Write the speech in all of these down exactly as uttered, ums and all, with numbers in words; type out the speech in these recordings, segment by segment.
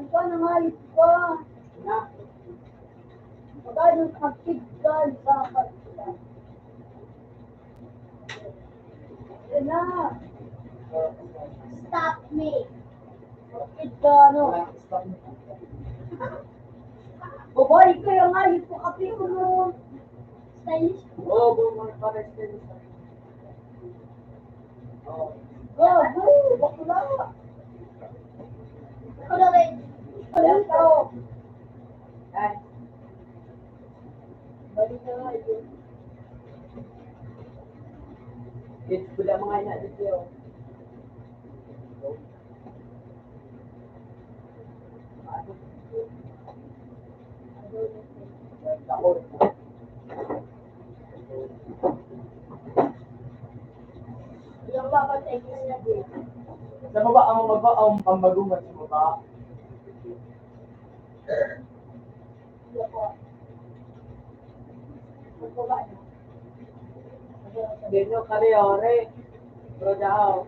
Ikaw na nga, ito. Magkano ang tigkan sa pagkita? Yan na. Stop me. Tigkan, no? Babae kaya nga, ito kape ko, no? Stylish. Oo, oh, para stylish. Gago! Bakla! Bakla rin! Bakla rin! Ay. Balik na nga yun. It's good ang mga ina dito. Sa baba, ang baba, ang, ang magungat sa baba. Dino kari, ore. Bro, daw.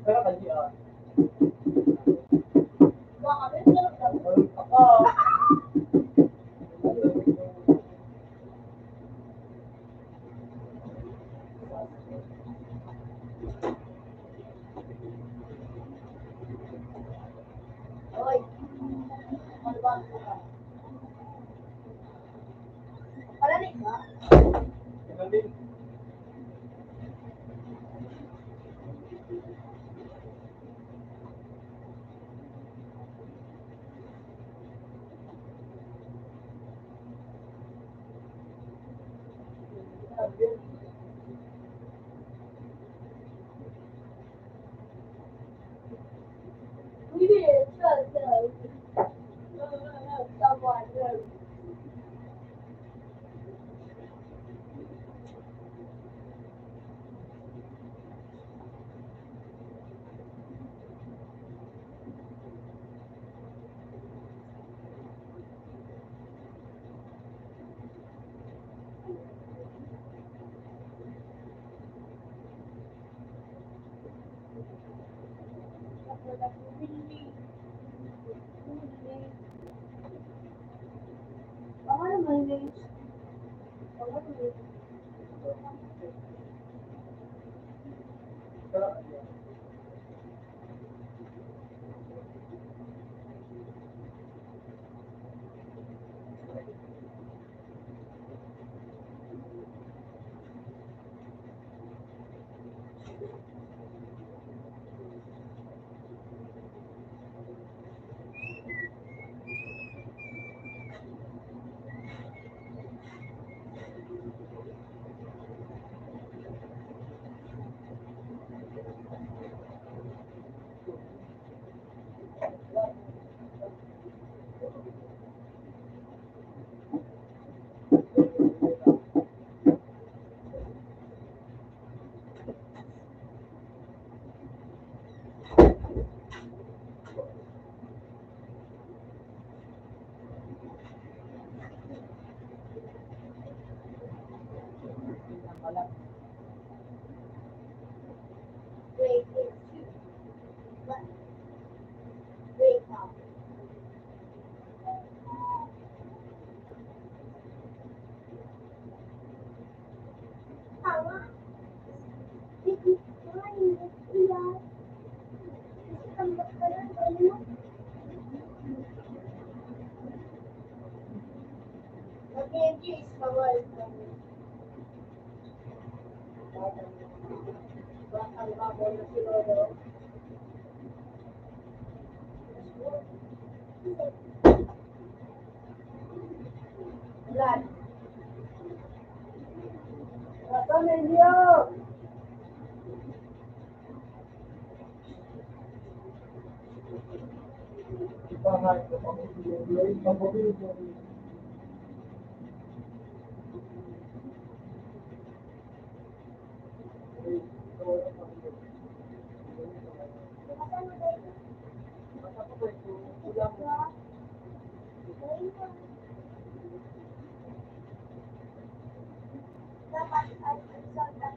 Pero kasi, ah,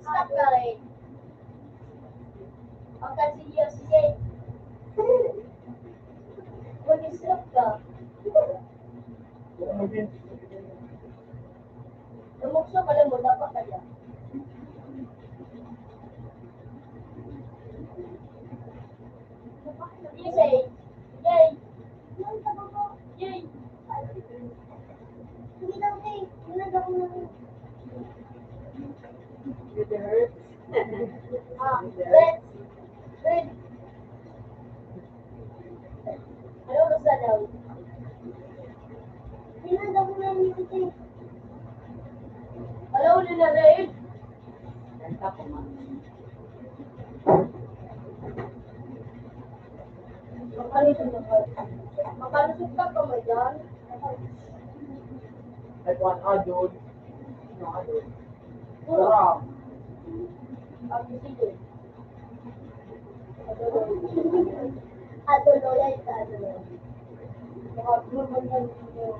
Stop ka, Ray. Ang kansilyo, sige. Mag-stop ka. Lumukso ka lang mo, dapat ka dyan. Yay! Yay! Yay! Ah, let's read. Ano oras na daw? Hello, Lina Ray. Makalusot ka pa, makalusot ka pa, madam. Ay, kuwan, adol. Ano, adol? Sarap. Ang sige. Adol, lola, ito, adol. Mga blue man yan, blue.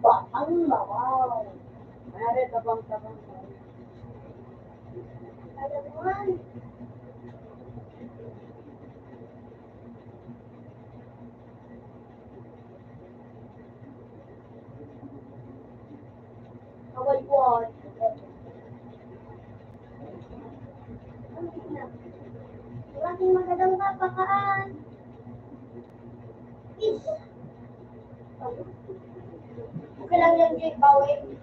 Batang labaw. Pare, tabang-tabang. Alam mo man. Away po. Maraming magandang kapakaan. Peace. Okay lang yan, Jake Bowen.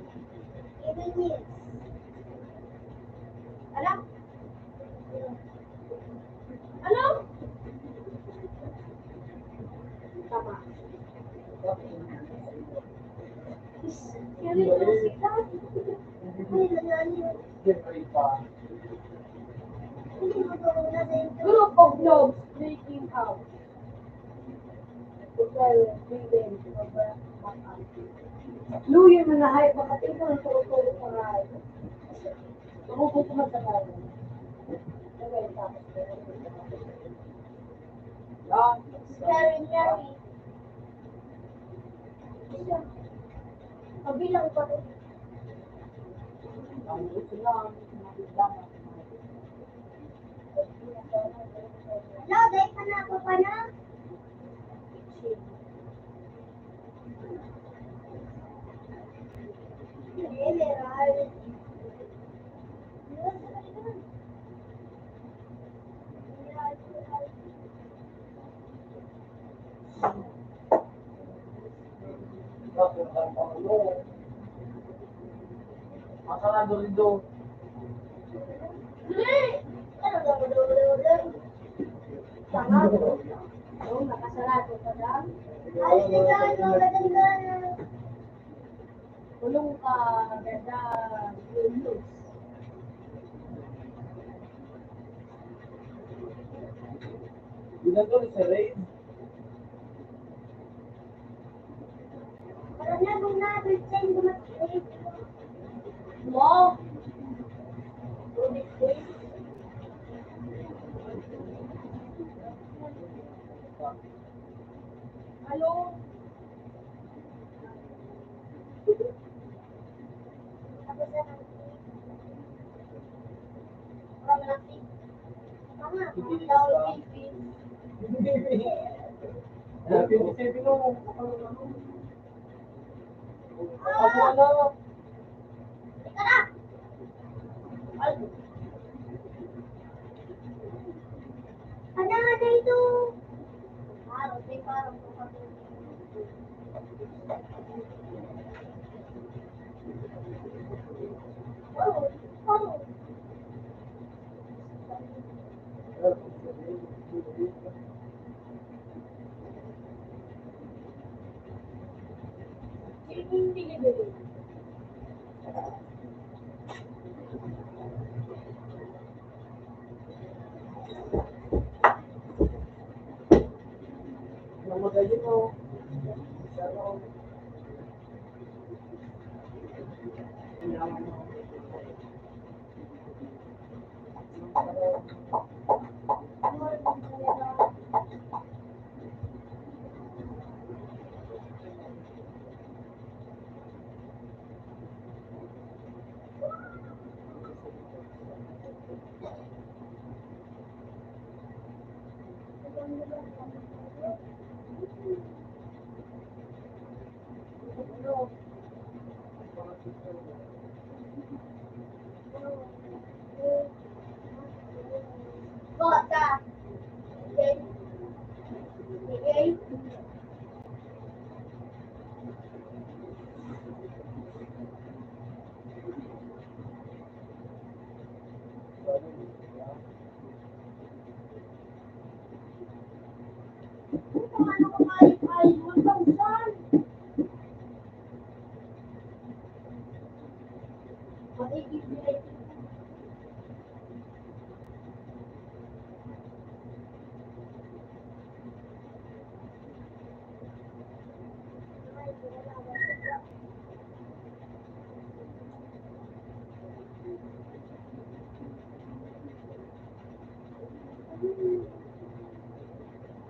Even yes. Alam? Ano? Tama. Seryoso ka? Ay, nanalo. Group of dogs breaking out. Luyo na nahay, makatipon ang turuturo sa rayo. Turuturo sa rayo. Scary, scary. Kabilang pa rin. Hello, dahil pa na ako pa na. General. Masarado rin doon. Tama. Oo, nakasarado ka lang. Ayos na yan, maganda na. Kulong ka, ganda, Julius. Ginagawa ni Sir Ray. Wow! Hello?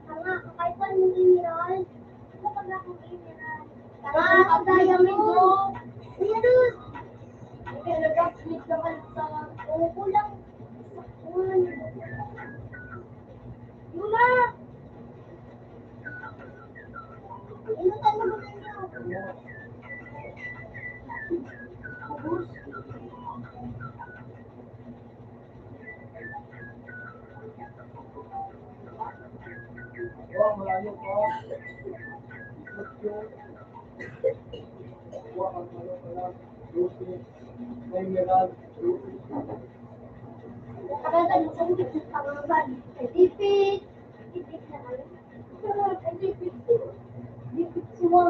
Tanga, kakaipan mo mineral. Ano pag akong mineral? Tanga, ang diamond mo. Mineral. Kaya nag-upgrade naman sa kulang. Luna! Inutan mo ba ninyo? Ubus. Nakakanta mo sa mga pangalan. Tipid. Tipid na kayo. Tipid. Tipid suwa.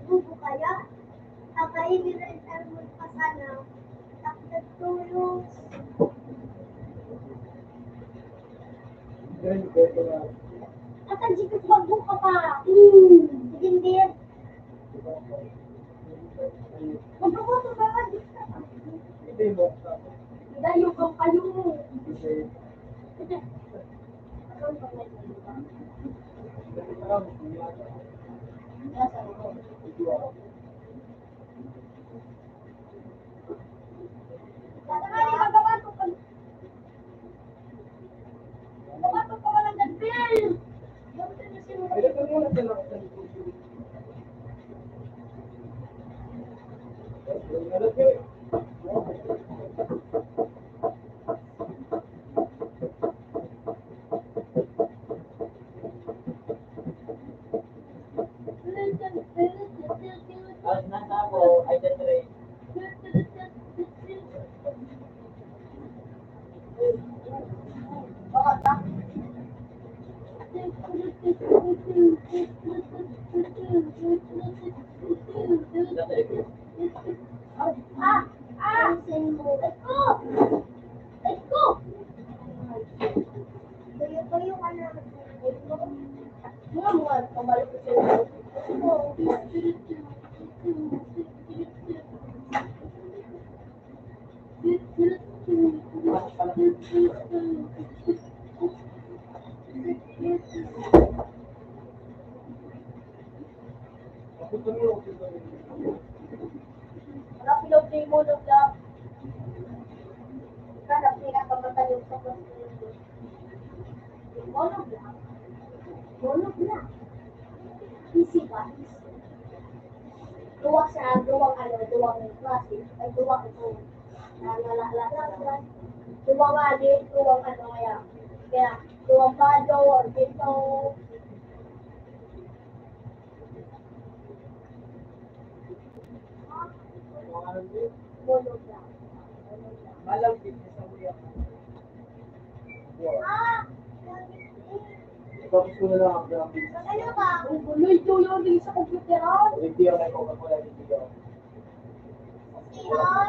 Bubo kaya? Ang kainiran ang magpasana. Takdad tulos. At ang sikot bago ka pa. Hmm. Sige, Dir. Magkamotor ka pa, Dir. Dayo ka kayo. Sana pinakamatayog sa pagtulog. Mono black. Mono black. Easy ba? Easy. Duwa siya, duwang ano, duwang klase. Ay, duwang ito. Duwang alit, duwang ano, kaya, kaya, duwang bado, or dito. Mono black. Malambing na sa uyan. Tapos ko na lang ang grabe. Ano ba? Ang guloy, tuyo din sa computer, ah. Hindi ako nagkakakulay, hindi ako. Sa C R?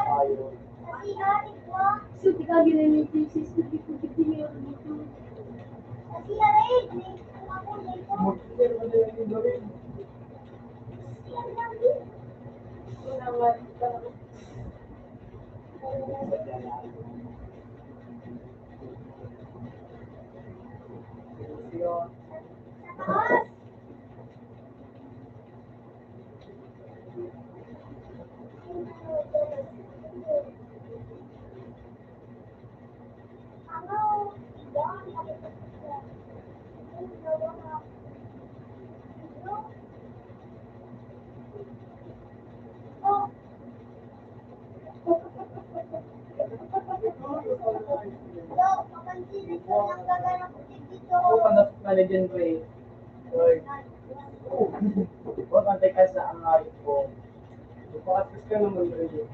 Sa C R, ito. So, di ka ginamit yung sis ko, di ko, di ko, di ko. Sa C R, eh, hindi ko makulay ito. Hindi ko na yung gawin. Ito naman, ito naman. Ano pa na, na legend, Ray? Lord. Oh, pantay ka sa ang ayos ko. Ipakas ka naman, Ray.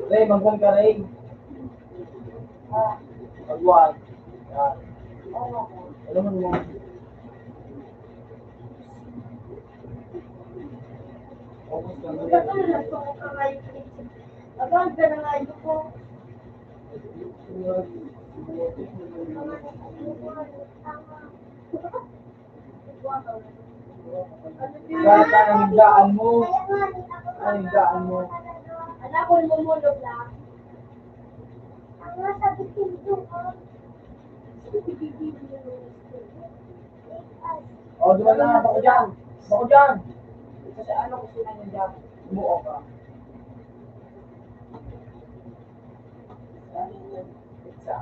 Ray, magwan ka, Ray. Magwan. Yan. Alam mo naman. Focus ka na. Abang ka na nga, ito po. Bakit ka nang daan mo? Anong daan mo? Anak ko, lumulog lang. Ang nasa gitna ko. O, duman na, bako dyan. Bako dyan. Kasi ano, gusto na niya dyan. Umuo ka. Pizza.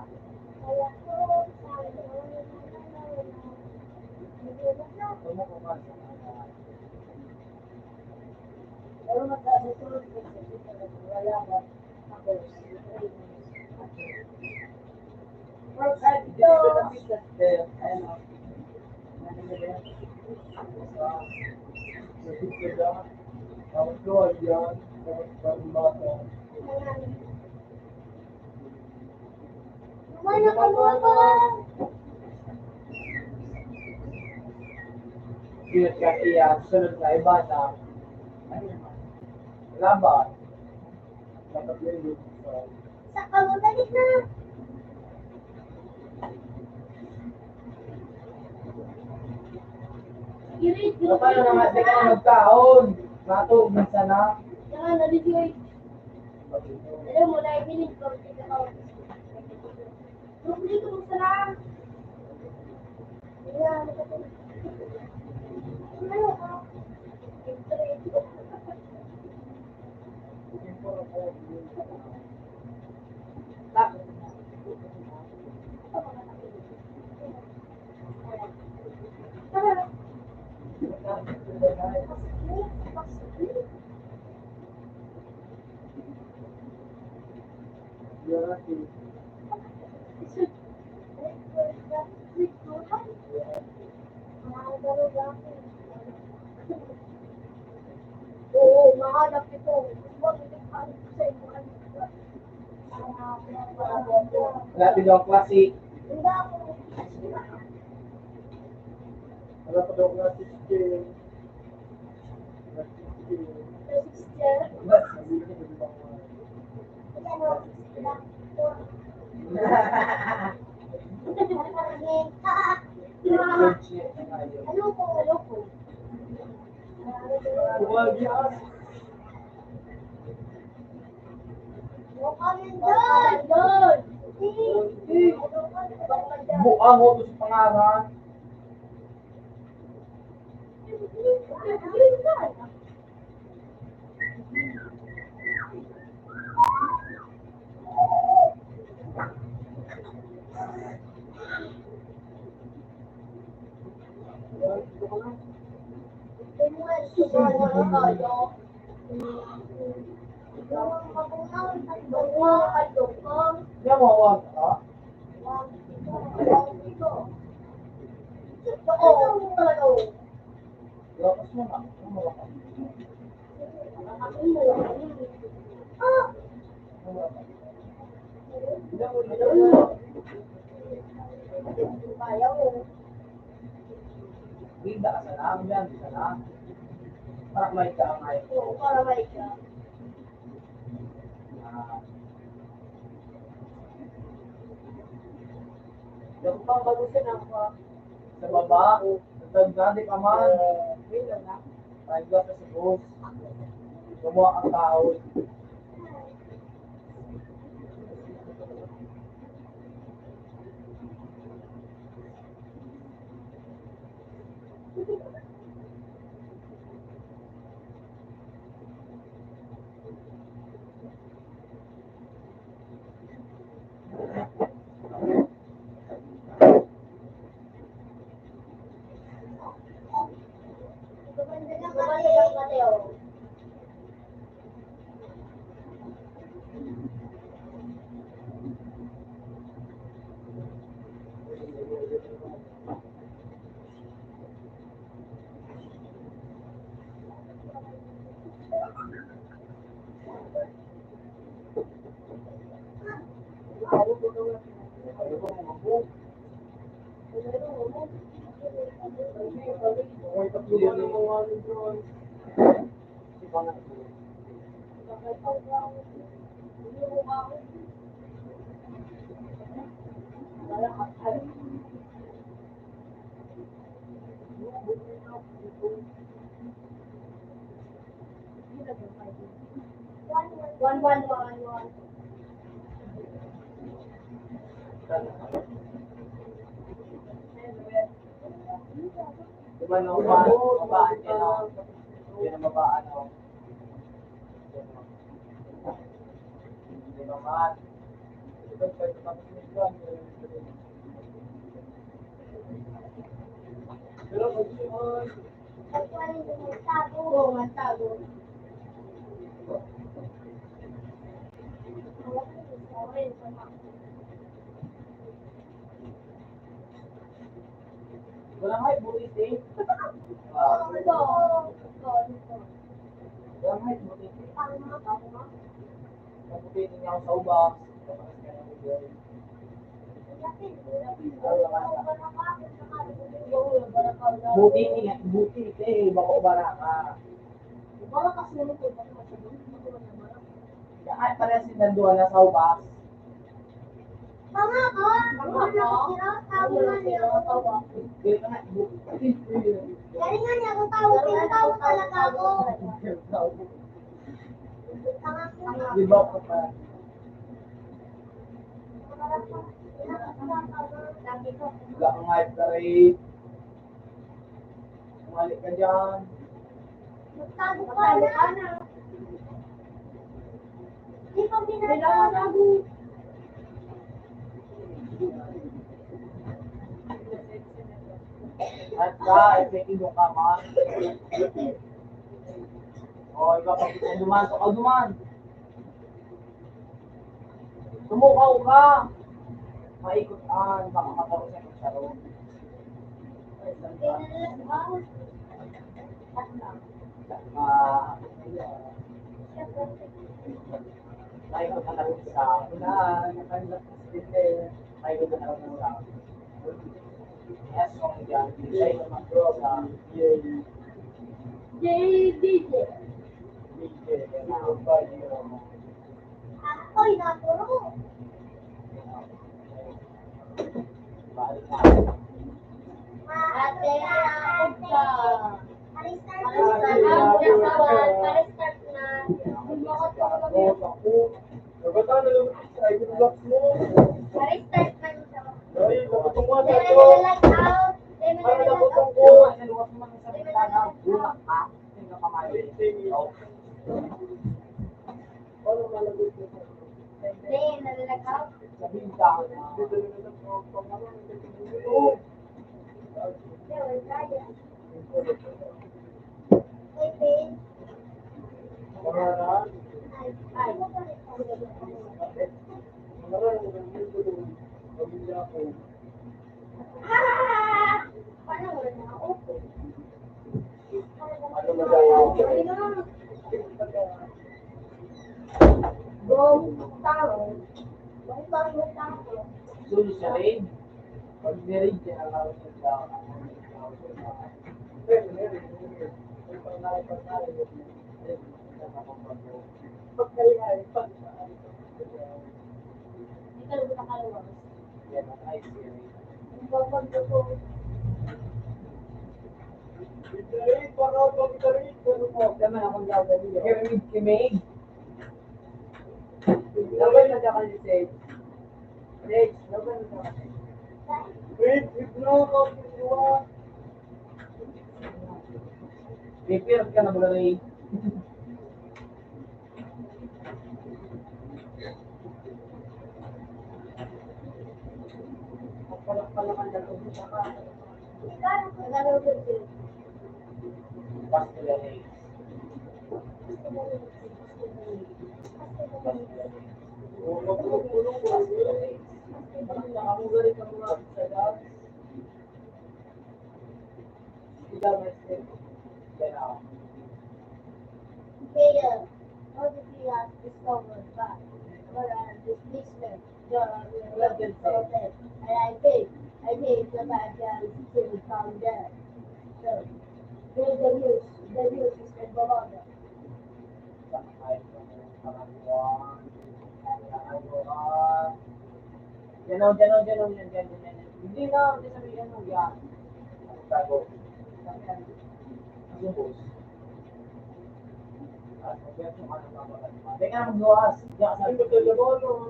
Yun, kasi yan, sunod na iba na. Laban. Dapat yun, yun. Sa kamot, dali na. Irit, Paano na nga, di ka na magkaon? Matulog na sana. Saka naligoy. Alam mo, naibinig ko, di ka pa. Pero dito mo sana. Ayan. Ano ka? Oo, mahanap ito. Wala, ito daw ang klase. Wala pa daw klase. Buang mo to sa pangaran. Yan mo, wag, ha? Ako, talaga, oh. Lakas mo na. Ano mo lakas? Linda ka sana, yan, sana. Para may ka, may. Oo, para may ka. Ah. Yung pang bagusin ang mga sa baba, nagdagdadi ka man. Ay, ka sa subos. Gumawa ang tao. One, one, one, one. Di ba, no? Ba, ba, ano? Yan ang baba, ano? Di ba, man? Pero pag yun, wala nga, buti, eh. Ah, wala nga, buti, eh. Mabuti din ako sa ubas. Buti nga, buti, eh, bako baraka. Ay, parehas silang duha na sa ubas. Tama ka. Tama ka. Tama ka. Tama ka. Galing nga niya, kung tawag, pinatawag talaga ako. Di ba, papa? Wala kang high blood. Bumalik ka dyan. Magtago ka na. Di pa pinatawag. At ka, epektibo ka, man. O, ikaw, pag ikaw duman, ikaw duman. Tumukaw ka. Maikot an, baka magkaroon sa kagsaro. Ah, maikot ka na rin sa una, natanggap mo sa bibig. Maikot ka na rin sa yes, kung yan, hindi siya yung mag-draw sa J D J. Ako'y naturo. Ate, ako ka. Pa-restart na. Pa-restart na. Pa-restart na. Pa-restart na. Ay, nagutom nga sa ito. Naglalag out. Ay, naglalag out. Hindi, naglalag out. Sorry, sorry. Pag-married ka na lang sa tao. Pagkalihay, pag Yan ang ayos yan. Tama na kung gagawin. Kiramid, kimig. Dapat nagkakalisay. Next, dapat nagkakalisay. Wait, wait, no, no, no. Prepare ka na, Bulari. Chaos, no decree has discovered, but for a displacement, there are real protest. And I think, I think the bad guys will come there. So, read the news, the news is in Baroda. Yan o, yan o, yan o, yan, yan, yan, yan. Hindi na, hindi sabihin mo yan. Tago. Ang ubos. Teka, magluwas. Diyan ka sa likod ng bono.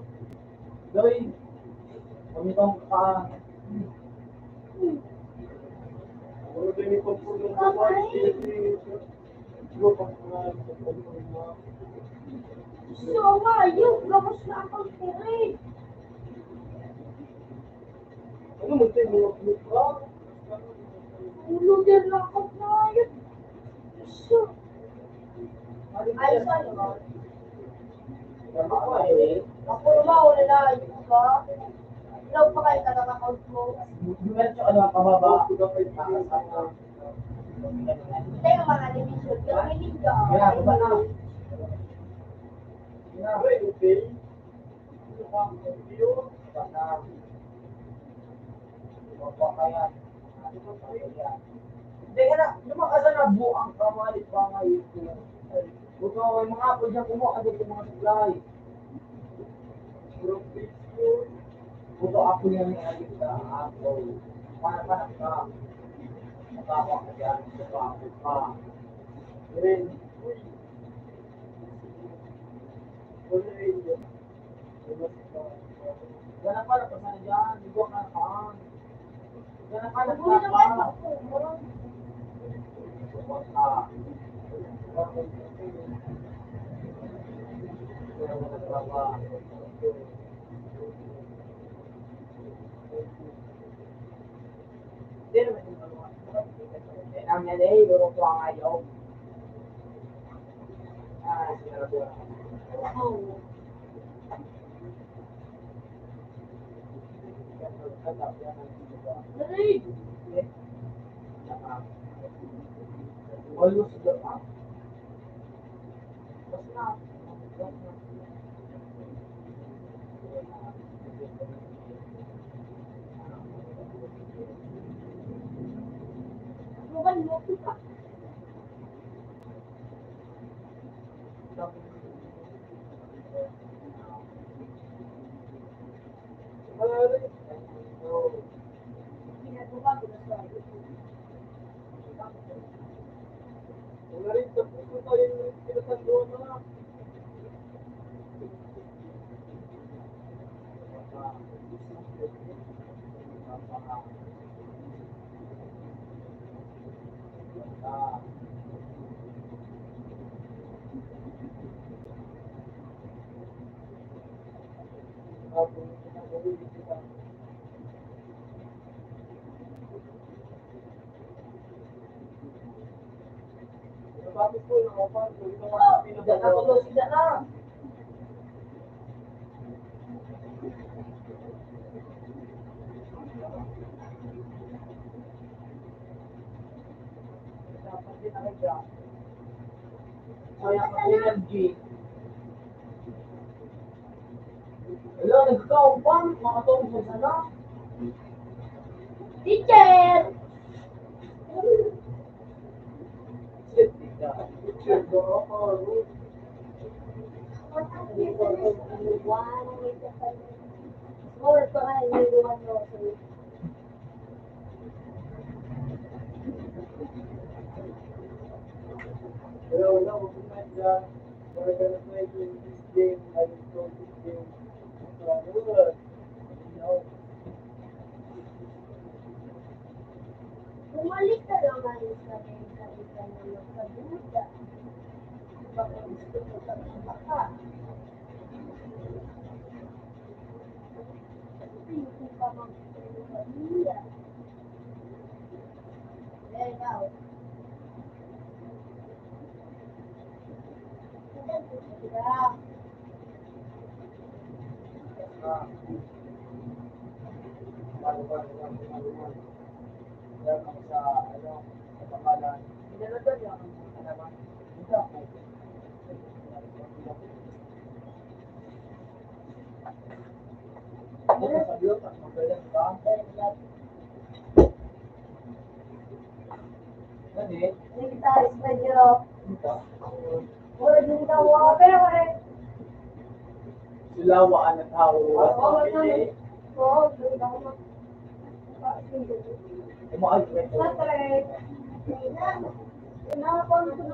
Doy, pumitong ka. Puro din yung pagpulong ko, So, ayun, gabos na akong tirin. Ano mo tayo mga buka? Ulo din na ako na yun. So, ay, ano ba? Ako naman, wala na, ayun ka. Ikaw pa kayo talaga, count mo. Dumiretso ka naman pababa. Tayo, mga division. Yung hindi ka. Kaya, baba na. Kaya, baba na. Baba ka yan. Teka na, lumakas na buang kamalit pa ngayon. Buto, may mga apo dyan, kumuha ka dito mga supply. Buto, apo yan, may adik ka, apo. Panak-panak ka. Makawa ka dyan, sa apo ka. Rin, uy. Uy, rin. Gana pa, napasana dyan. Igwa ka na pa. Gana pa, napasana. Hindi naman yung ano. Ang L A, lurong ko ang ayaw. Ah, sinabi ko. Almost the Tapos po, yung open, yung mga pinababa. Sida na, tulo, sida na. Dapat din ang higa. Sayang ang energy. Wala, nagkaon pa, makatulog sa sana. Teacher! Teacher, baka pa, ano? Or pa nga, iniwan mo. Pero wala, wag mo na dyan. We're gonna play this game, like, this game. Bumalik ka lang ngayon sa Amerika, ikaw na magkaduda. Baka gusto mo pag-iba ka. Hindi ka magkaduda. Ikaw. Sila, wa ang tao. Umaag na.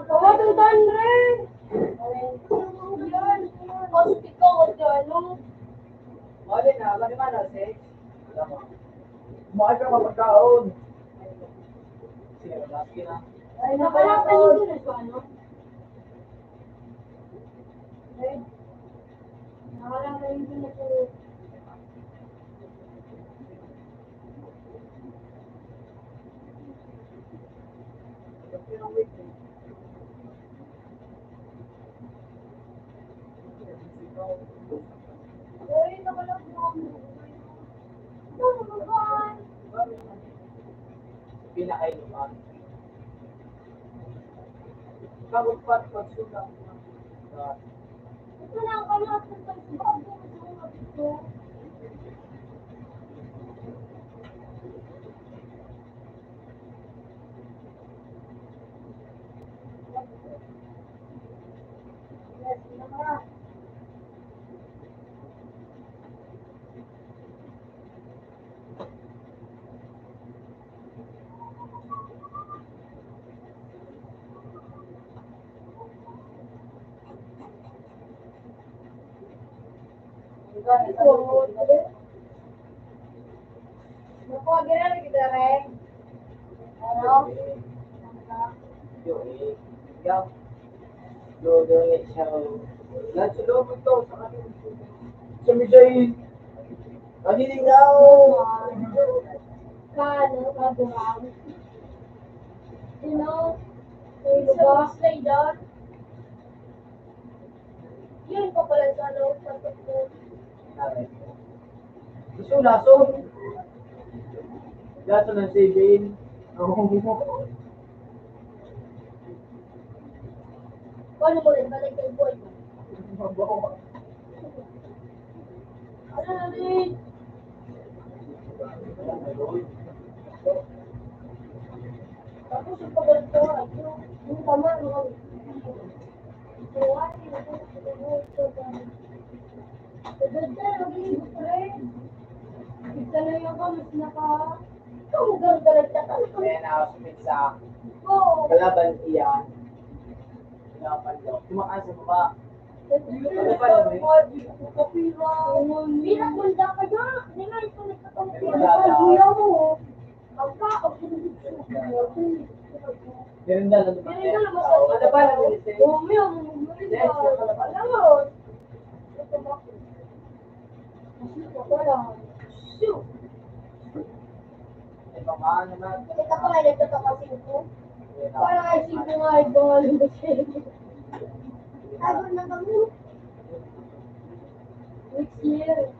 Tawag ang tanre. Yan. Kasi ikaw, ano? Wala na, wala naman, ah, sex. Wala mo. Kumain ka, mapagkaon. Sige, last na. Ay, nakalakad yun, ano? Okay. Nakalakad yun, ano? Pinakainuman. Kabot pa, pagsulat. Ito na ang kanya, ito. Nakuha, ginano kita, Reng? Ano? Yo, yo, yo, siya. Nasa loob ito, sa kanila. Sa Miguel. Kanina nga, oh. Kano, kabuhang. You know, sa Slaydon. Yun pa pala sa loob, sa loob. Gusto lason? Lason ng saving. Oo. Paano mo rin? Balik kay boy. Ano na rin? Tapos yung pagkakatawa, yung, yung tama, no? Ganda, maging pre. Isa na yung kamas na ka. Ikaw, ganda, ganda ka. Ayan ako sa pizza. Oo. Kalaban iyan. Kalaban daw. Tumaas sa baba. Kapira. Kapira, ganda ka dyan. Hindi nga ito nagkatawag. Kapira. Kapira mo. Merinda lang naman. Merinda lang naman. Ano ba lang yung isa? Oo, may ako, merinda. Yes, yung kalabasa. Alam mo, ito ba? Mas ito pa lang. Shoot! Ito pa, ano na? Ito pa nga, ito pa kasi ito. Parang I C ko nga, iba nga lugar. Tago na kami. Next year.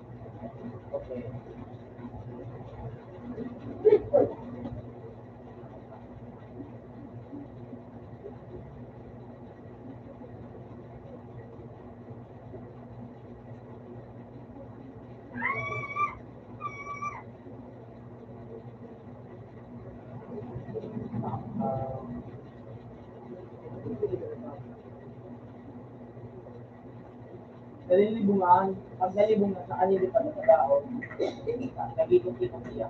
Nalilibungan, pag nalibungan sa kanila pagkatao, nagiging siya.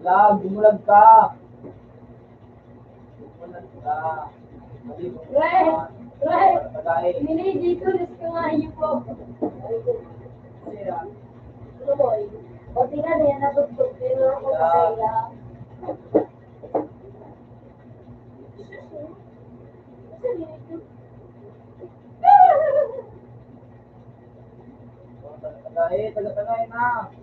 Lag, bumulag ka. Bumulag ka. Right, right. Tagay. Nini dito, Diyos ko nga, iyo po. Ano po, eh? O, tingnan niya, natugtog, pero ako patay lang. Taga-tagay, taga-tagay na.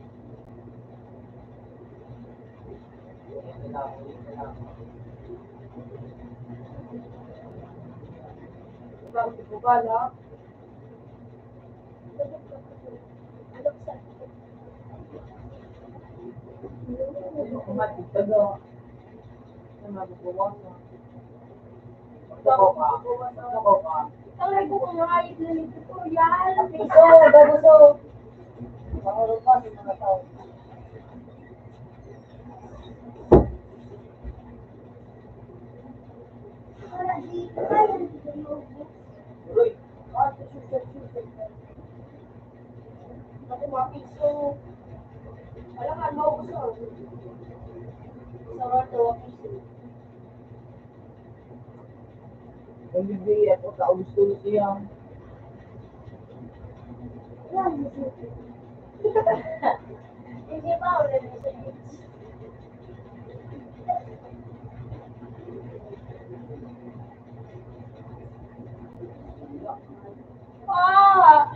Ikaw, si Bubala. Ano ko man, ito, no? Ano, mabubuwang, no? Ito ko pa. Ito ko pa. Ito ko pa. Ito, babuso. Pangurupa sa mga tao. Uy, ako, mga piso. Alangan, maubos na. Sa mga tawa piso. Ang bibili ako sa August siya. Hindi pa, wala na sa beach. Ah!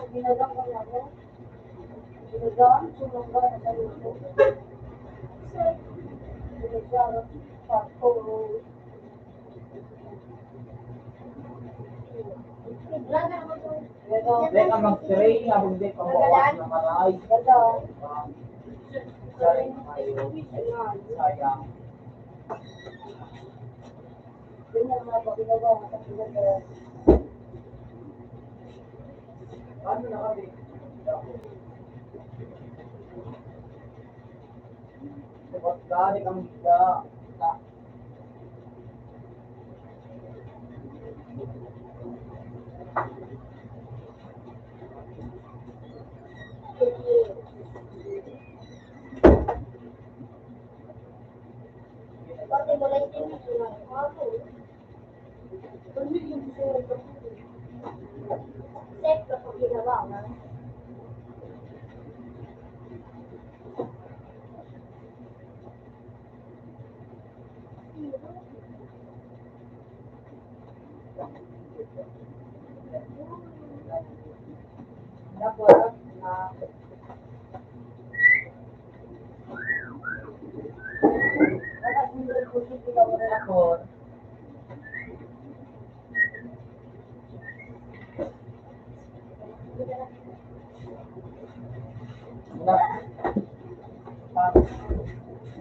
Ginagang ko niya, no? Ginagang, sumangga na sa luto. Ginagang, pato. Dai ka mag-train, abang dai ka mawas na maray. Sayang. Ganyan mga pagkagawa, mga pagkagawa. Paano na kami? Dapat ka, di kami ka.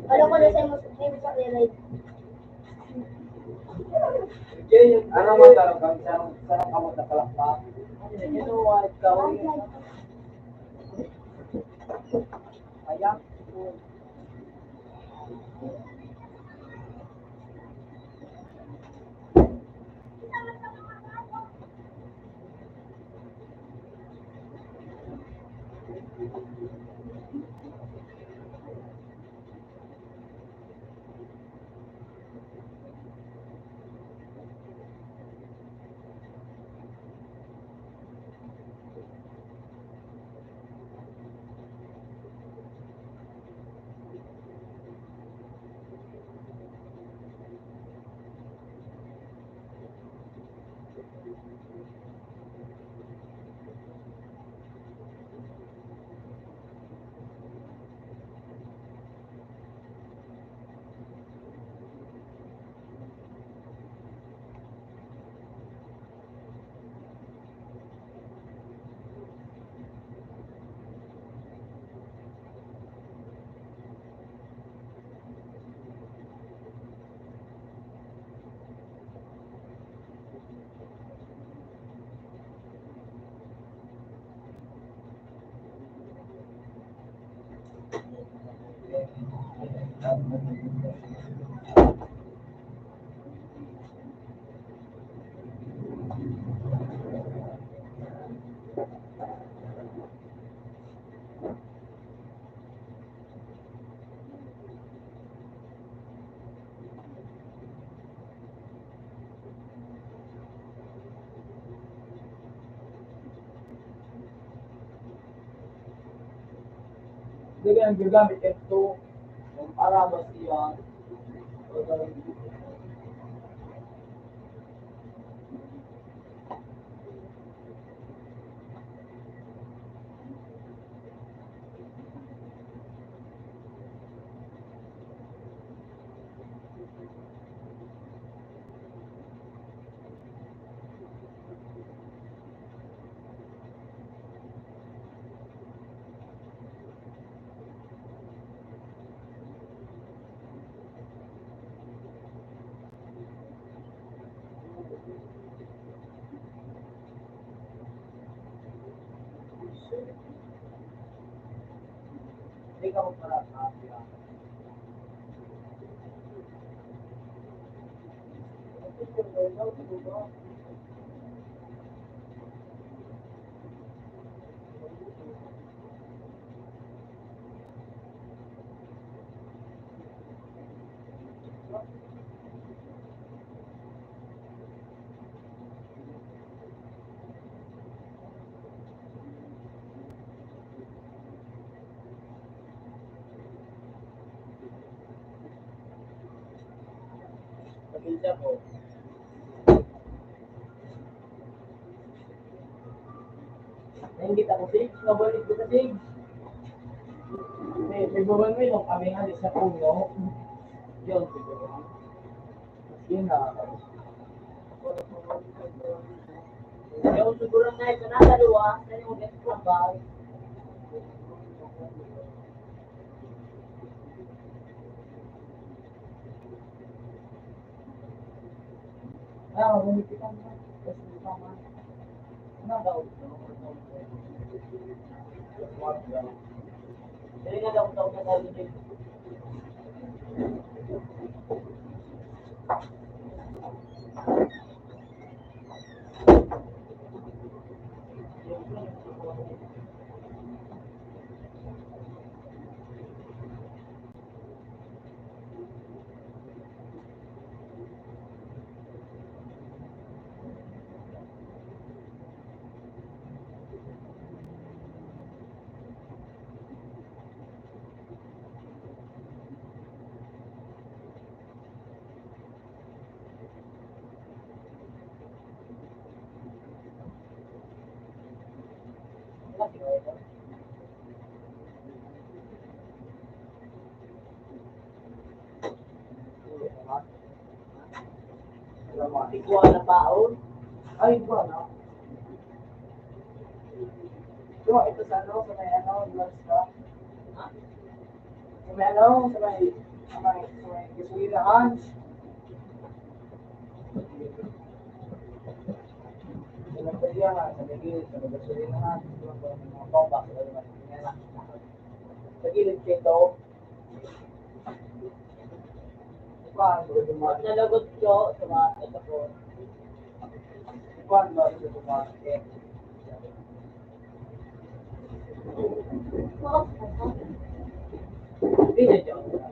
Ano ko na sa mga sa live? Ano mo, tarong kang sarong, sarong kamot na palakpak? Ano yun? Ano, ikaw? Ayan. Dili ang gagamit ito, yung para ba siya, Pasensya po. Hindi ako, Sigs. Mabalik kita, Sigs. May, may buwan mo yun, kami nga, sa puno. Yun, siguro. Yun na. Yung siguro na ito, nasa luwa, sa yung next trabaho. Ah, mabunit kita, man. Kasi ito, man. Ano daw? Dali na daw, daw na tayo dito. Ikaw na baon? Ay, ikaw na. Ito, ito sa ano, sa may ano, drugs ka? Ha? Sa may ano, sa may, sa may, sa may gasolinahan. Sa may kaya nga, sa may gilid, sa may gasolinahan. Ito ang mga bomba, sa may mga, sa gilid kayo. Nalagot ko sa mga, ito po. Hindi na joke.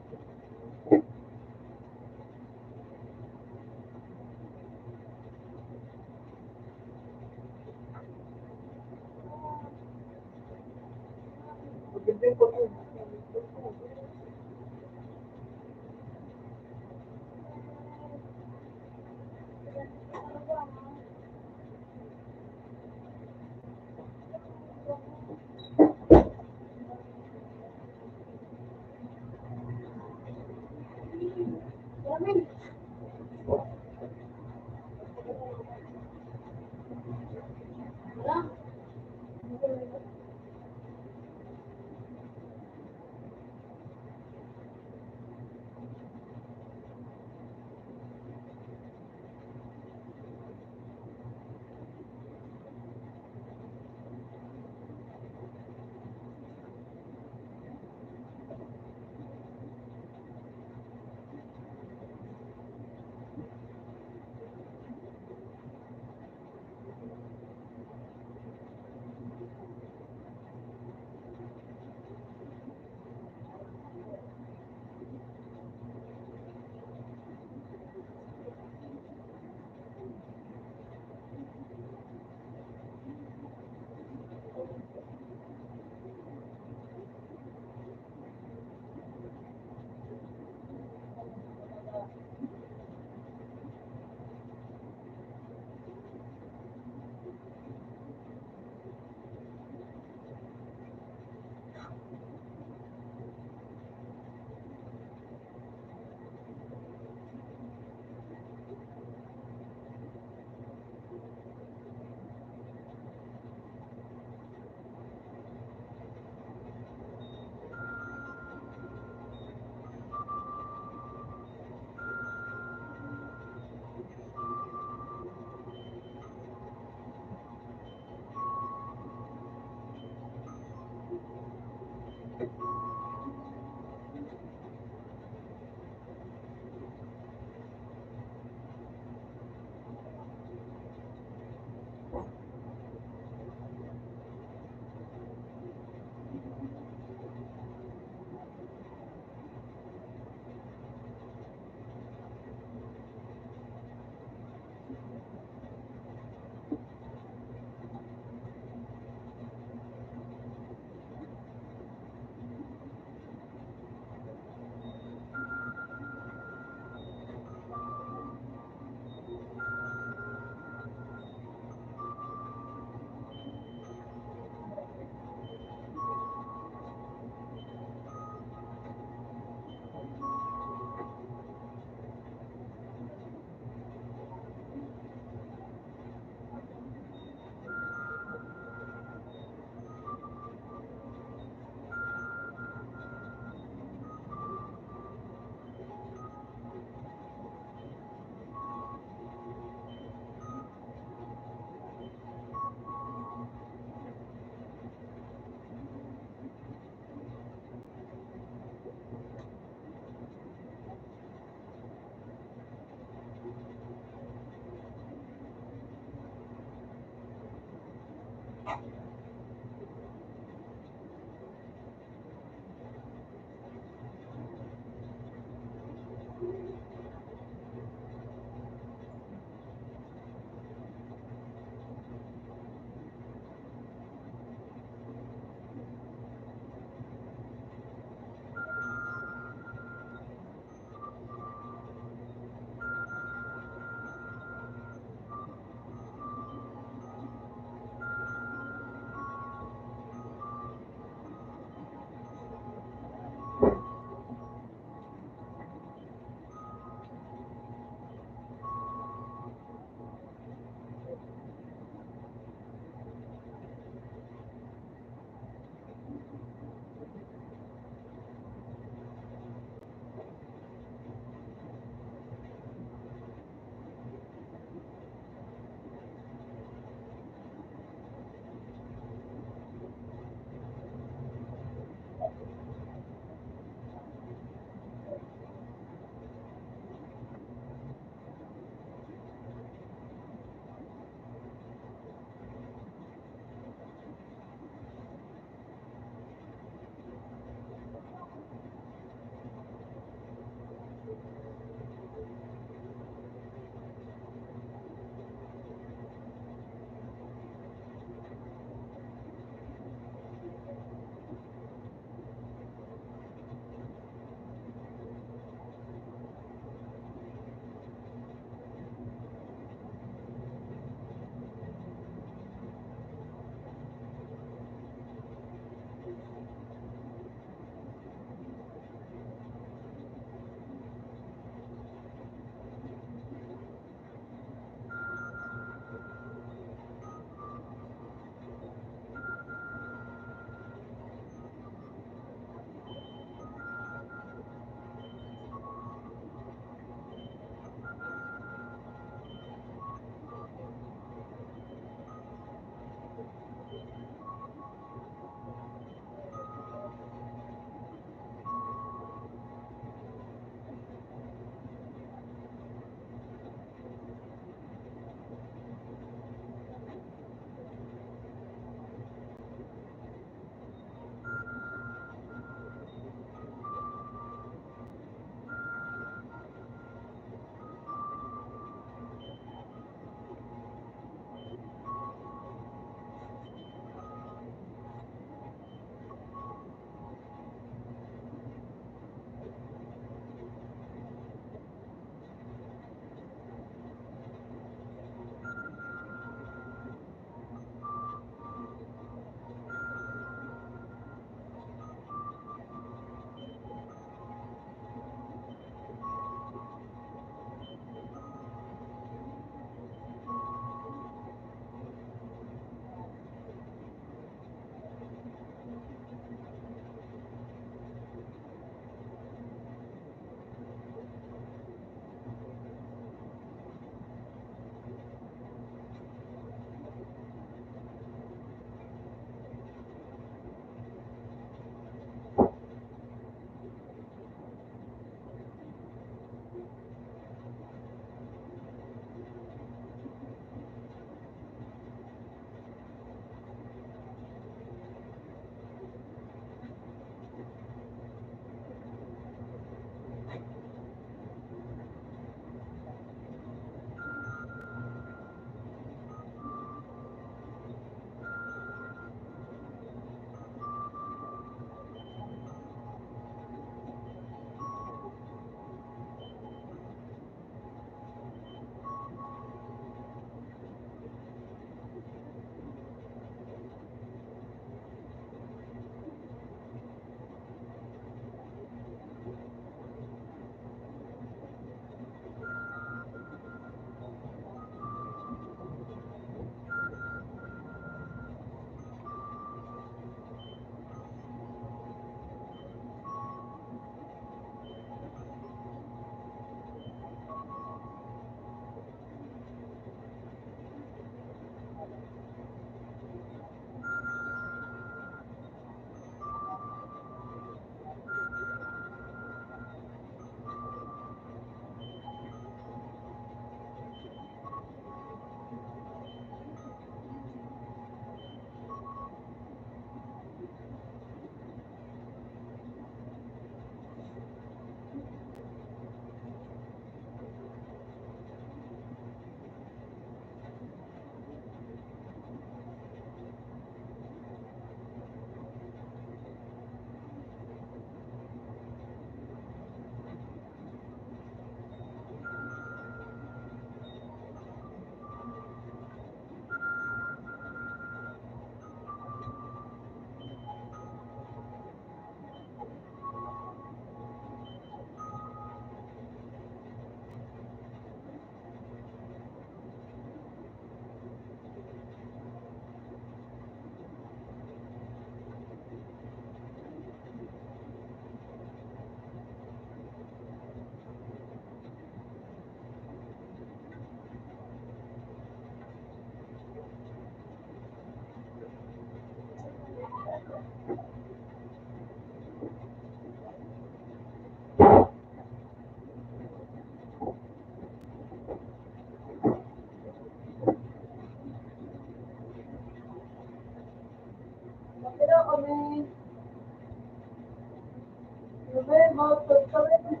May mga pagkakas.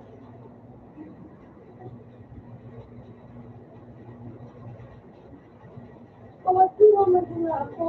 Pangasiwa man din ako.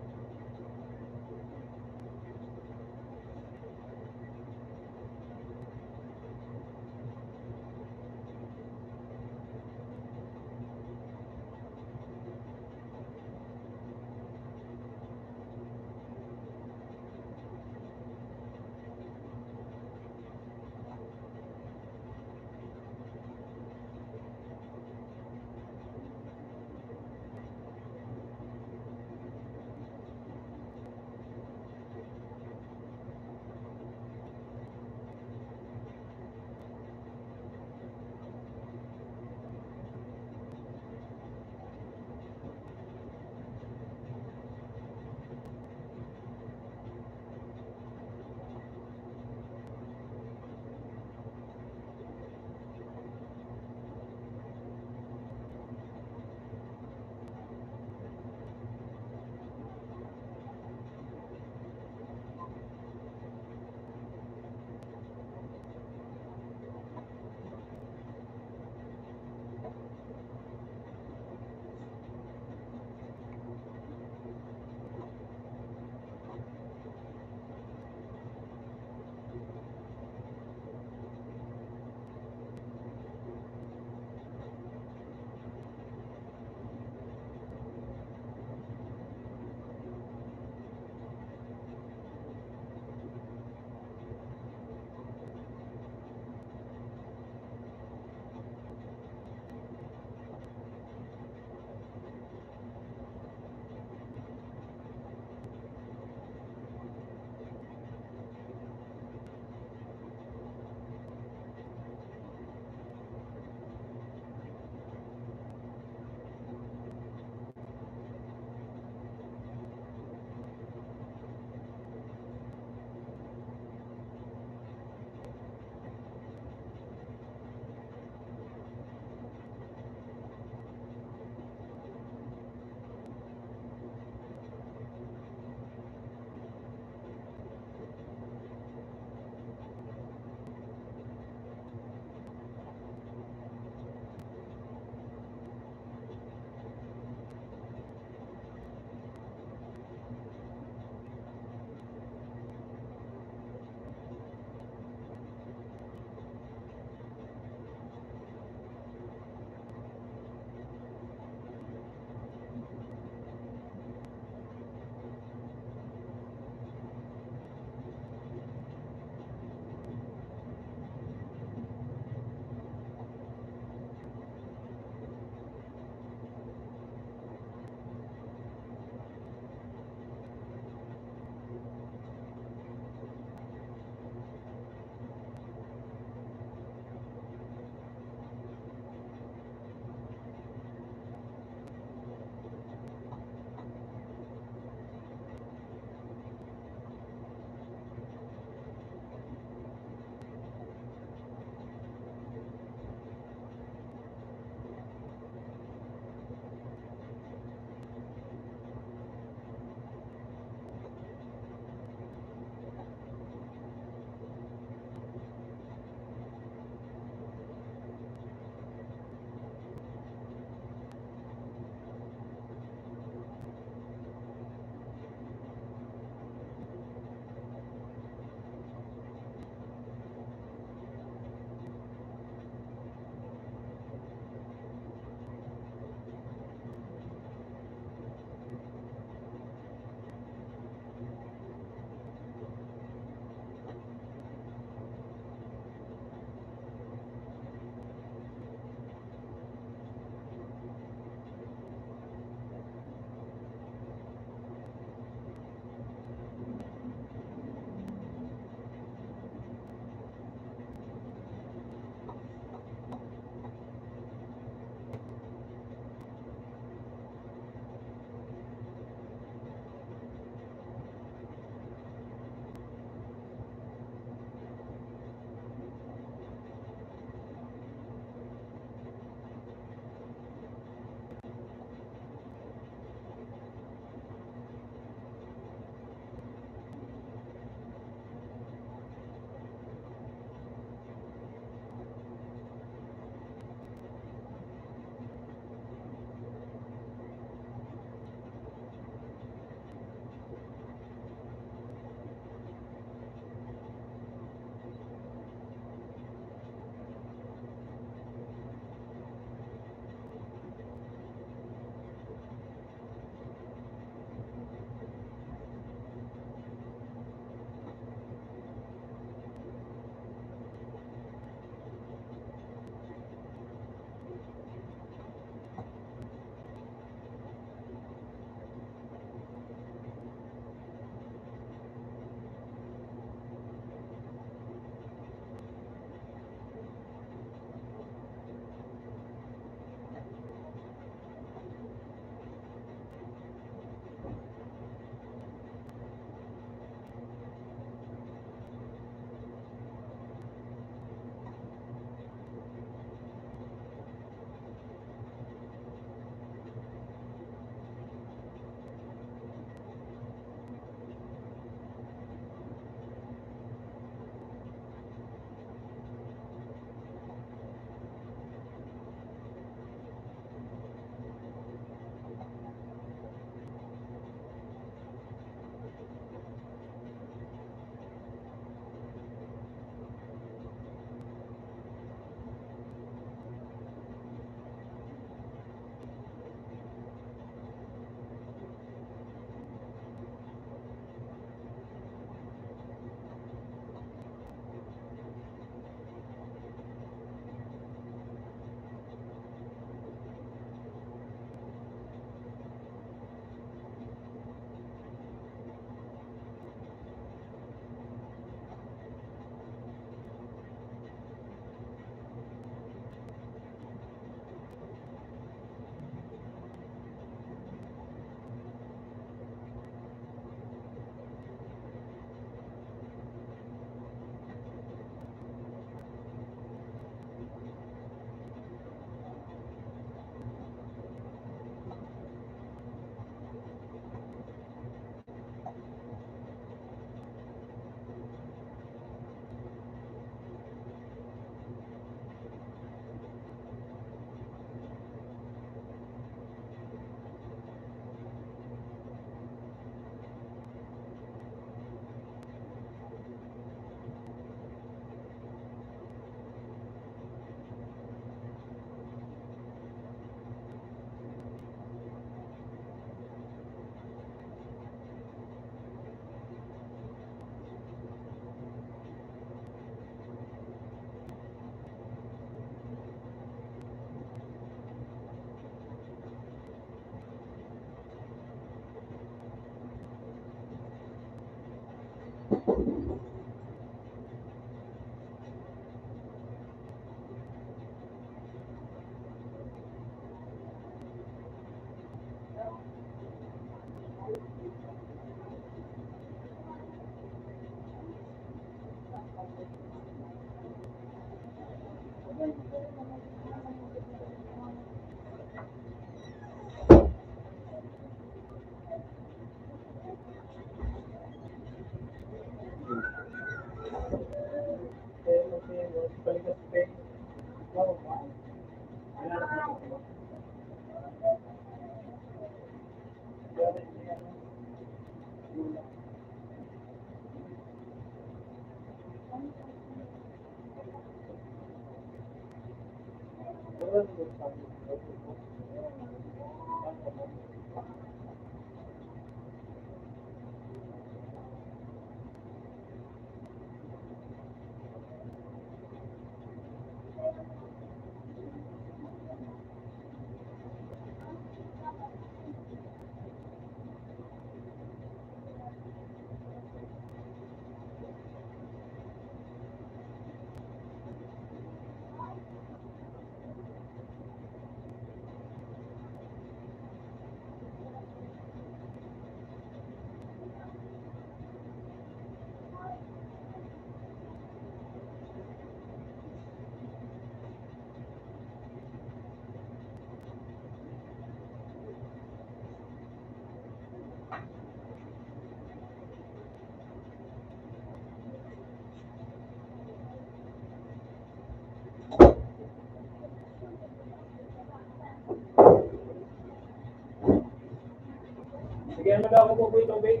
Sige, ano daw ako po, tubig?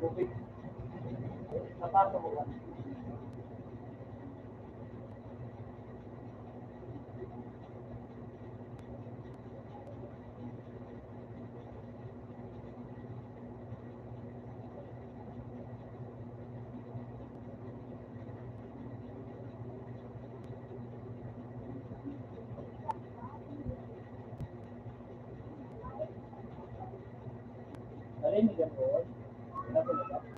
Tubig. Sapato ko ba? Narinig ang Lord? Narinig ang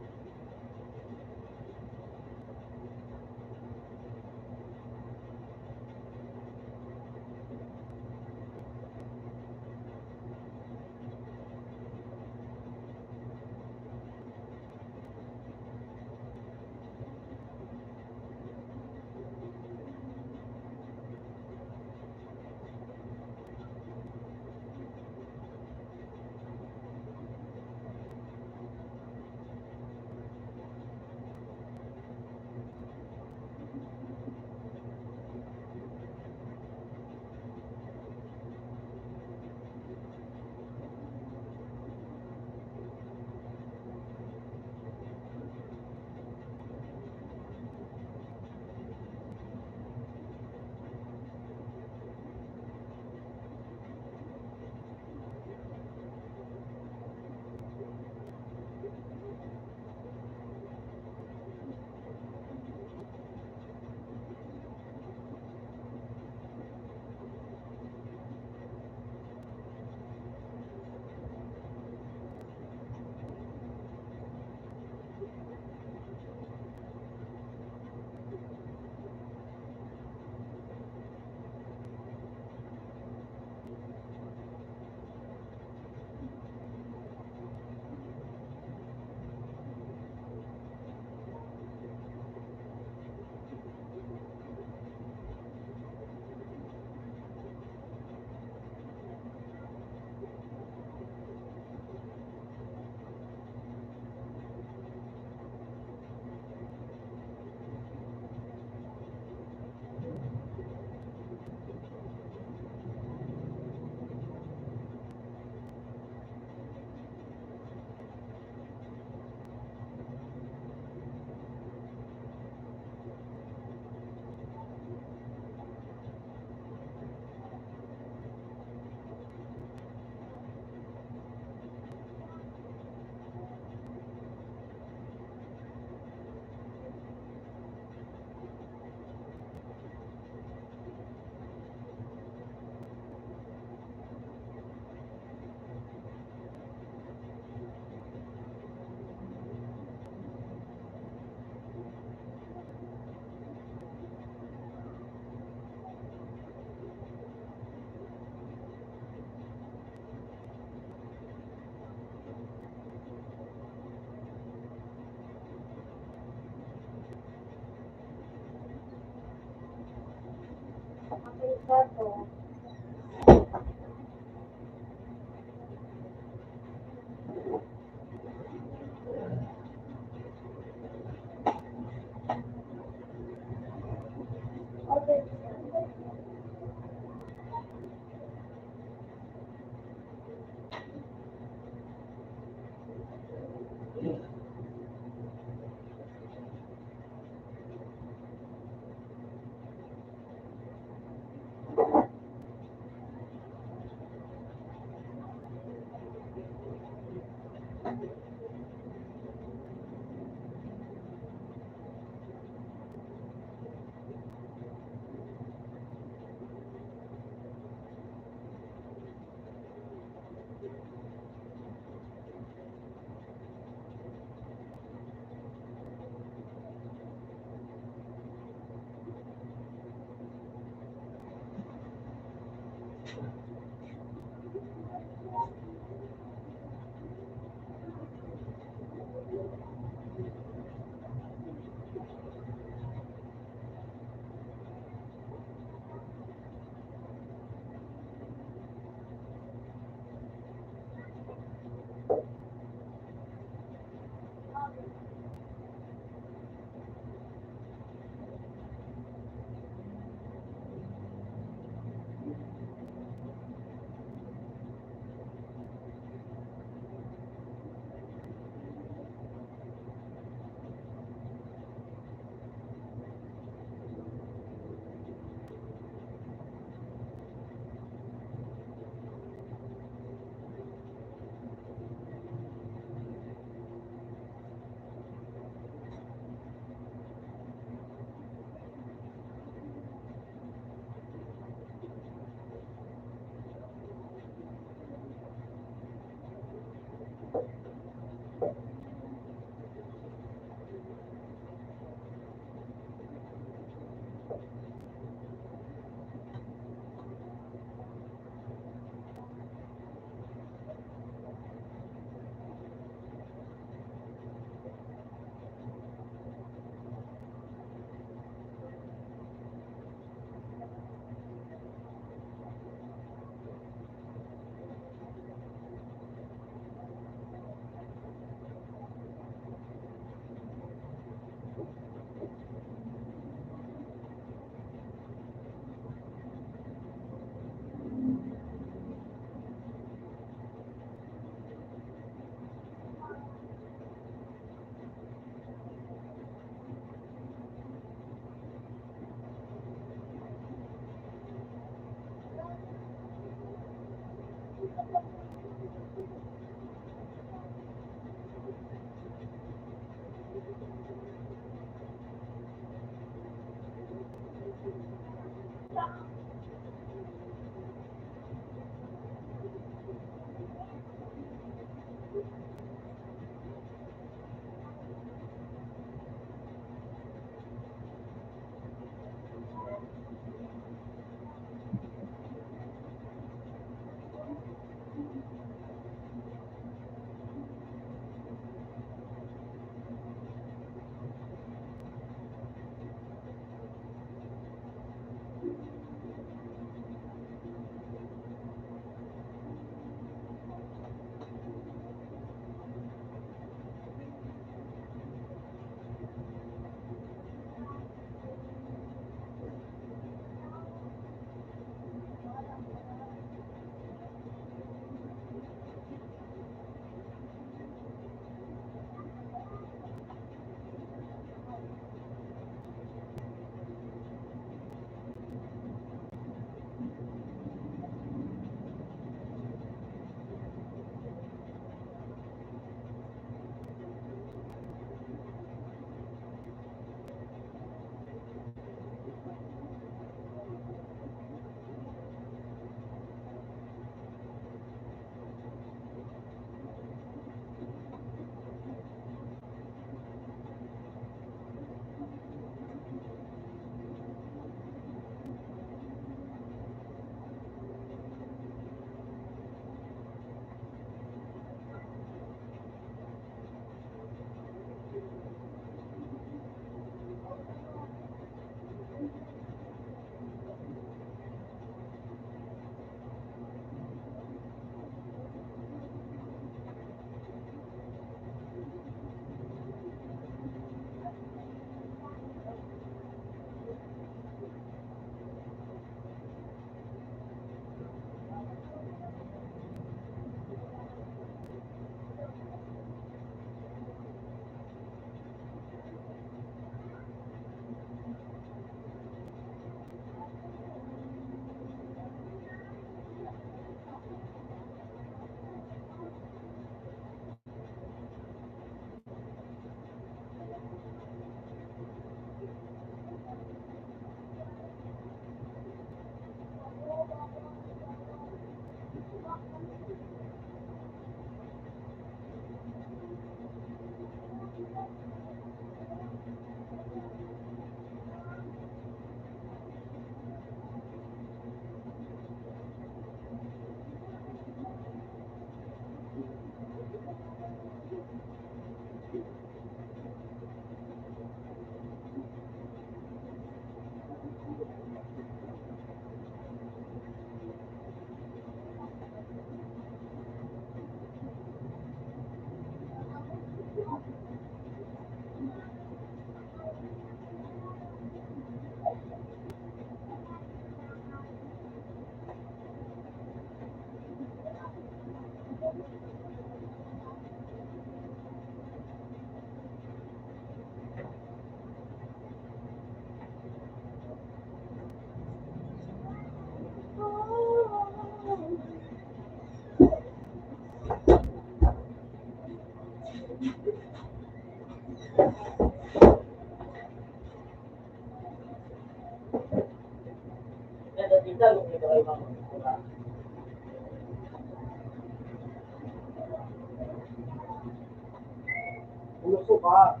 Ulo ko pa.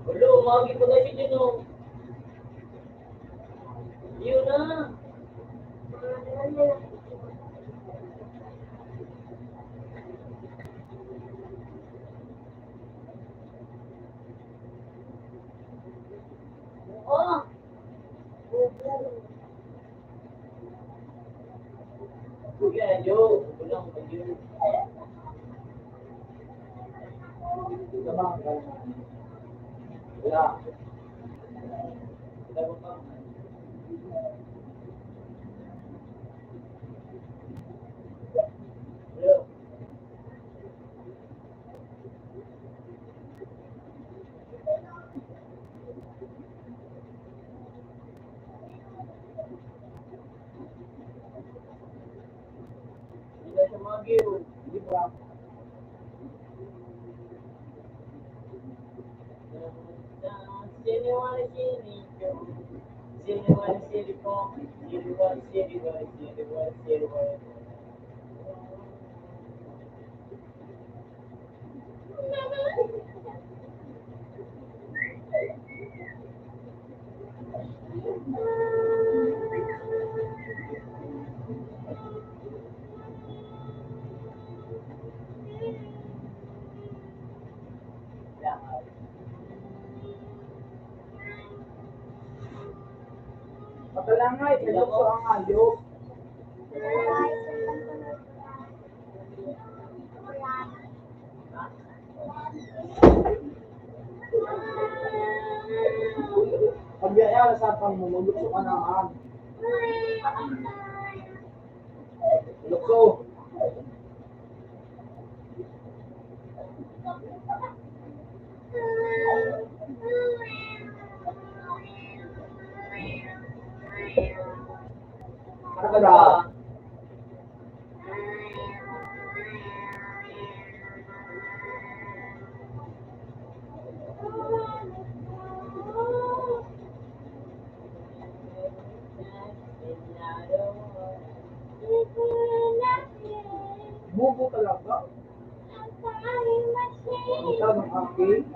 Ulo, umagi pa kayo dyan, oh. Yun na. Oh. Kuya, yo, kulang pa yun. Wala. Wala pa. Yo. Patalangay, kayo sa ang ayo. Pag yaya, sa pang mo, magluto ka naman. Lukso. Nakakala. Bobo talaga. Ikaw ang aking.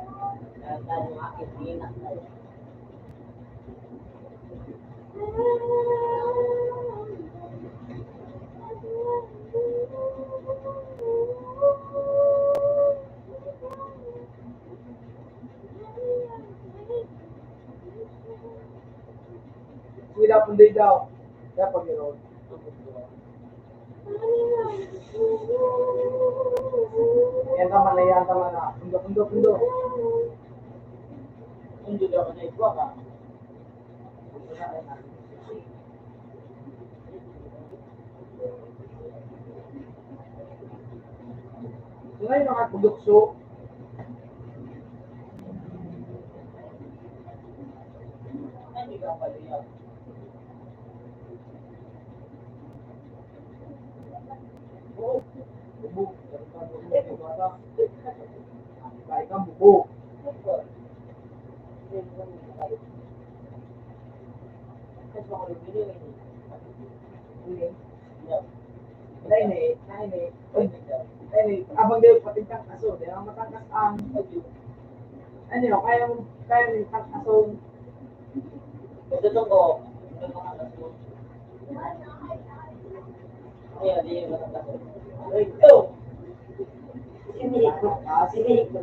Wala pong day daw. Kaya pag yun, yan tama na, yan tama na. Pundo, pundo, pundo. Pundo daw na ito, ah. Ngayon, mga pagdukso. Ay, ka buko. Dai ni, dai ni. Dai ni, abang daw pating tangkason, di ba? Matangkas ang, ano, kaya mo, kaya mo yung tangkason. Ito tong ko. Kaya di yung matangkason. Ito. Sinihik ko. Ah, sinihik ko.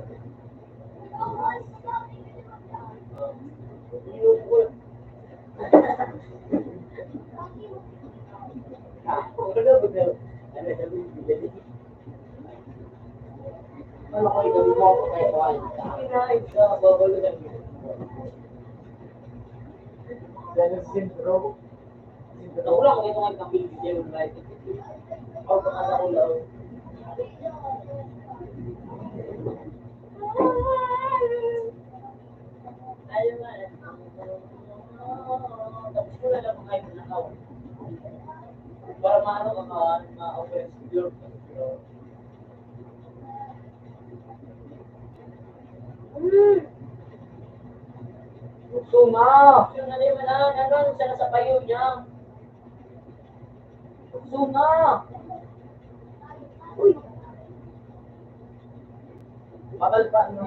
Ayaw nga, eh. Tapos ko na lang mga itinakaw. Para maano ka, ma-, ma-open siguro. Hmm. Gusto na. Yung ano yung ano, ano, ano, siya nasa payo niya. Gusto na. Uy. Bakal pa, no?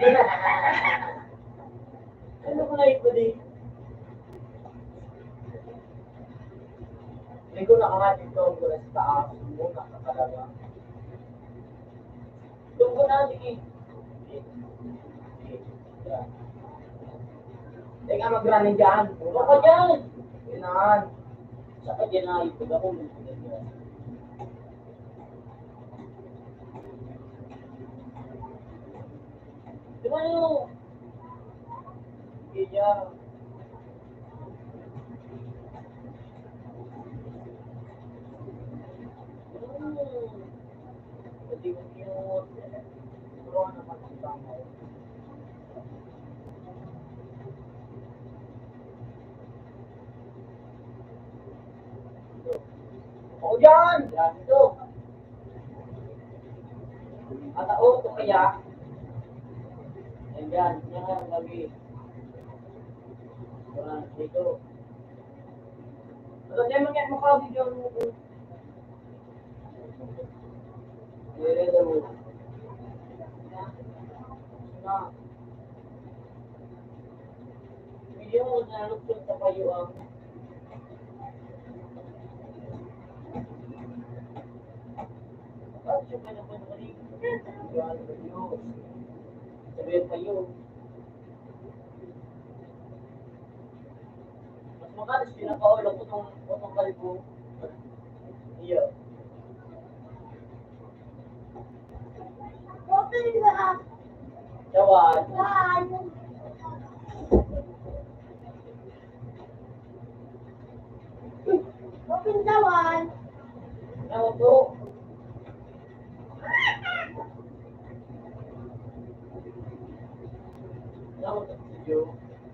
Ano ko na ito, di? Hindi ko nakahati ito, ang gulas taas. Muna ka talaga. Doon ko na, sige. Teka, magrani dyan. Ano ka dyan? Yan. Saka dyan na, ipag ako. Di ba yun? Iya. Hmm. Pati yung cute. Pero ano pa ang tama? Ako dyan! Yan, ito. At ako, ito kaya. Ayan, yan ang gabi. Yan, dito. Ano, yan, mga mukha, video mo. Yan, yan, yan. Na. Video mo, nalukso sa payo, ah. Sabi pa yun. Mas makalis pinakaulog ko itong, itong kalbo. Iyo. Open the app. Jawan. Jawan. Open the one. Ano to? Ano to?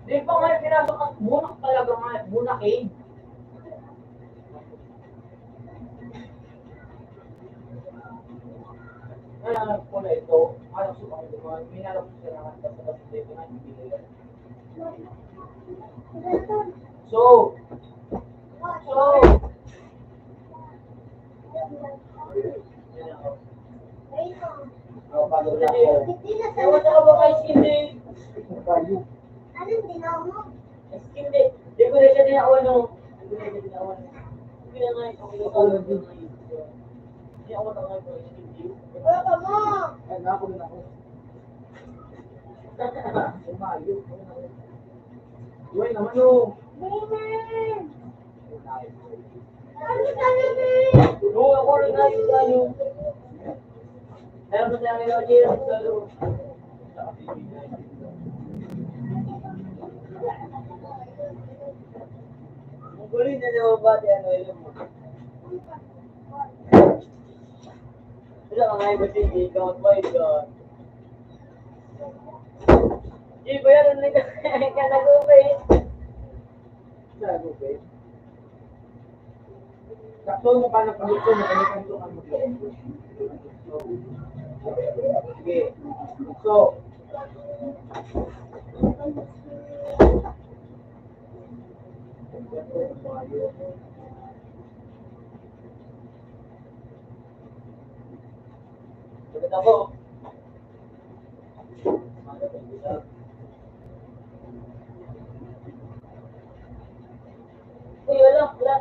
Di pa nga pinasok at bunak talaga nga, bunak eh. Kaya alam ko na ito, alam ko kung dumaan, may alam ko siya naman, basta-basta dito na, hindi nila. So, so, oh, pagod na ako. Ewan na ka ba kay Cindy? Ano yung ginawa mo? Hindi. Hindi ko na siya tinawan, no? Hindi ko na siya tinawan. Hindi na nga, hindi ko na siya tinawan. Hindi ako na nga, hindi. Wala ka mo! Ay, nako na ako. Umayo. Uy, naman, no? Amen! Ano ka naman? No, ako na tayo, tayo. Meron na tayo, Roger. Ang gulo na naman ba, di ano, alam mo? Wala, mga iba, sige, ikaw, my God. Di ba yan, ang nag-, ka nag-ubay? Nag-ubay? Sakto mo pa ng pagkakita mo, kami kanto ang mag-, sige. So, Uy, wala, wala.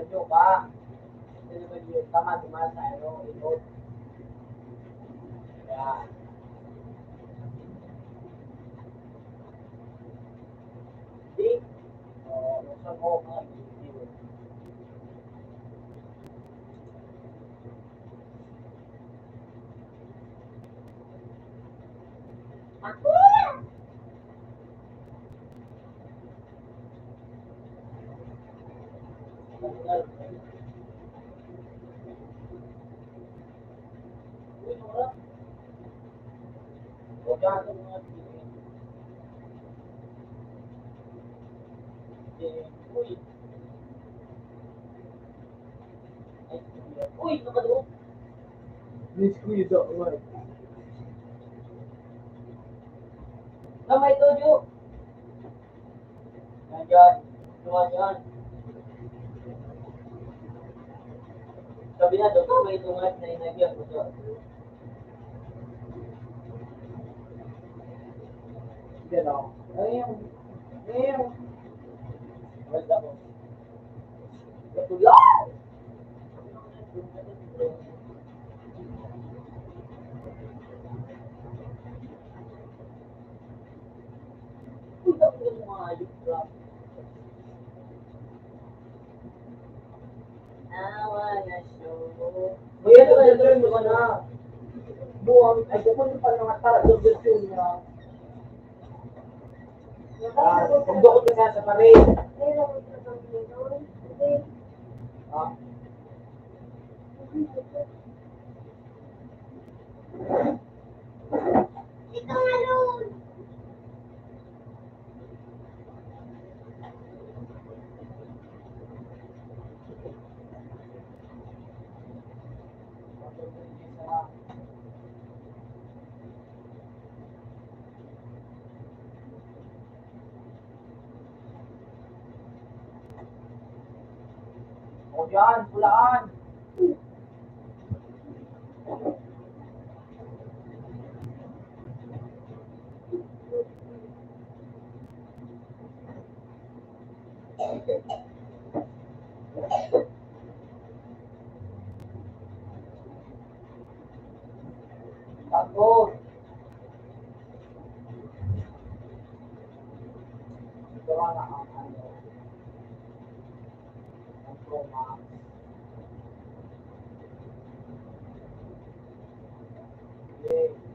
Ito ba? Ito naman yung tama, tama sa ano, inot. Yan. Di? Oh, sa mo, mga video. Uy, nakadungog. Miss ko yun sa uwan. Na may tuyo. Nandiyan. Tuwan yan. Sabi na, "Doktor, may tungat na inagyan ko siya." Yan o. Ayun. Ayun. Wala ko. Ito lang. Awa na siya. Kaya ito na ito yung mga buwang, ay, kung ano pa mga tara, yung version niya. Ah, kung doon ka sa pare. Ah. O yan, hulaan. Takot. Ito na ang ano. Ang trauma. Okay.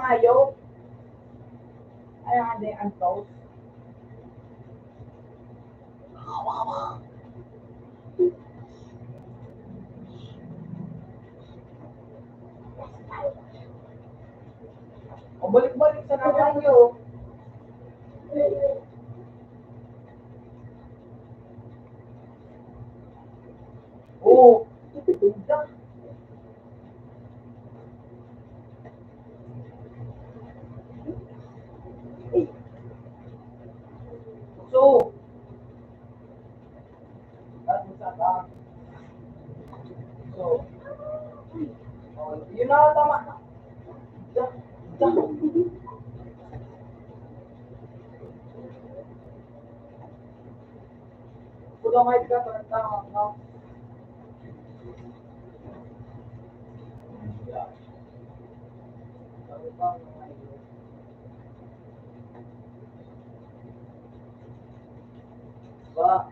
Ayaw. Ay, hindi, ang toast. O, balik-balik sa nanay niyo. Oo. So, so, oh, yun na, tama na. Diyan, diyan. Kulang ay ka, tama, no? Ba?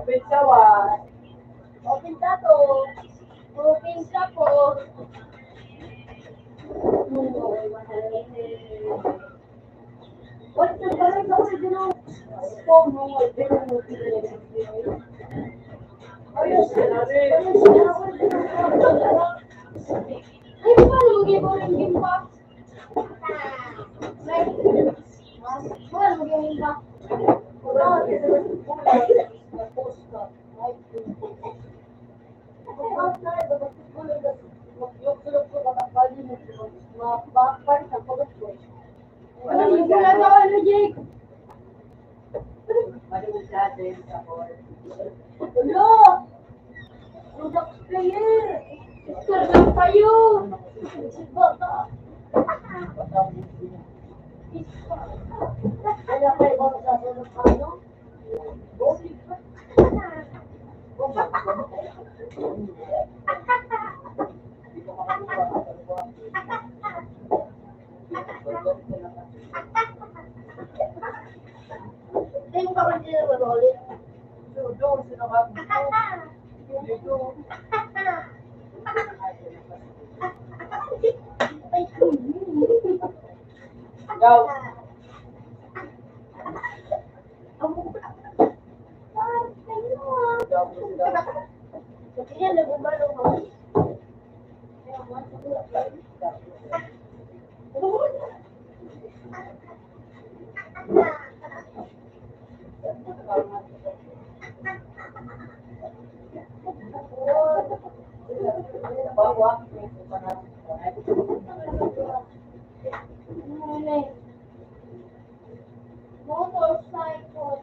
Pinsawa. Open ka po. Open ka po. What's the current original? Ay, paano mag-iba yung gimbak? Paano mag-iba yung gimbak? Ano yung ginagawa mo, Jake? Hello! Products player! Picture lang kayo! Bata! Kaya kayo ba sa ano? Daw. Motorcycle.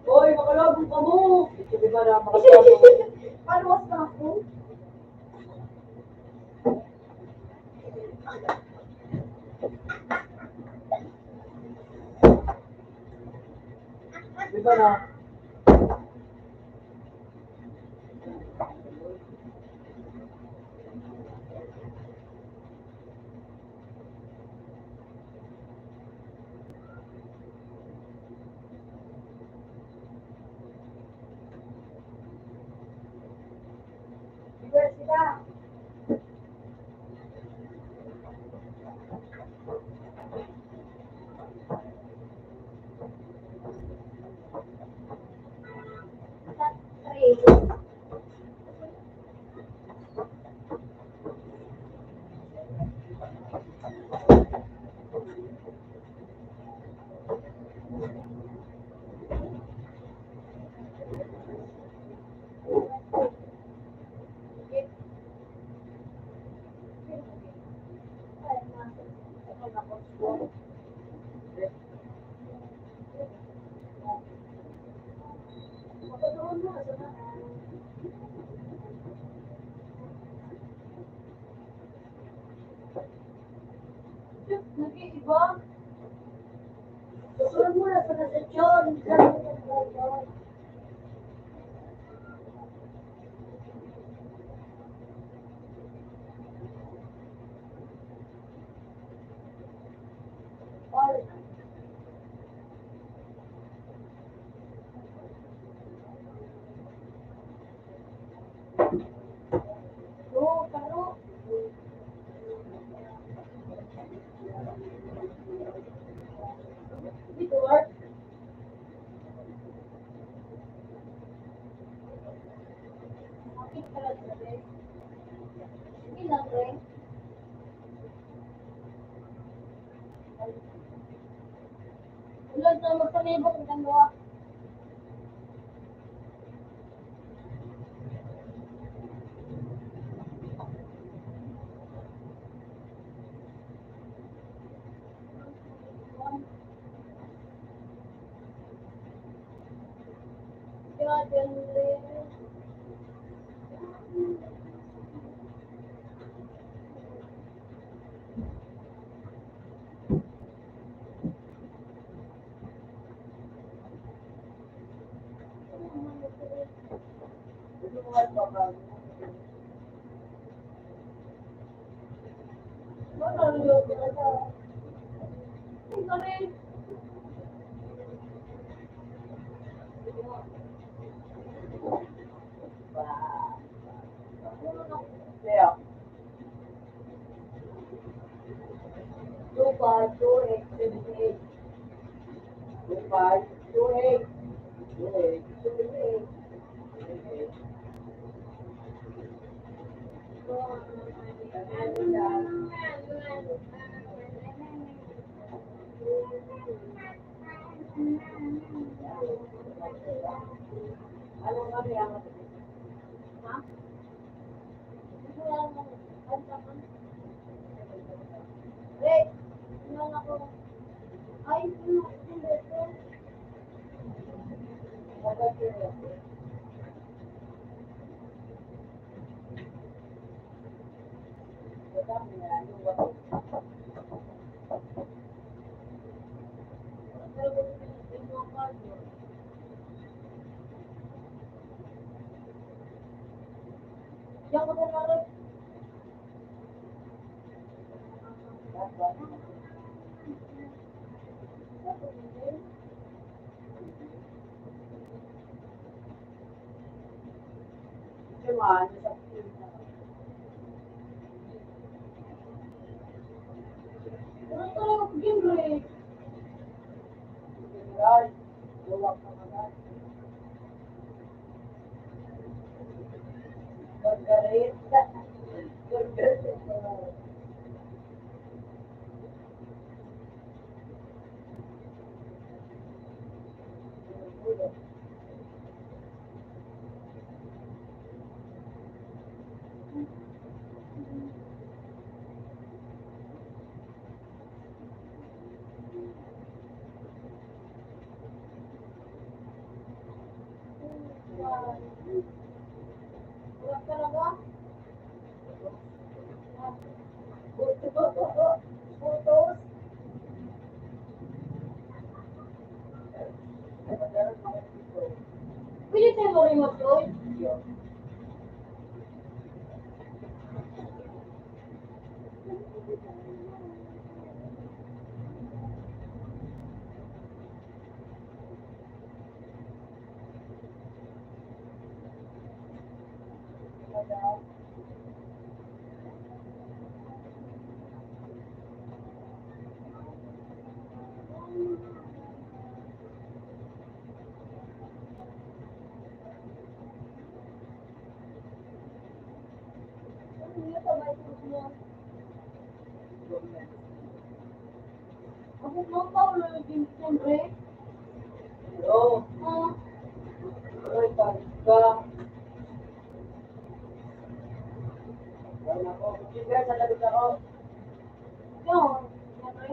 Hoy, makalago ka mo! Ito, di ba, na makalago? Paano mas na ako? Di ba na? Nag-iiba. Susunod mo na sa nasasyon. Ulan na magpalibot ang dalawa. Two five two eight seven eight. Two five two eight. Two eight. Pwede tayo marimot doon? Abot mo pa, wala naging siyempre. Hello. Ah. Ay, tangka. Wala na ako. Hindi, sa labas ako. Yun. Siyempre.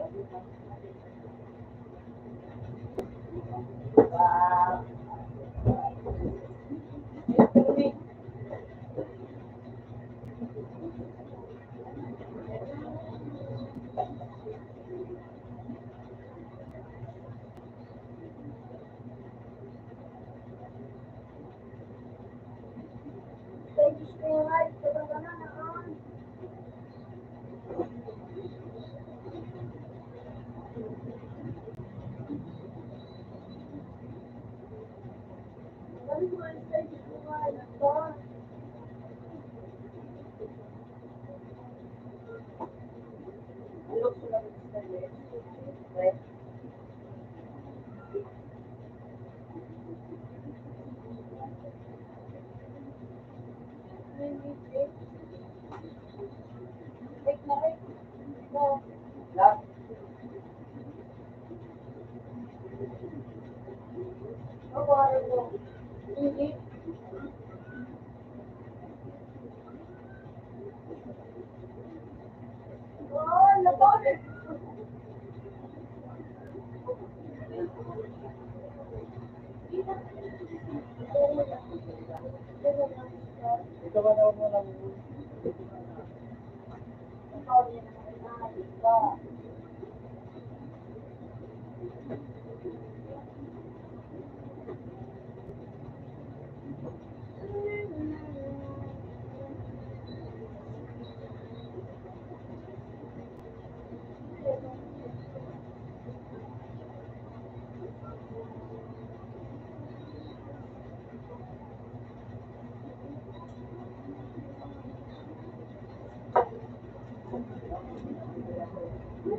Ha?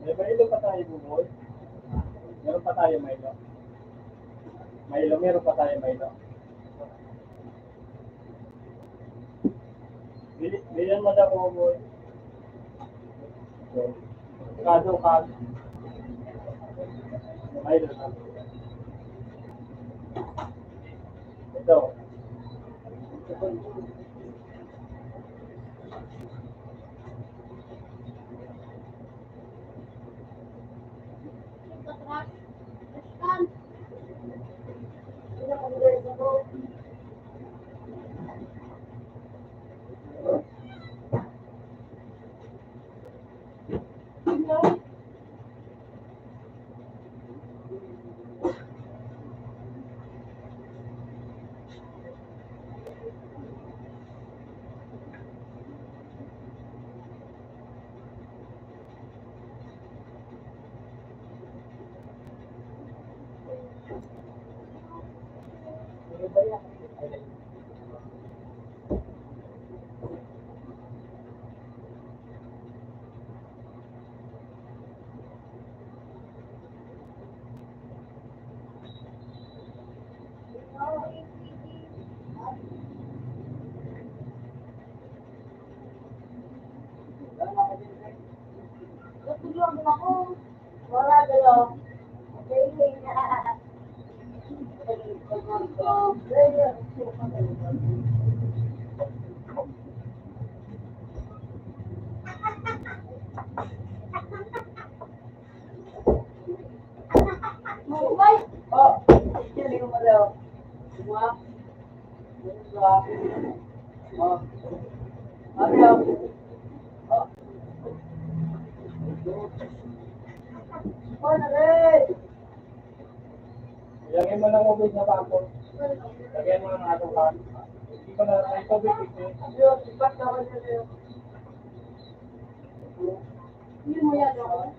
May Milo pa tayo, Buboy? Meron pa tayo, Milo? Milo, meron pa tayo, Milo? Bili-, bilihan mo daw, Buboy. Kado, kado. Milo. Ito. Lagyan mo ng ubig na bago. Lagyan mo ng ano pa. Hindi ko na, may tubig, eh. Hindi mo yan, oh.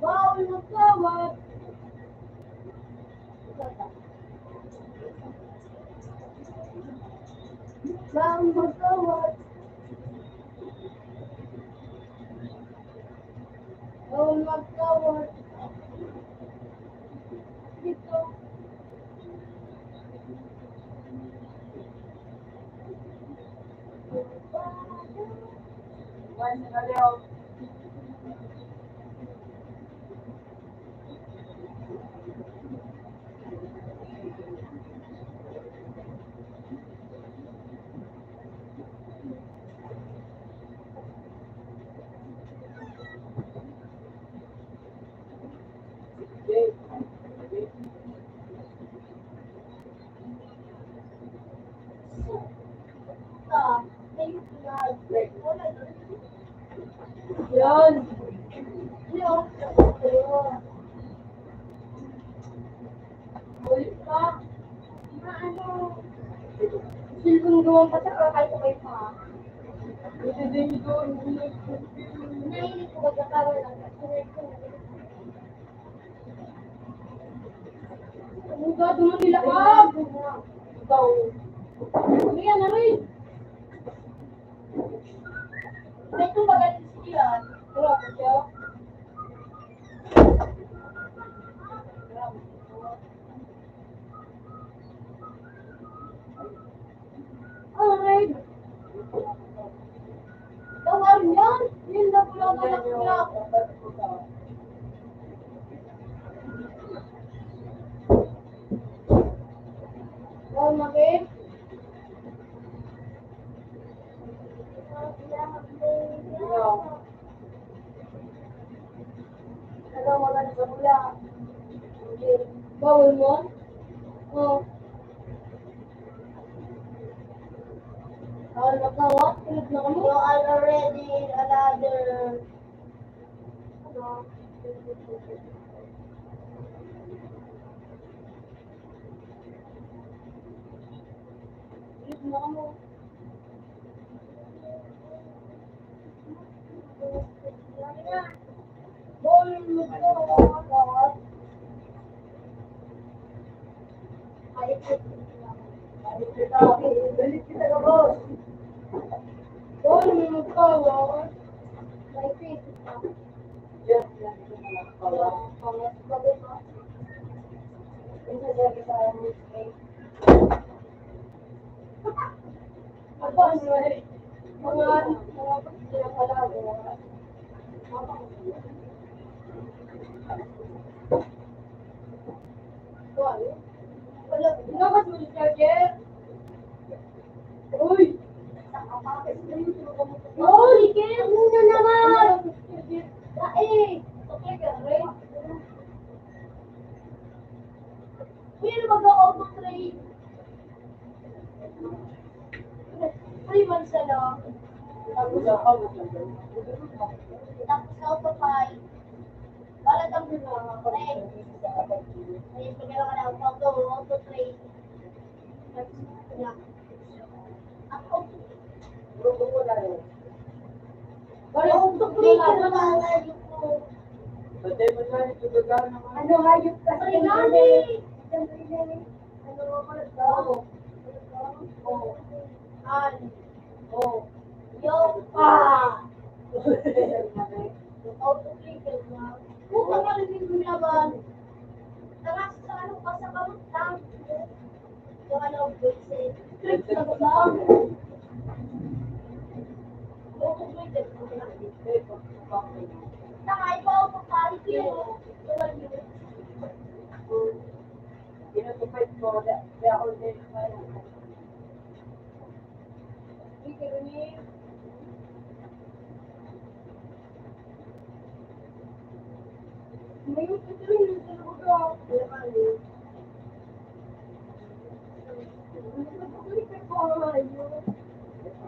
Bawal magkawat. Bawal magkawat. Bawal magkawat. Dito. Yan. Ulit pa. Maano? Cellphone ko ang pata, kahit okay pa. Hindi din ito, hindi na. Nahilig ko magkakaroon ng internet ko. Ang gado mo nila, ah! Ikaw. Ano yan, ano yun? May tumbagan siya. Grabe siya. Aray! Tawar niyan! Yun na pala, anak niya. Oh, maki. Ano, wala na sa bula. Bawal mo? Oh. Bawal magkawat? Tulog na kami. You are already another. Ano? Tulog na kami. Tapos, mga, mga pinapalago. Wala, inangat mo si Charger. Uy! Uy, Ken, muna naman! Ay! Okay ka, Ray? Uy, ano ba, auto train? Three months na lang. Tapos ako, tapos ako pa, para tapos na ako. Eh, eh, pagkala ka na, auto, auto train. Tapos na. Ako. Wala akong tukli, pero wala yung ko. Ano, hayop ka? Ano, ano, ano, ano, ano, ano, Oh. Yo, pa! Autoclicker na. Puta ka rin yung laban. Tara, sa ano ka sa kamot lang? Yung ano, Vincent. Trip na ba? Autoclicker na. Tanga, ikaw, autoclicker. Yung ano, pinatupad ko, kaya ako din.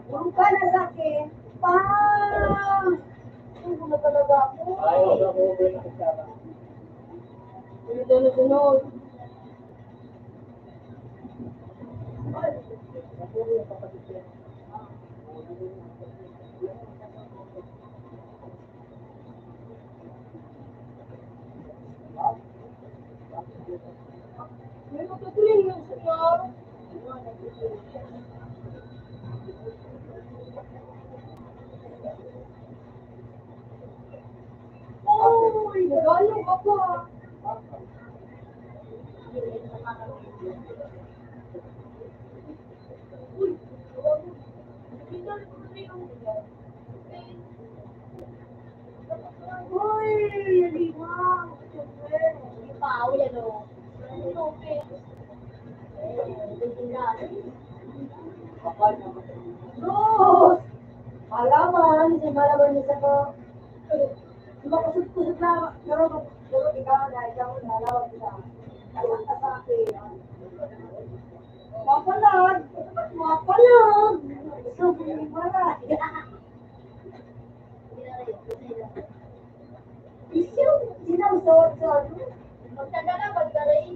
Huwag ka na sa akin. Pang! Ano na talaga ako? Ayaw na mo, Bren, ang kasama. Sunod na sunod. Uy, nagano ka pa? Uy, naliwang. Hindi pa, uy, ano? Ano, open. Sus! Malaman, si malaman niya sa ko. Makusog-kusog na, pero, pero ikaw na, ikaw na, lawag kita. Alam ka sa akin. Mapalag! Mapalag! So, wala. Isyo, sinaw sa, sa, magtanda na, magtaray.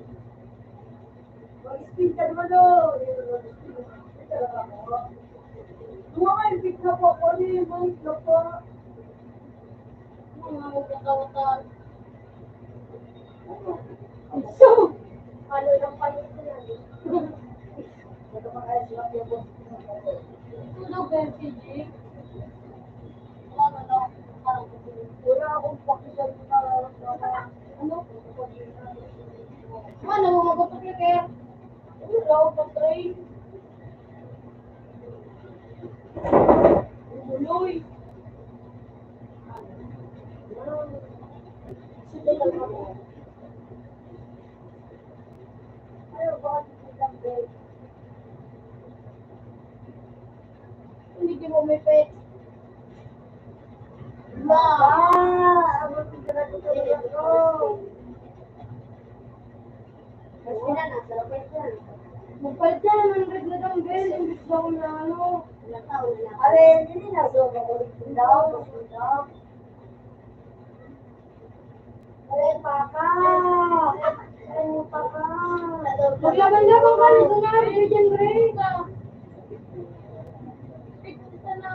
Mag-speed ka naman, oh. Mga ka, speed na po, pwede, mga ka. Mga magkakawatan. So, ano lang pala ito yan? Tulog, M C G. Wala akong pakialam na nararamdaman. Ano? Ano, namamagot ka, Claire? Wala akong patay. Umuloy. Sige lang ako. Ayaw, bakit hindi lang, babe? Hindi mo may pet. Ma! Abot ko na dito. Mas pinanasa, okay yan. Magpalit ka ng hundred na dumbbell, imbis daw na ano. Are, hindi na so, makulit daw, makulit daw. Are, papa. Are, papa. Maglaban-laban ka, nagdungan, Virgin Ray. Ito na.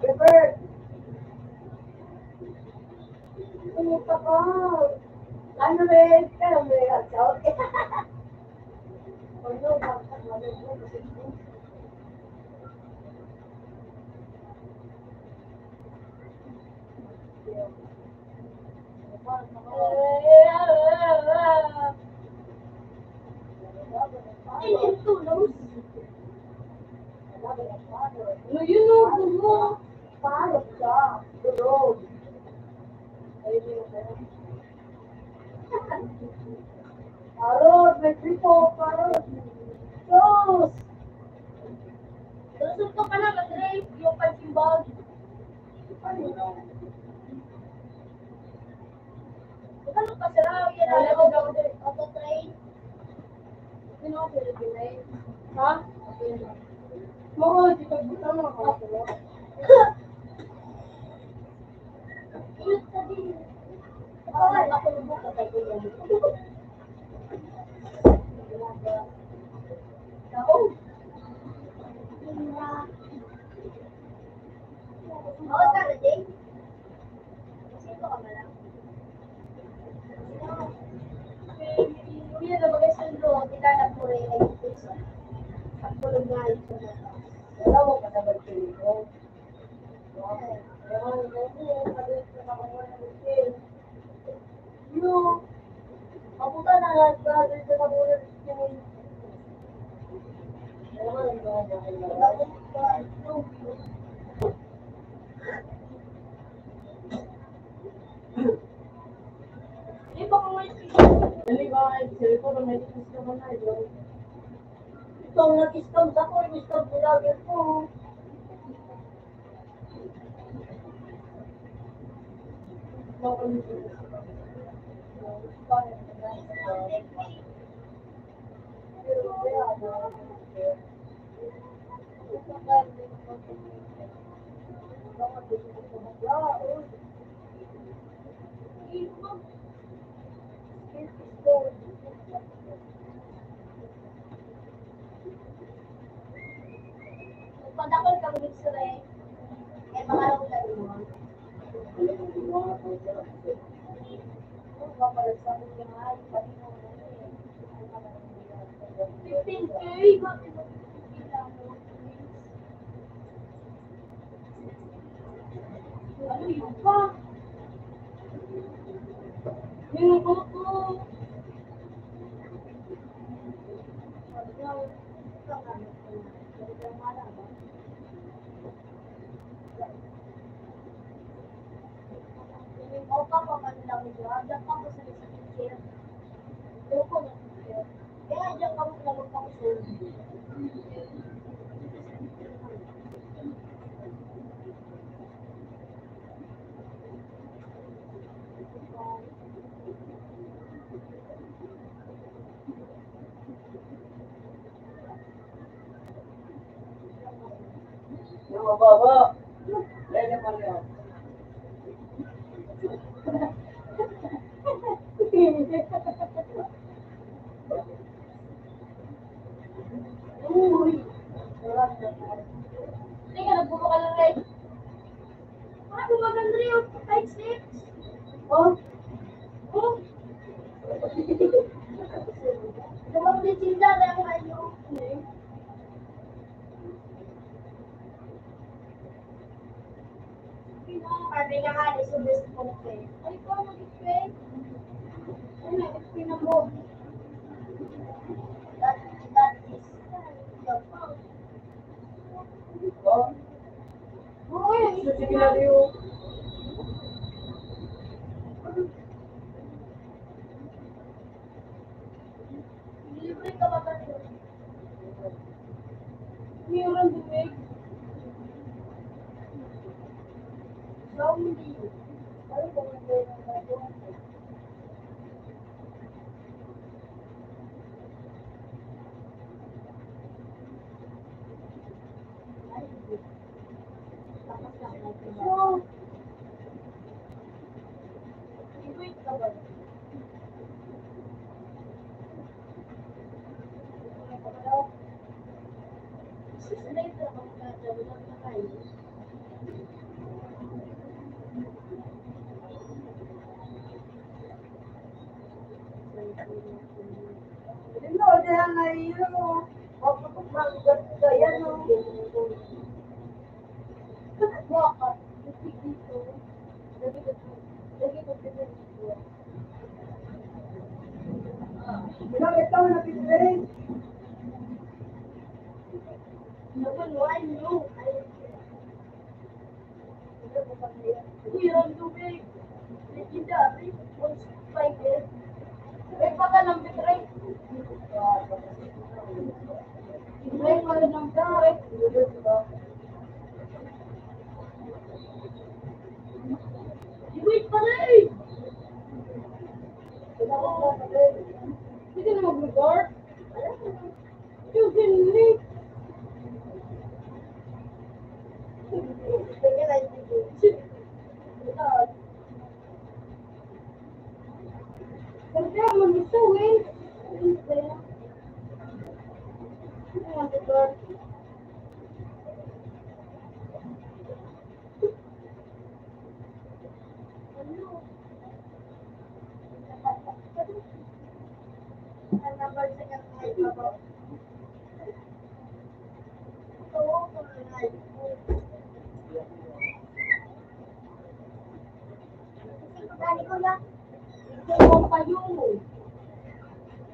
Robert. Puta ka. Ano, Red? Pero may account. Ano, bakit? Ano yun, oh? Gulo. Parang siya. Gulo. Ayun yun, oh. Parang, may gripo, parang. Sus! Lusot ka pala, Madre. Yung punching bag. Ano yun? Ano pa sila? Yan ang auto train. Sino ang Pilipinay? Ha? Mga, di ka buta, mga kapatid. Iyot ka din. Ay, ako na buka kay Kuya. Ako. Ako ka na din. Kasi ito ka na lang. Kuya, nabagay sa ulo, kita na po rin ay education. Ang tulog na ito. Wala mo pa naman pinili ko. Wala mo. Wala mo. Wala mo. Wala mo. Wala mo. Mabuta na nga, brother, sa kabulan. Di ba kung may Dali ba, ay, cellphone, may discount na, ito. Itong nag-discount ako, discount vlogger ko. Pag ako ikaw, X-ray, eh, pangarap ko lang yun. Fifteen K, bakit mo fifteen K lang? Ano yun pa? Yung ako. Opa, paman lang ito. Diyan pa po sa isang chair. Opo, na chair. Kaya diyan kami na magpakasal. Mababa. Kaya naman yan. Uy. Teka, nagbubo ka lang, Ray. Ano ba, Andrea? Five, six? Oh? Oh? Lumang legenda na ang ayo. Sabi nga, sabi nga nga, ni Subes Pope. Ay, ikaw nag-explain? Ano nag-explain ang book? That, that is the book. Ito? Uy, sige na, Leo. Libre ka ba ba? Meron, Dwayne. Zombie. Ay, kung hindi na ba yun? Ay, hindi. Tapos lang natin. So, wait ka ba? Uy, ang tubig. Legendary. Five years. May pa ka ng bitray. May pa ng bitray. Wait pa rin! Hindi na mag-resort. Yung ginli. Kaya mo gusto, Will? Ano? Ang number sa kanya ay baba. Ito, kung nanay ko. Dali ko na. Ito, ang payo.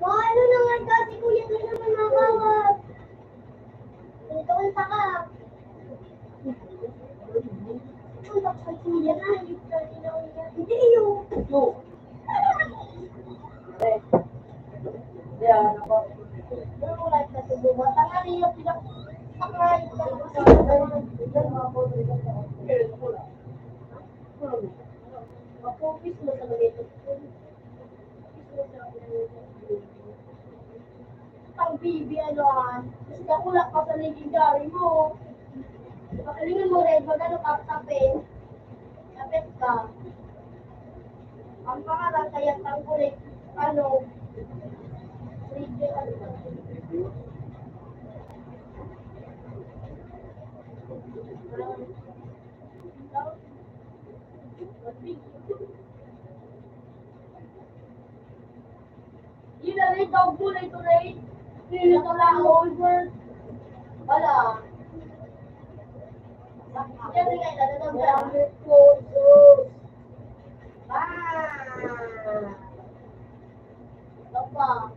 Paano na nga kasi, kuya, di naman makawag? Ito ang taka. Ito ang taka, kuya, na, hindi ka, hindi na, hindi, iyo. Ito. Yan, ako. Pero wala ka sa buwan. Ang ano yung pinag-, sakay, sakay. Ako, mismo sa mga ito. Pang bibi, ano, ah. Kasi ako wala pa sa legendary mo. Pakalingan mo, Red, magano ka, tapin. Tapit ka. Ang pangalan kaya tangkulik, ano, Red, ano, Yun na rin, daog mo na ito, Ray. Yun na ito, laon. Wala. Yan, yan, yan, yan, yan. Ah. Papa,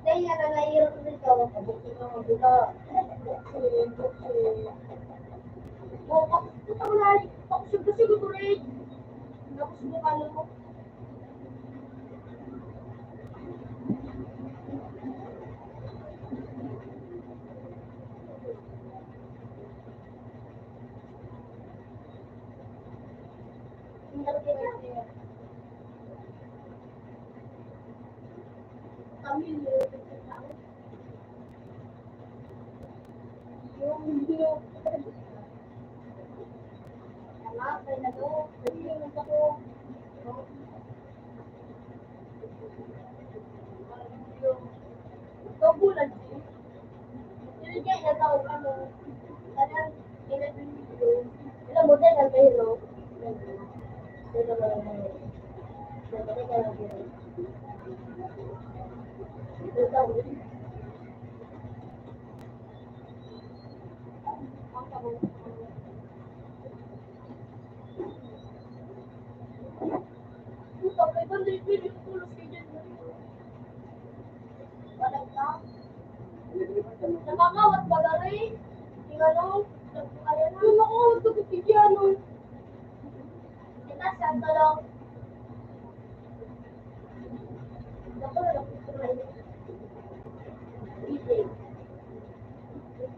kaya na nahihirap nito. Abot ko na, abot na. Abot ko, abot ko. O, pak-, puta mo na, pakusog-kusog ito, Ray. Tapos mo ka, no? Ang laki na siya. Kami, yung, yung, Ah, kaya na to. Pwede naman ako. Ikaw po lang, Jim. Hindi niya nataw, ano, parang, ilang, ilang model ang mayroon. Nakakawat ba gari? Yung ano? Ayan, ano ako, ito, ito, ano? Kita sa talong. Ako na lang, ito na yun. Ito,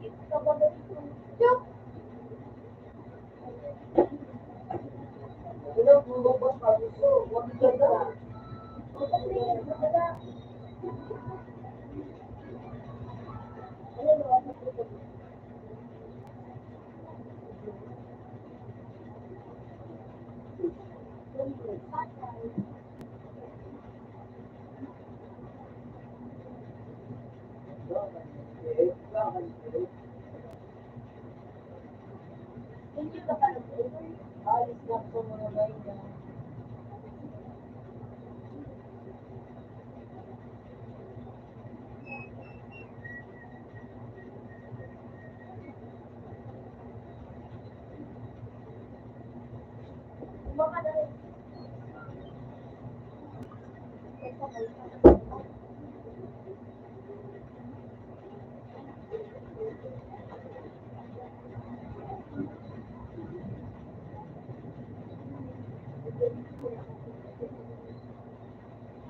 ito, ito.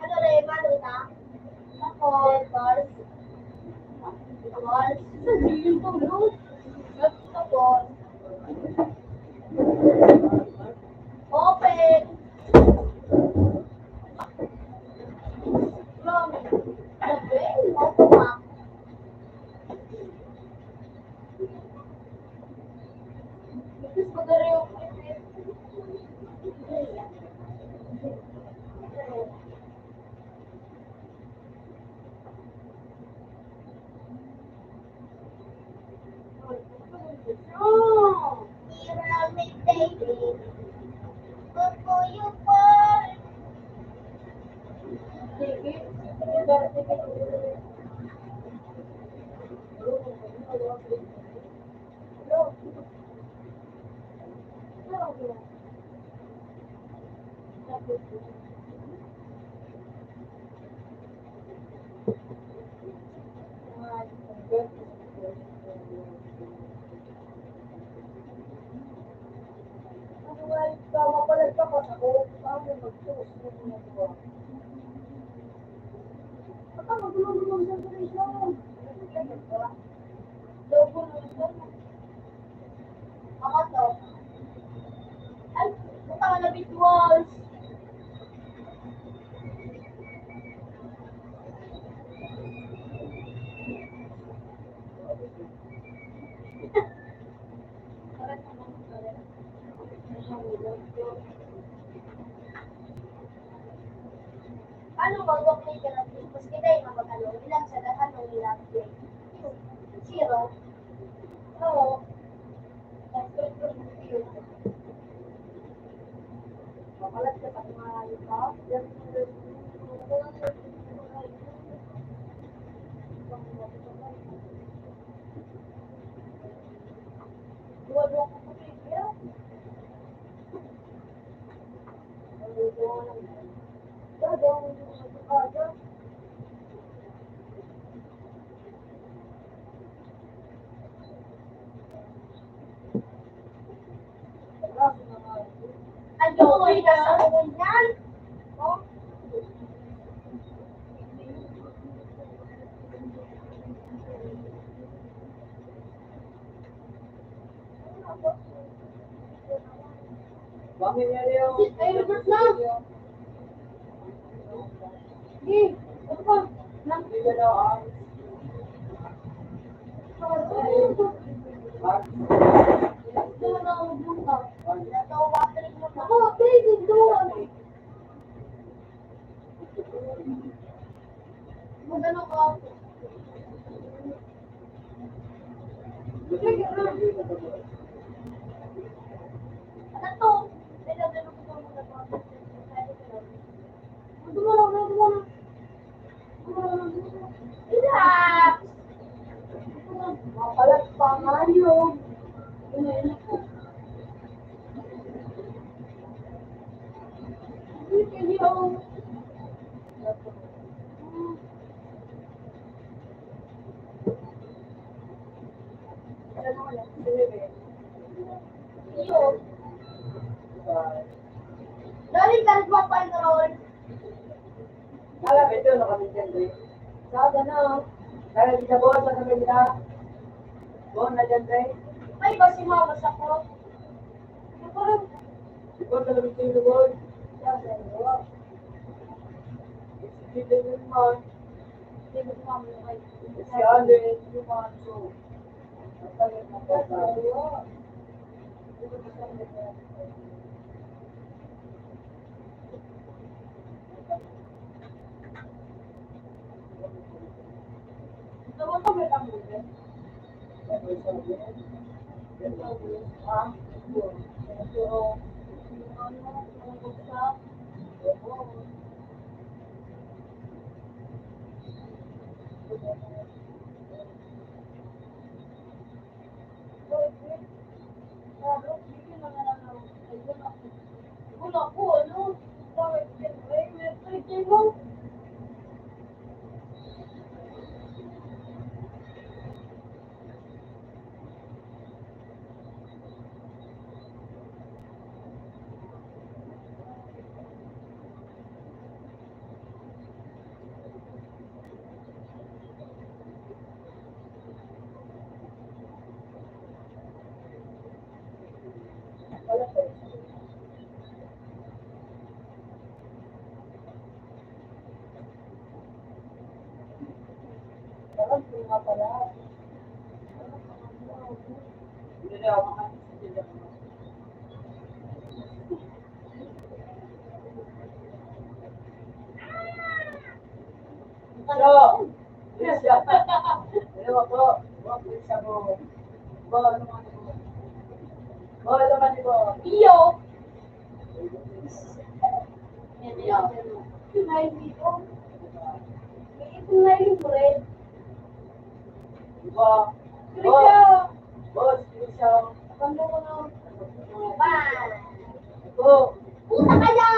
Ano na yung ano na? Tapos, tapos, tapos, open. Grabe. Open pa. Ako to. Ay, puta ka na, visuals. Paano mag-work ni Geraldine? Mas kita yung mga ano, ilang sa lahat ng ilang. Zero. Oo. Mapalat ka sa mga ito. Duwa-duwa ko sa pigil. Ayoko yung nasa yan. Oh. Ay, Robert na. Sige, ano pa? Nang- Ito na ang buka. Iyo. Galing ka nagpapaintaron. Alam, ito, nakamitin, eh. Sa ano, kaya di sa buwan, sa kami nila. Buwan na dyan, eh. May ba si Mama sa ko? Ano pa rin? Ikaw talaga yung buwan. Sa ano? Sige, din naman. Sige, naman, yung ay. Si Allen, yung mga, so, Iyo. Iyo. Ito na yung red. Iyo. Boss, Trisha. Paano ko na? Ba? Ito. Puta kaya!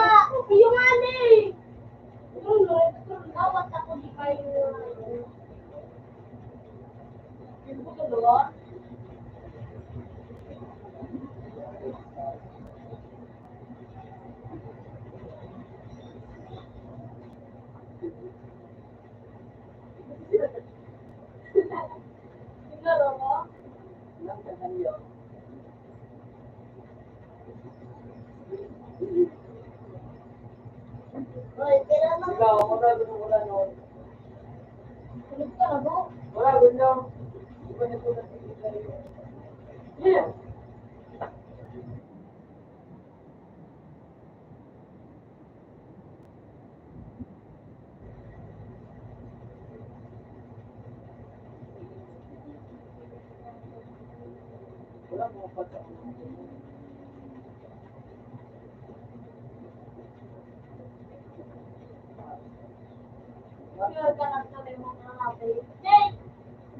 Iyo nga ni! Ito, ito, ito. Awat ako di kayo. Ito, ito, ito.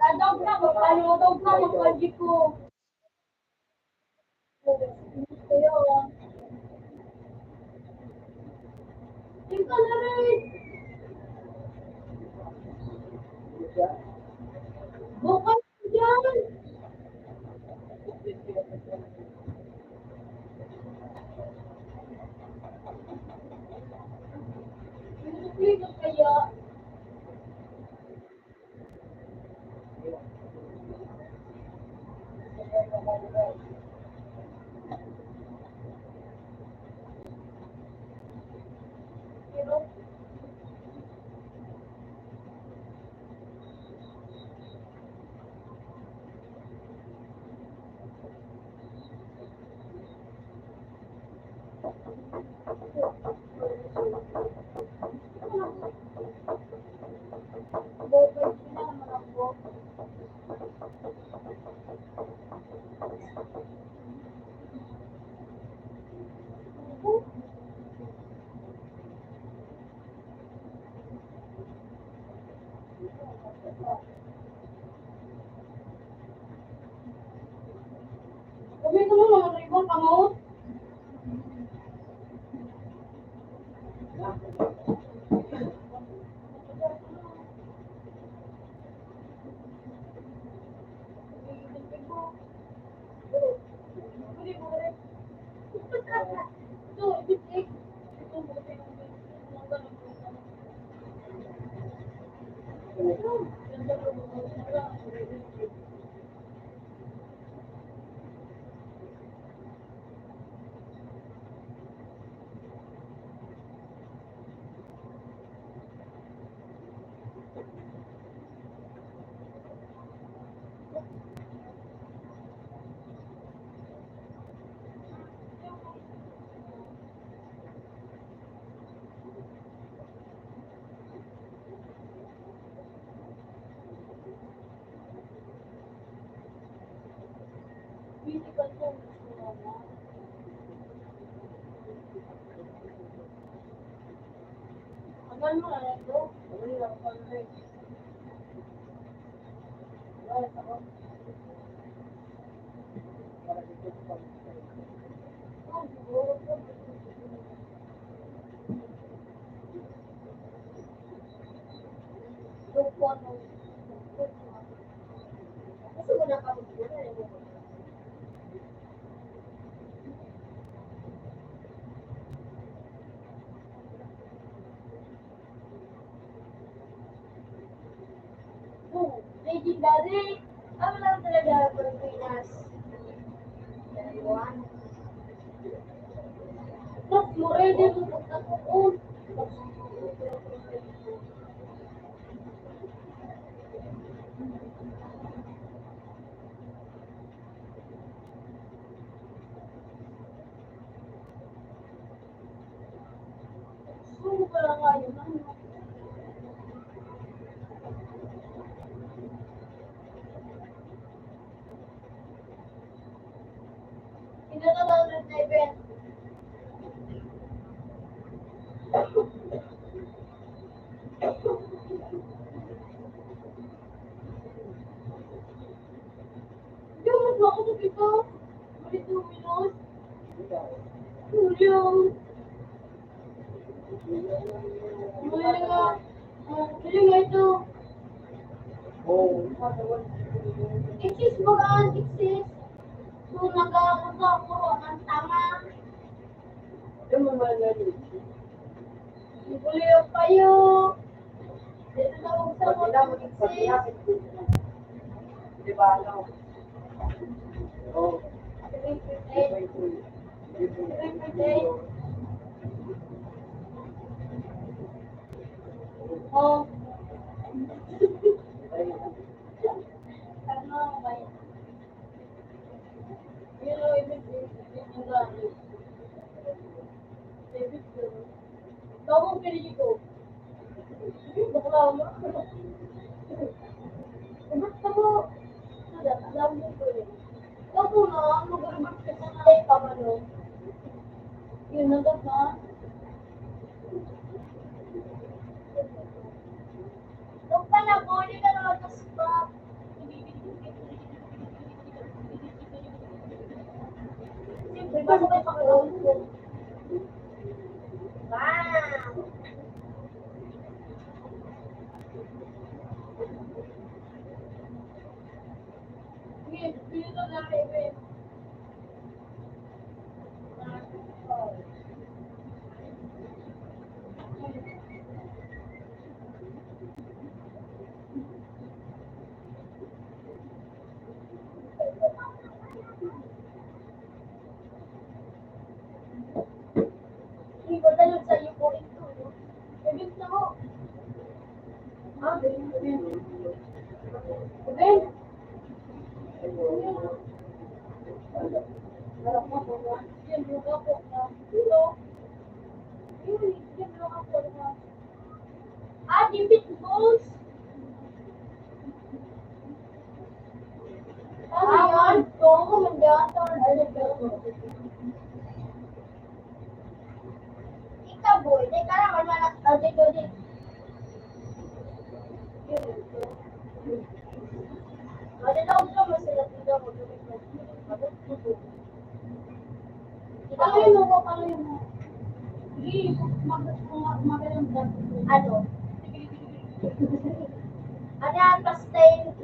Dadog na, magpaludog na, magpaludog ko. Bukas yan. Kaya, Ano naman, Ribbon, kamot? Ready, Daddy? Ano lang talaga ang Pilipinas? Dalawa. Look, mo ready mo pagkatuon. Yung mas mausok ito. Marito, Minos. Julio. Wala. Ah, wala nga ito. Exist ba ka? Exist. Kung nagkakaroon ako ng tama. Yung mga nalilito. Huli ang payo. Dito na huwag sa mga taxi. Di ba, ano? Oo. Every day. Every day. Oh. Ano ba yun? Tawag pinili ko. Bakla mo. Ubus ka mo. Alam mo ko eh. Ako na, ang mag-ubus ka sa kay Pamalo. Yun, nagat na. Huwag ka na, pwede ka na mag-spot. Siyempre, bago may pakulong ko. Wow! Sige, dito na, baby. Iba tayo sa iyo po ito, no? Ibig na ho. Ah, ganun, ganun. Okay? Yan, buka po. Hello. Yun, yan, buka po. Ah, di pitbulls. Ah, yan. Oo, mandiyan. Ikaw, boy. Teka lang, wala na. Ah, dito, dito. Yun. Wala na, huwag ka masarap dito. Wala na, huwag ka masarap dito. Paluin mo ko, paluin mo. Sige, mag-, mag-, magaling ka. Ano? Ano yan? Pastel.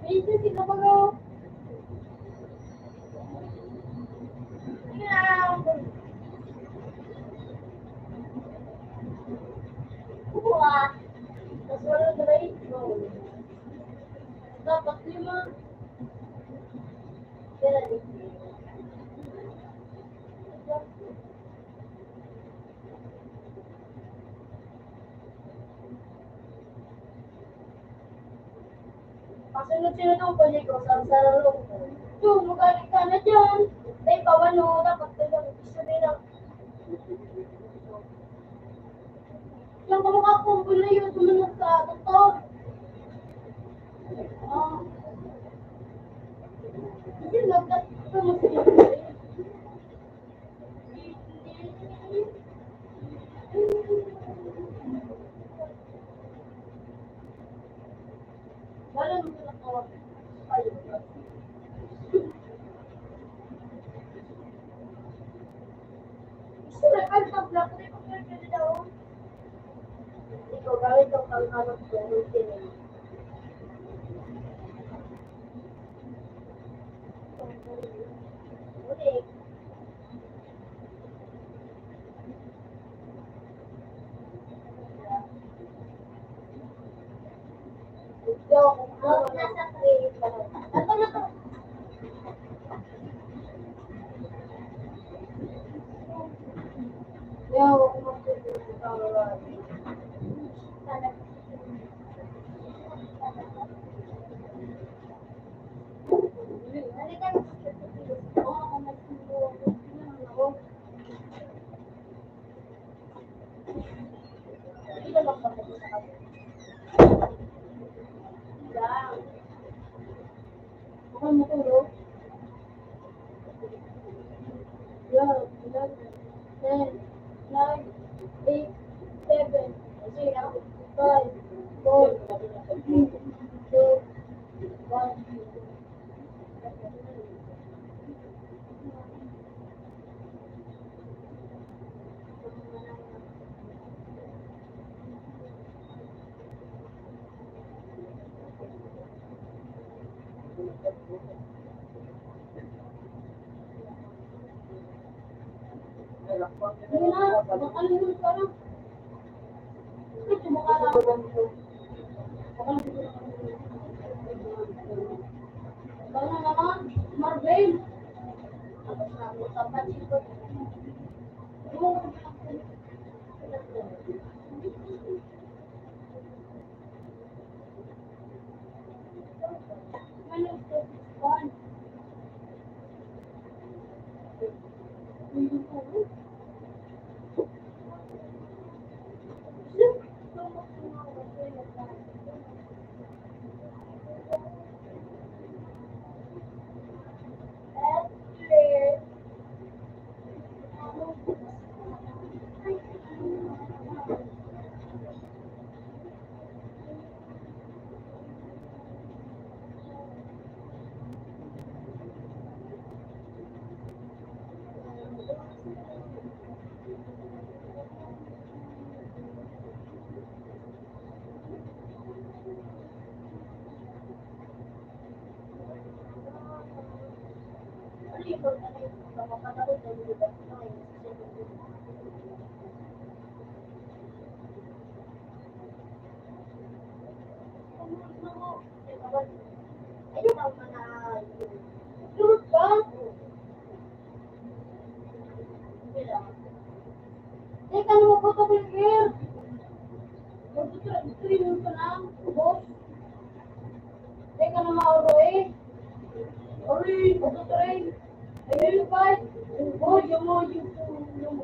Pinipili ka ba, bro? Sige lang. Kuha. Tapos wala na ba yun? Dapat lima. Pasunod sila ng kulit ko, sa saralo. Yung magaling ka na dyan. May pawano, dapat ka lang. Gusto nila. Yung kamukha kong bulayo, sumunod sa doktor. Ah. Hindi, nagkat-, wala naman ako. Ayun. Gusto na, kahit pag-block, may pag-block na daw. Ikaw, gamit ang panghanap ko, yung pinili. Ulit. Ako matulog. Twelve, eleven, ten, nine, eight, seven, six, five, four, three, two, one. Baka naman, Marvin. Teka, ano mo po ito, Pilipir? Magtutra-, train ka na, boss. Teka na, Mauro, eh. Ori, magtutrain. Ayun, fight. Boss, yung mo, yung, yung, yung,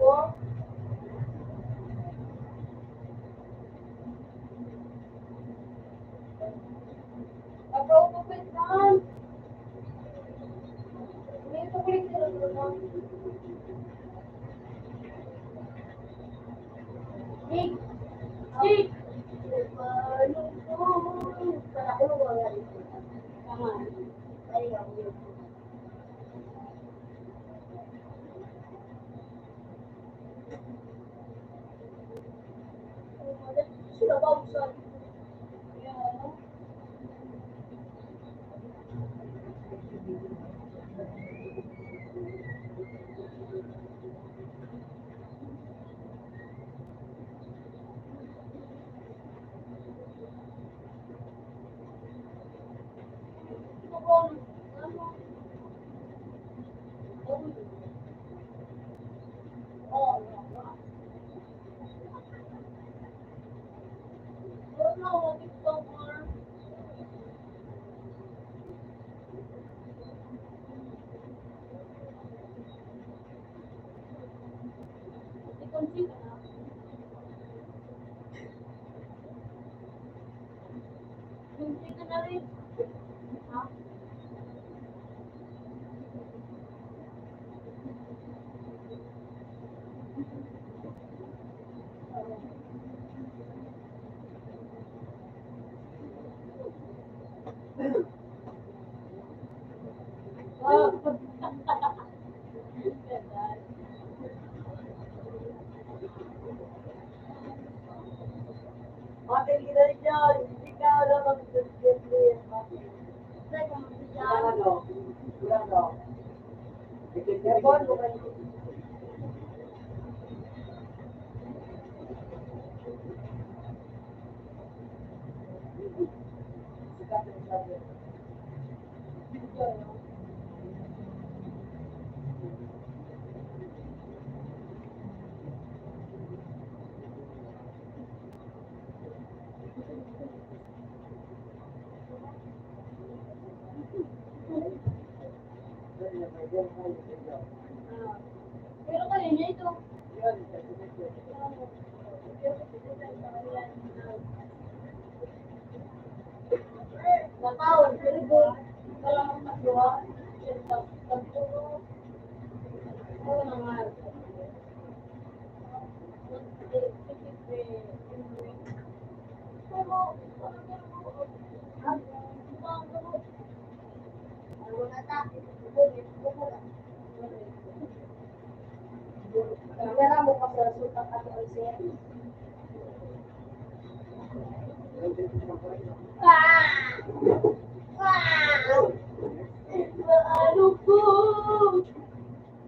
Ano po?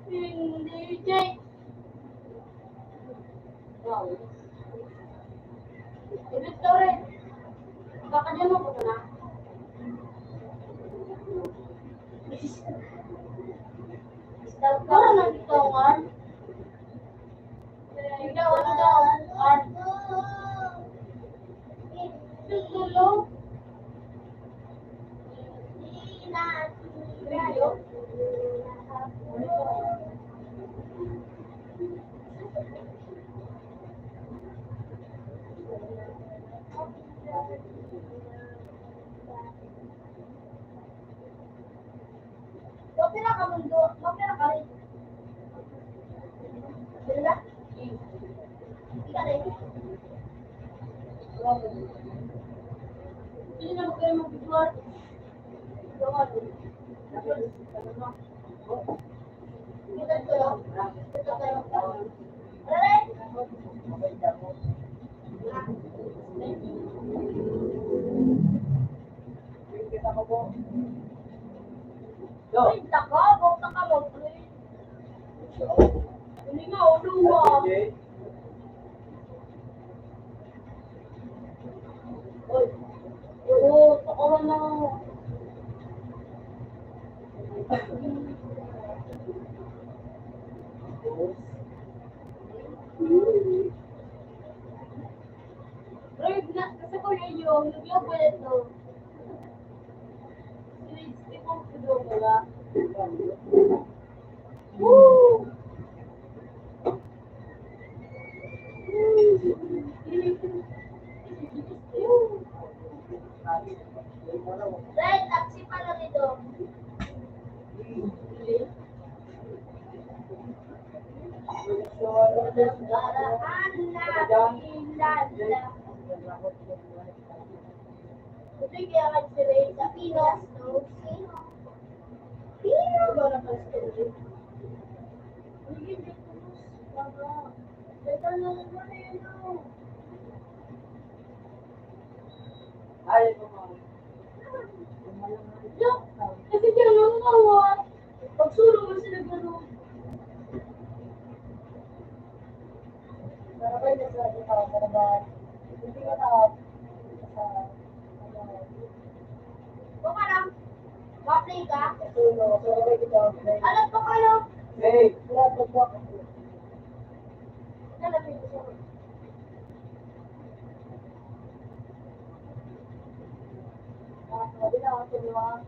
Hindi, Jay. Wow. Ibig sabihin, baka niya mo na. Para na ito, man. Ikaw, ano daw? Art. Ito, Mapira ka mundo, mapira ka rin. Dila. Ika na yun. Hindi na magkaroon ng visual. Gawa doon. Tapos, ano mo? Brave na, kasi Kuya Yung, naglaban ito. Sixty-four kilo pala. Woo! Right, taxi pala nito. Ito yung kaya nag-sira sa Pinas, no? Pinas! Wala pa sa Pinas. Hindi, hindi ko mas, baka, ito na naman eh, no? Ay, ano nga. Yo, kasi siya nang awa. Pagsulong mo sila ganun. Sarabay na sa ito, sarabay. Hindi ka na, sa, ano, Kung ano, ma-play ka? Ano pa ka, no? Hey. Ano na,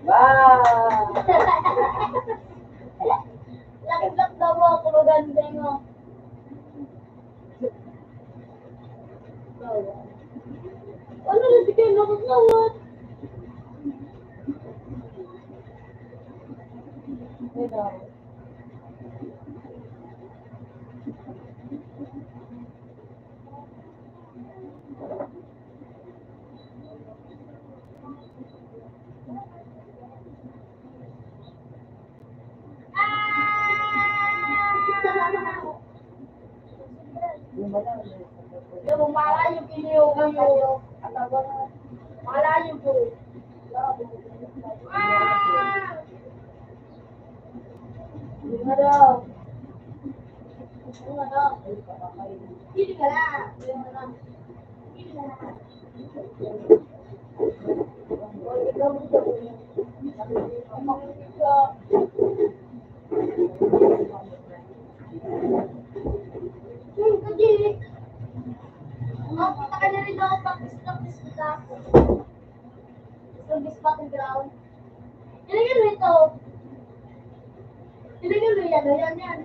Wow! Laki-laki daw mo ako, maganda mo. Ano na, sige, nakakawat. Yung malayo, piniyo kayo. Malayo po. Lima daw. Lima daw. Pili ka na. Lima na. Ilagay mo ito. Ilagay mo yan, yan, yan.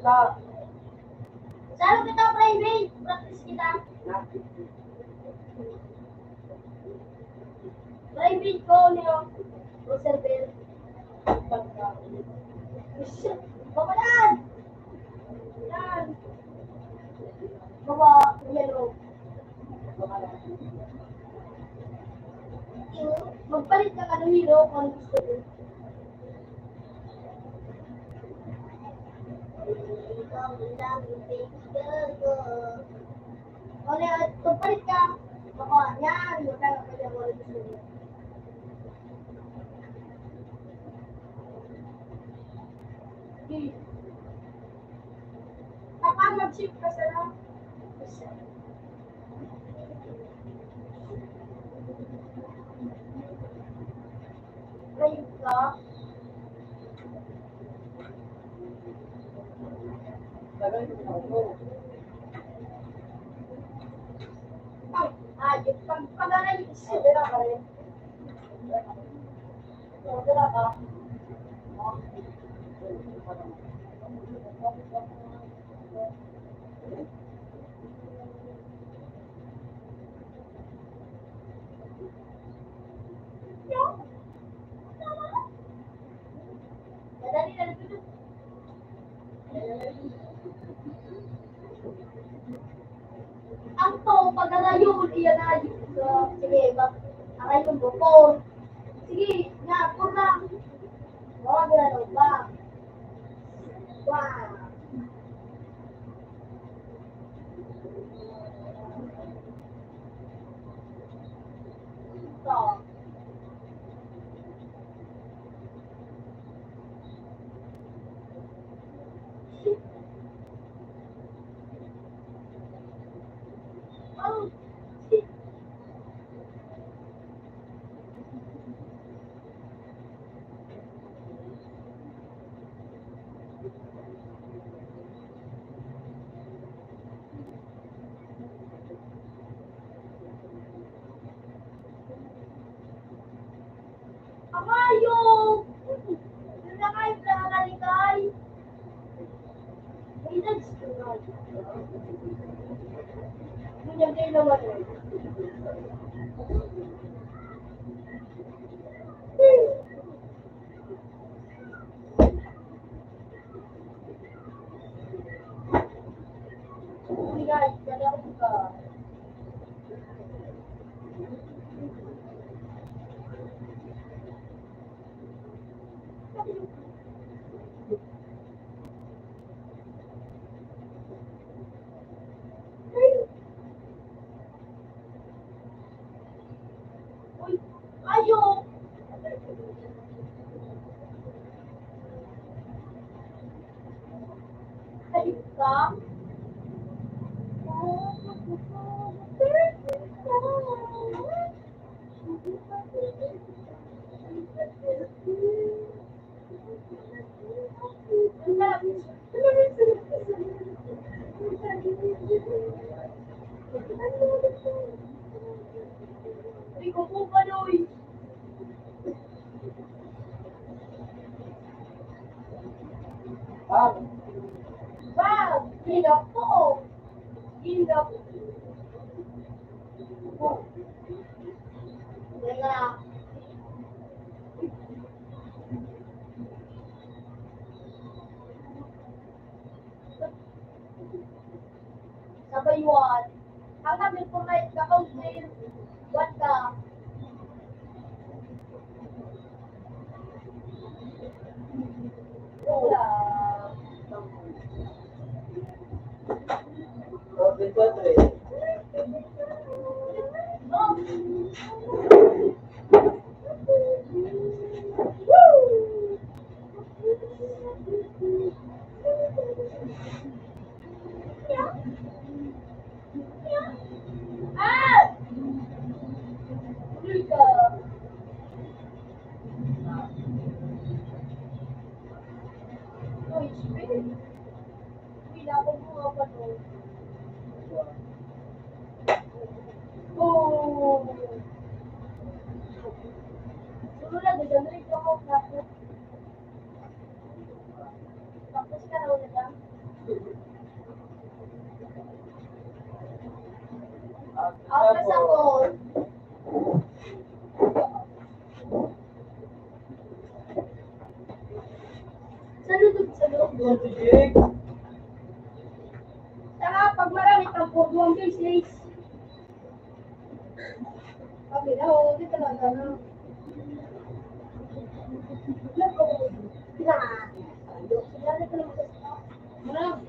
Sa ano kita private? Practice kita. Private ko niyo. Roosevelt. Pagka. Shit! Baba yan! Yan! Baba, yellow. Magpalit ka ng hero kung gusto mo. Ikaw lang, baby girl ko. Wala, magpalit ka. Baka yan, magkano pa yan, wala gusto mo. Sige. Baka mag-ship ka sa lang. Ayun ka. Ay, ayun. Pag, pag-aray, isip. Ang to, pag-arayon, iyan na, so, sige, mag-arayon mo po. Sige, nga, pura. Wag na, no, ba? Wow. Ito. Amayo! Nakay, nakakalikay. May nagsusunod. Ganyan kayo naman, eh. Uy, ayo! Ayun ka? Bag. Bag. Ginapo. Ginapo. Wala. Sabay one. Ang sabi ko, may kapaw sa'yo, what the? Wala. Ako, duwang beses. Sabi na, oh, di talaga na. Muna,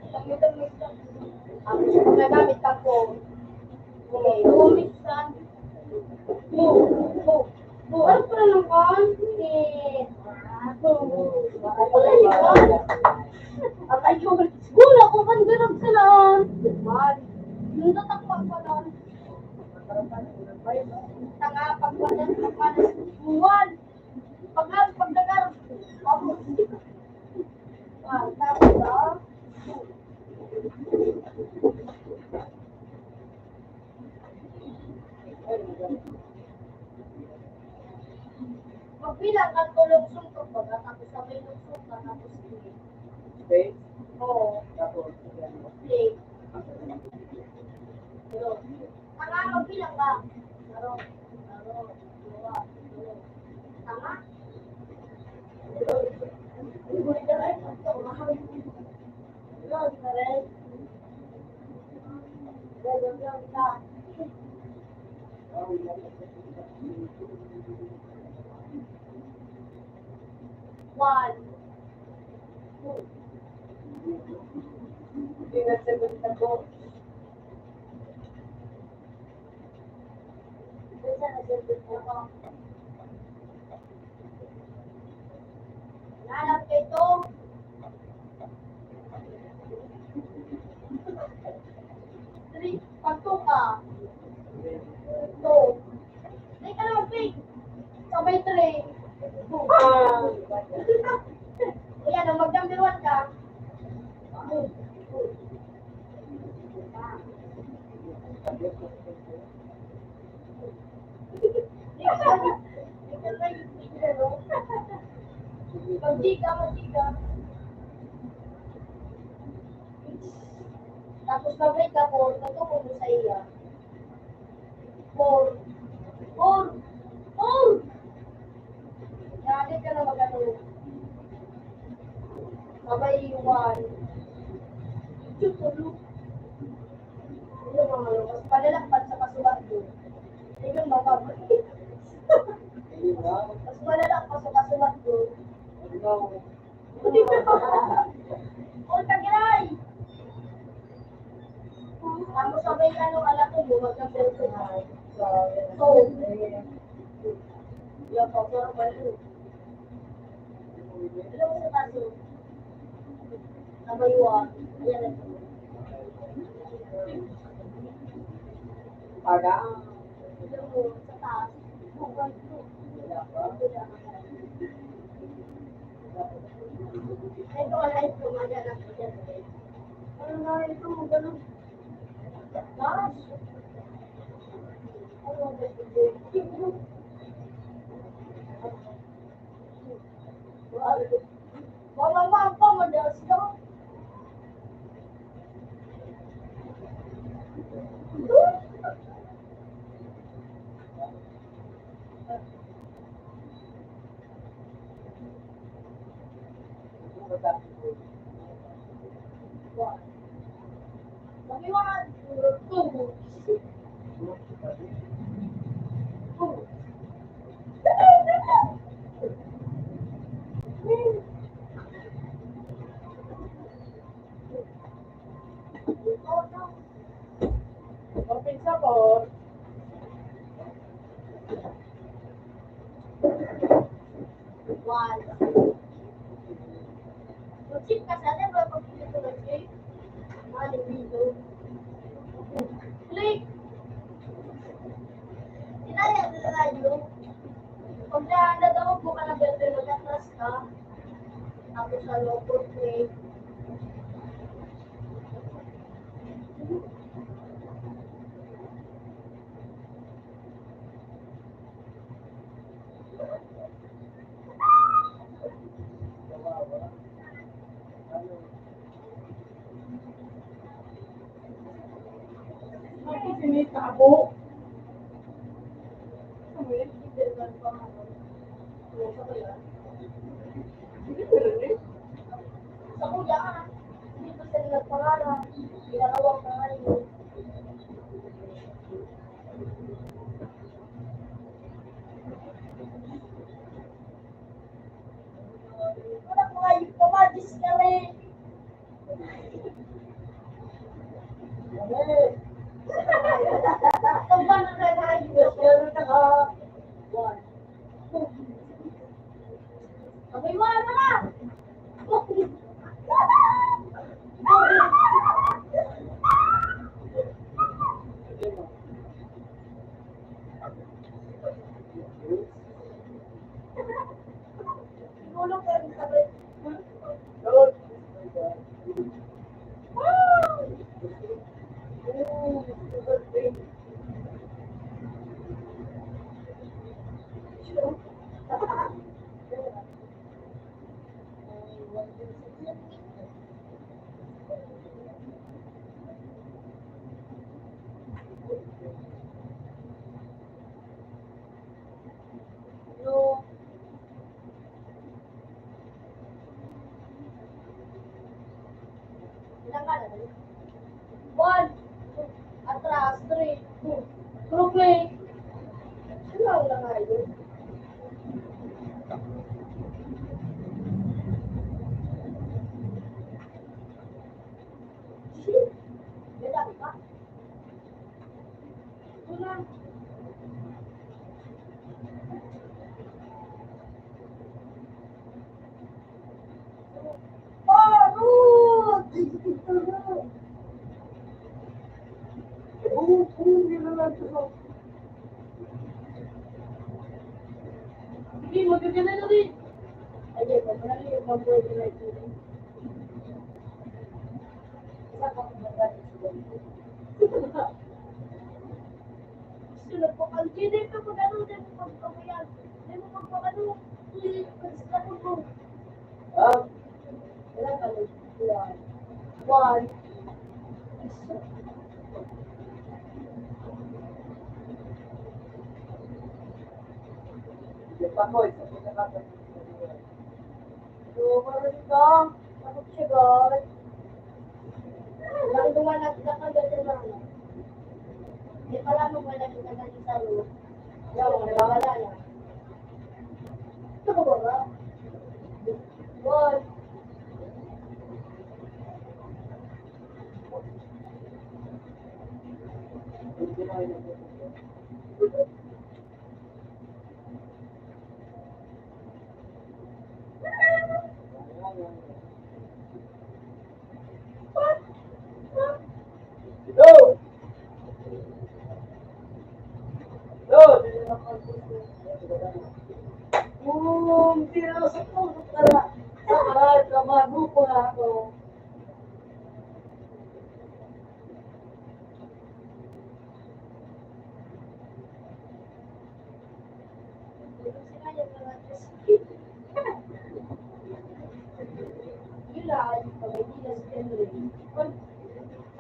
pagmitan mo isda. Ang gusto ko nagamit ako. Okay, duwang beses. Ano pala ng kan? Eh, ah, to. Ano pala yung kan? Ang ayun. Wala ko kan ganap ka lang. Yung tatakpan ko lang. Tanga, pag wala, pag wala, buwan. Pag, pag nagar-, ah, tapos, ah, magbilang ka, tulog, suntok, baga, tapos sabay lugsong ka, tapos play. Space? Oo. Tapos, play. Pero, tanga, magbilang ka. Taro, taro, duwa, tulo. Tanga? One. Two. Hindi na sagot na po. Minsan nasagot na po. Nahanap ka ito. Three, pag two ka. Two. Di ka naman pig. Sabay three. Ah. Ayan, ang mag-number one ka. Magchika, magchika. Tapos mag-break ka po, natutupo mo sa iya. Four. Four! Four! Lagi ka na mag-ano. Sabay iwan. Diyos ko, Lord. Ano mga mas palalakpan sa kasulat ko. Yun yung mababa. Mas palalakpan sa kasulat ko. Or kagiray! Tapos sabay ano, alam ko, bumag ng cellphone. So, yung pagkakaroon. Alam mo sa kaso, nabayuan, ayan na. Para? Alam mo, sa taas, bukal ko. Ito, wala ito, maghanap ko dyan. Ano na ito, ganun? Taas. Ano ba ito? Wala ito. Mama, mama, madalas daw. Open sa po. One. Mag-check ka sa atin, bro, pag pinito mag-check. Mga libido. Click. Sinaya na tayo. Pag na, nagawag mo ka ng belt, mag-atras ka. Tapos ano, portrait. Bakit hindi tabo? Sa kuya, hindi ko sila nagpangalan. Ginagawa ko ngayon. Amen. Ang banal na tayo. Yes, meron na ka. One. Amoy mo, ano na? One, atras, three, two. Brooklyn. Ano ang nangayon? Shit! Wala pa. Hindi, magaganda na rin. Ay, di, pag marami yung pag-organize mo rin. Isa pa kung maganda. Gusto na po, ang gini pa kung ano, di mo pagpabayaan. Di mo pagpakano. Hindi, pag-stop mo. Ah, wala ka lang. One. One. Yung pakoy, sa pagkakataon. So, parang ito, takot siya, God. Nagduwa na sila kang Duterte, mama. Di pala mo wala kita sa laro. Yaw, nawawala na. Ito ko ba ba? Boy. Hello! Hello! Kung sino sa puso ka na, sa lahat na manuko na ako.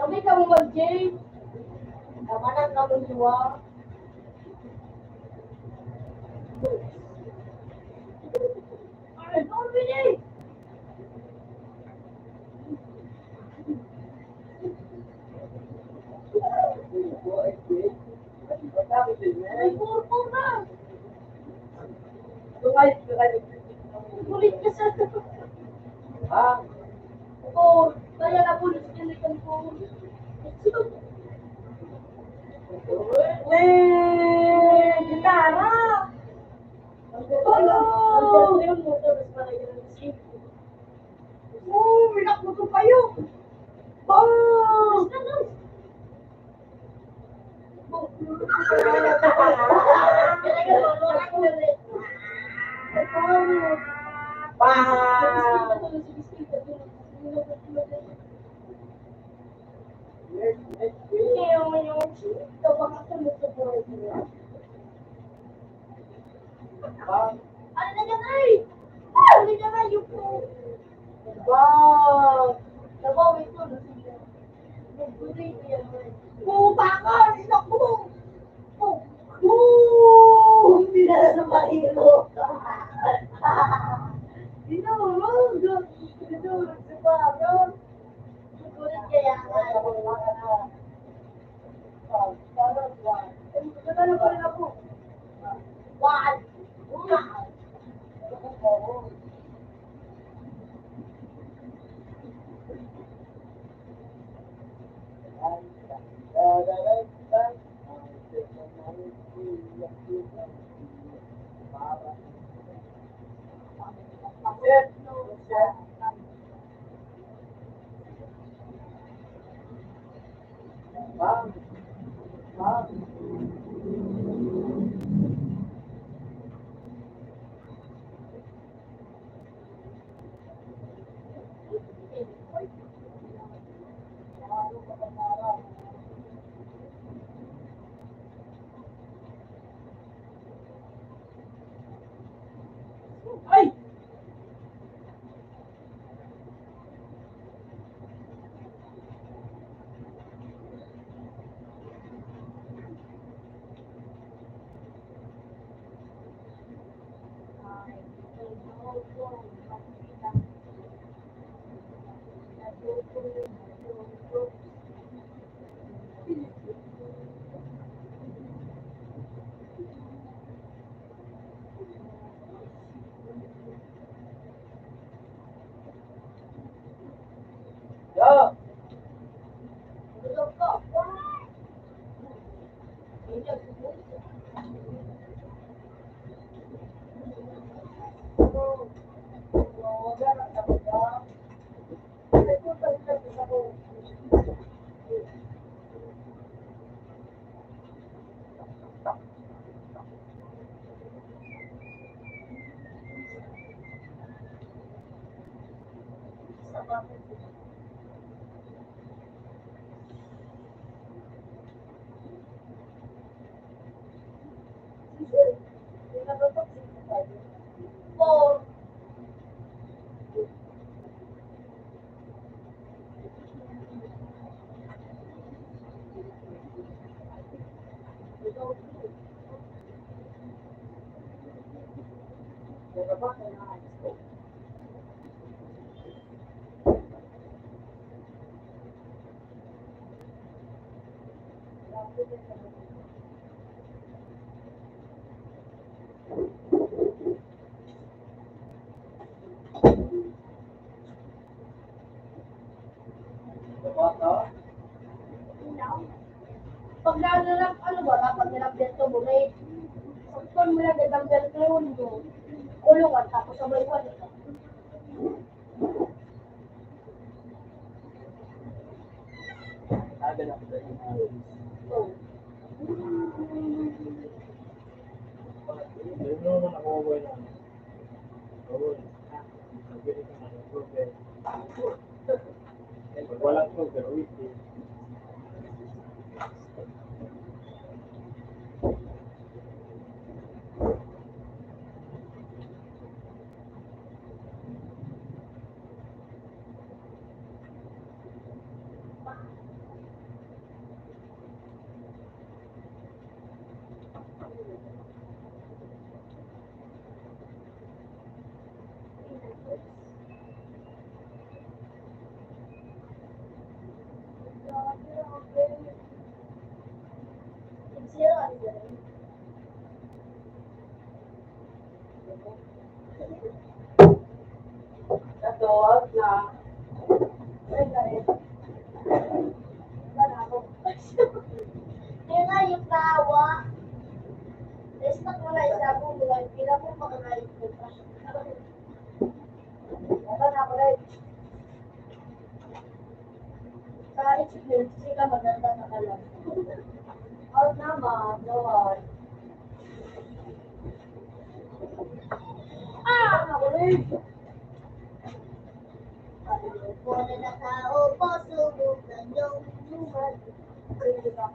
Kami kamo mag-J. Tama na kamo liwa. Ay, Dominic! May purpur na. Sulit ka sa Ha? Oo, kaya nabulos ka ni Kangkong. Weh, gitara! Ang ganda, ang ganda yung motor, mas malagyan ng sink. Oo, minak mo to kayo. Oh! Ano na yan, ay? Ano na yan, ay? Yung po. Wow! Nabawi ko, no? Puta ka! Inak mo! Oh! Oh! Hindi na sa mahilo. Hindi na, oh! Hindi na, oh! Hindi na, oh! Hindi na, oh! Pag nananap, ano ba, pag nanap dito, bumay, saktan mo lang, gandang belt na yun, yung kulungan, tapos sabay iwan. Kahit si Quincy ka, maganda na ka lang. Out naman, gawad. Ah! Ako rin. Pag-upo na nakaupo, subukan yung inuman. Pwede ba?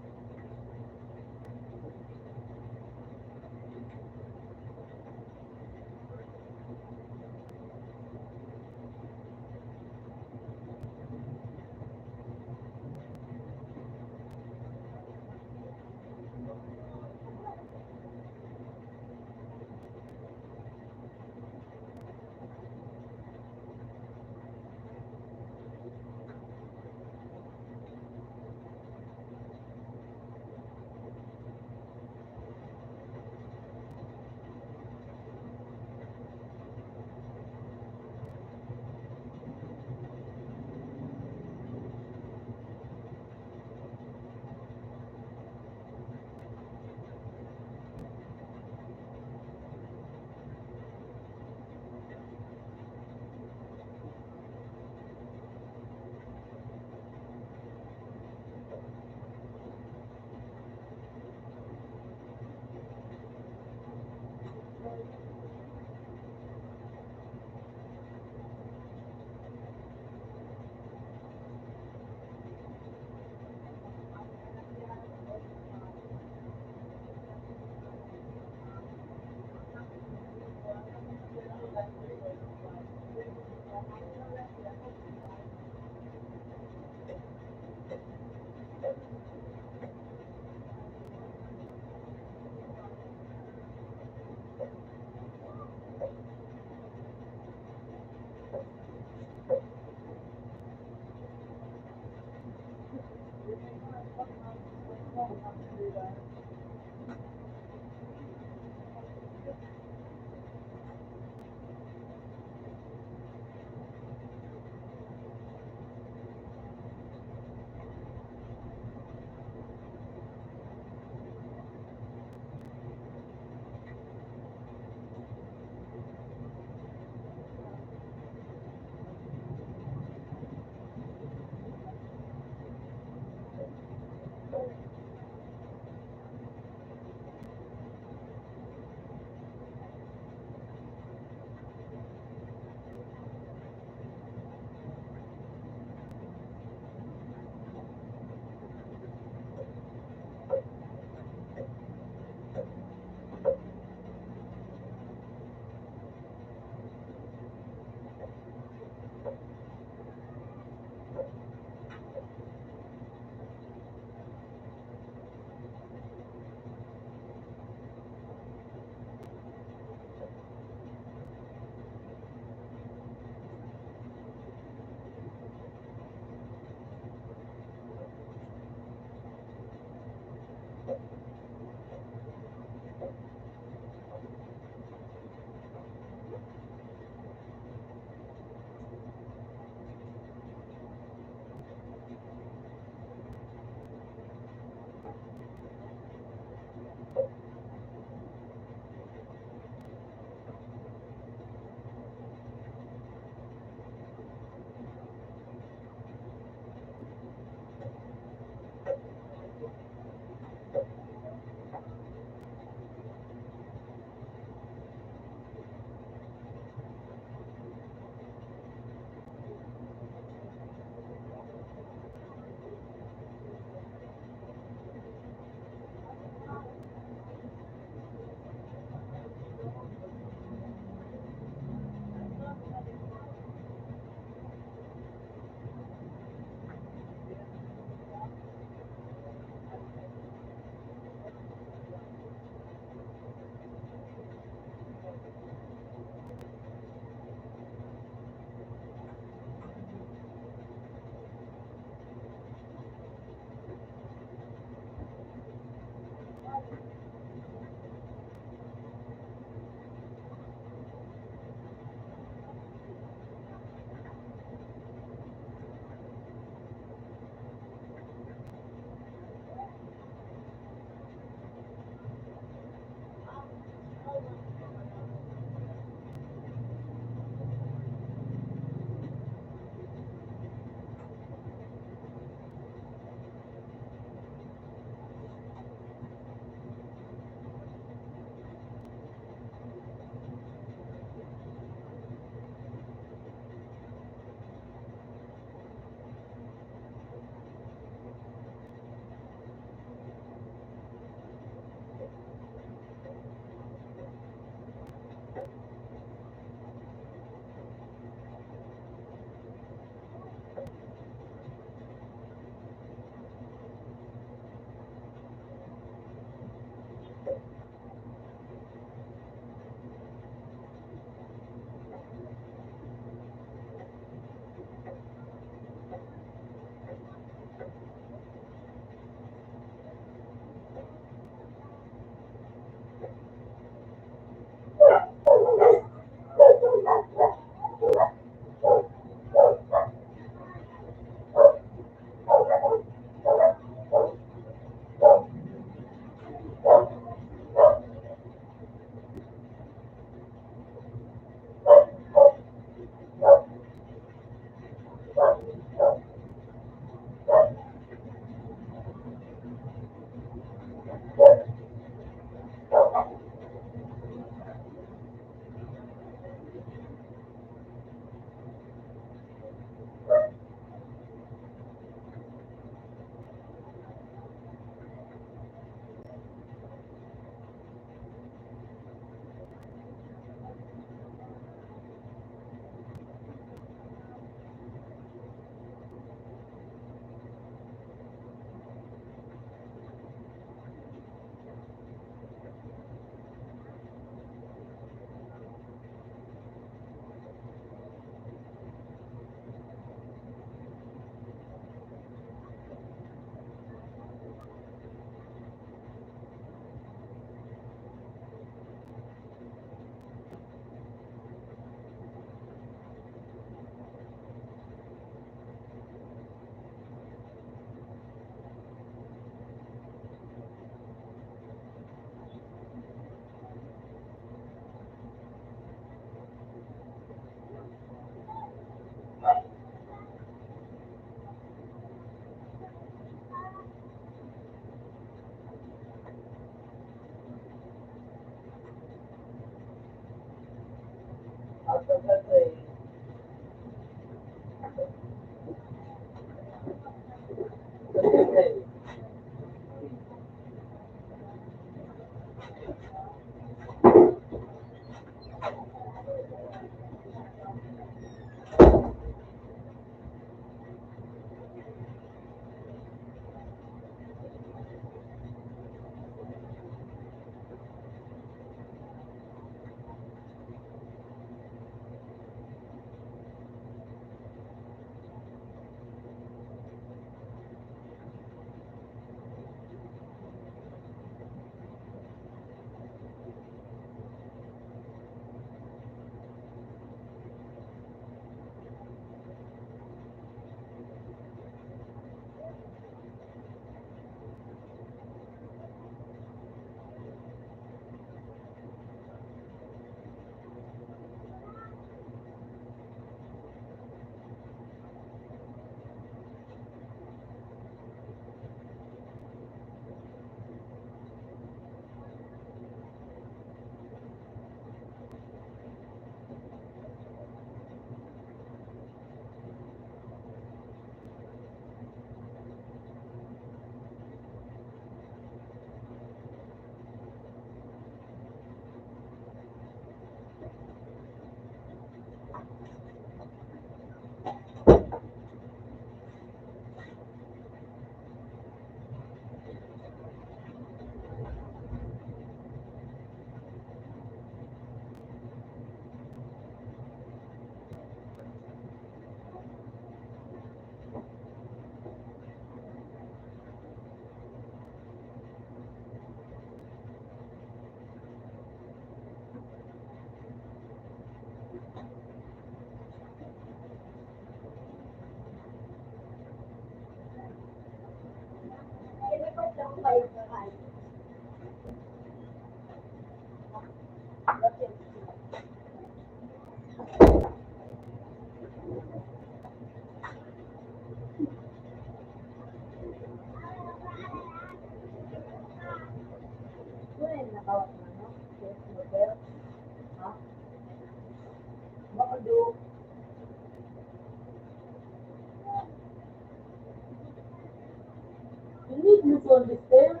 Need mo to understand?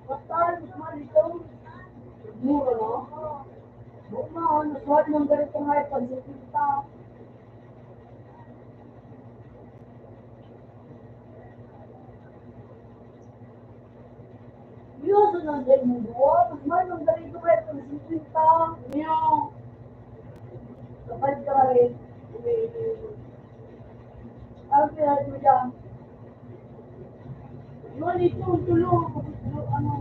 What time is money doon? Mura na. Buot na, nasuhat ng ganito nga, pag-sipin pa. Seryoso na din mo, duwa. Mas mahal ang ganito kahit pang singkwenta. Nyo. Kapag ka rin. Ang pinag mo dyan. Yun, ito, tulong. Ano?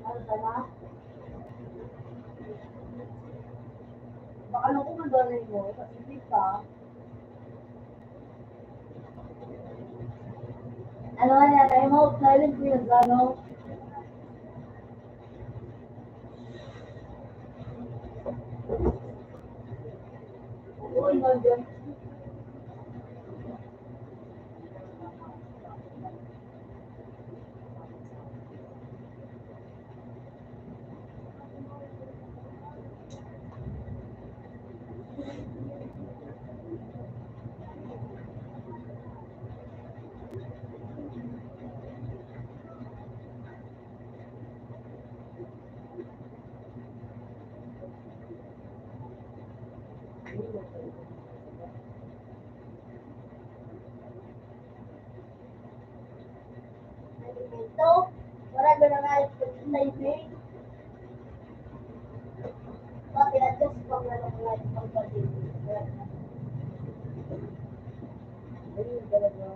Ano ka na? Baka nung kumanda na yun, kasi kita. Ano nga niya, time out, silent period, ano? Uy, nandiyan. Ito, wala na nga yung pagkain. Bakit at least pang ano nga yung pagkain? Ayun talaga.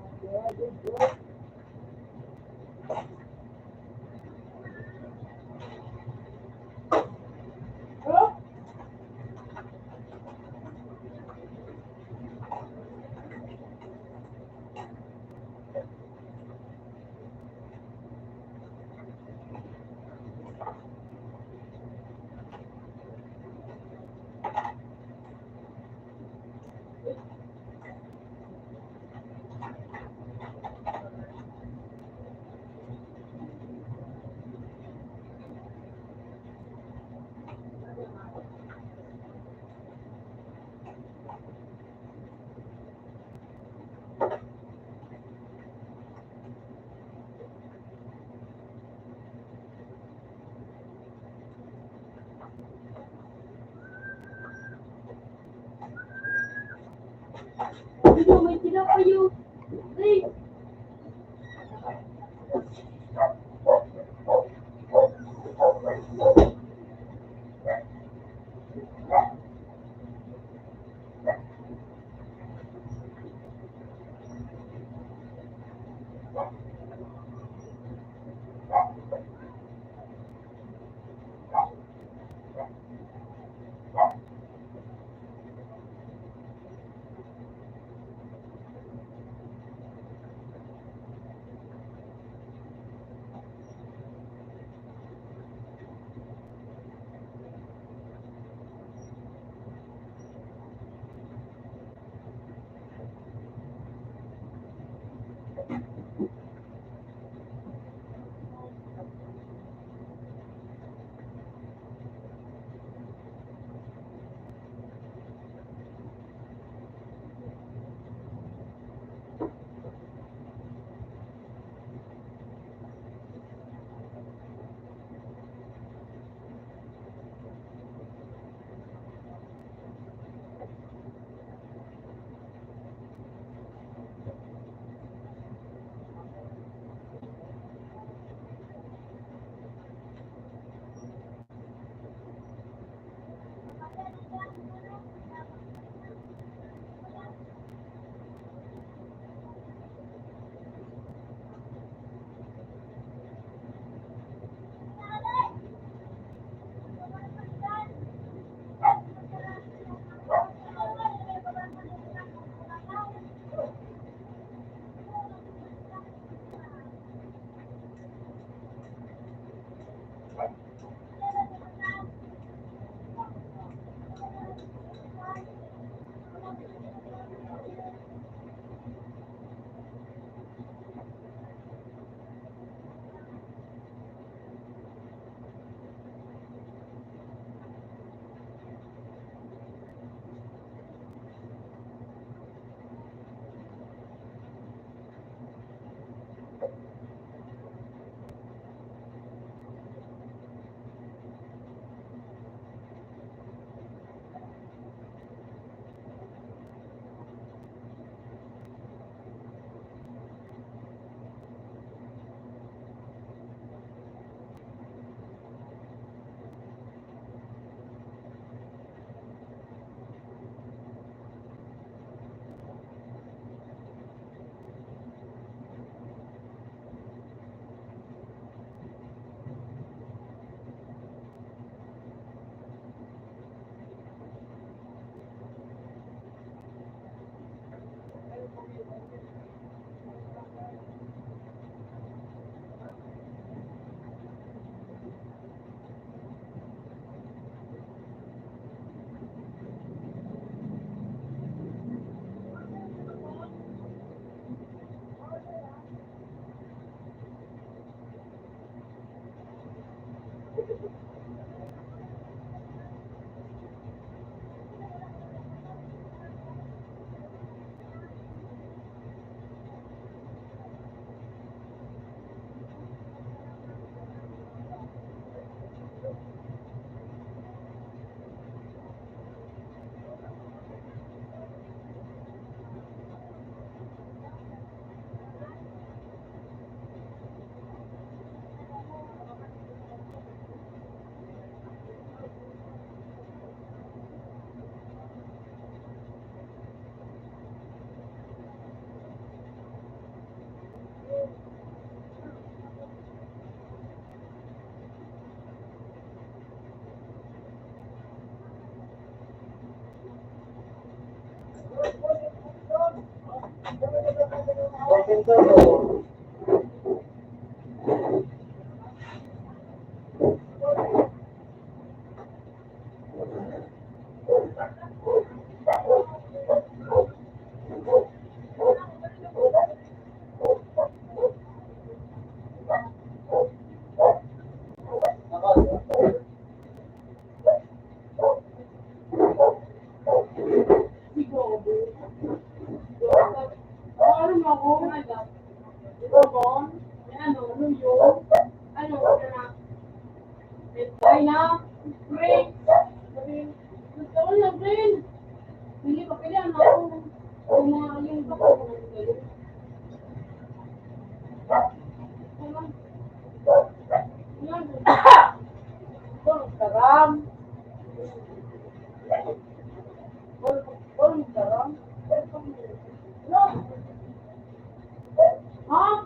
Dito, may tinapay yun. Hey! Ay na, break. Gusto ko ng green. Hindi pa pwede ang ako. Ang mga yung pa ko. Ang sarap. Ang sarap. Ha?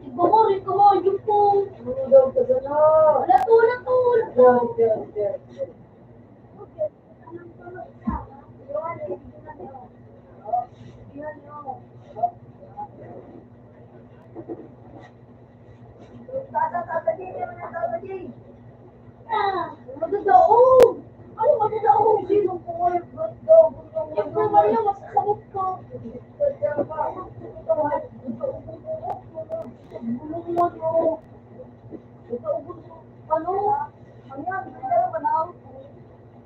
Igomor, igomor, igomor. Wala to, wala to, wala to. Ah, maganda, oh. Ano maganda, oh? Sino po kayo? Maganda, oh. Siyempre, Maria, masasabot ka. Ano? Ano yan? Ano yan? Ano yan?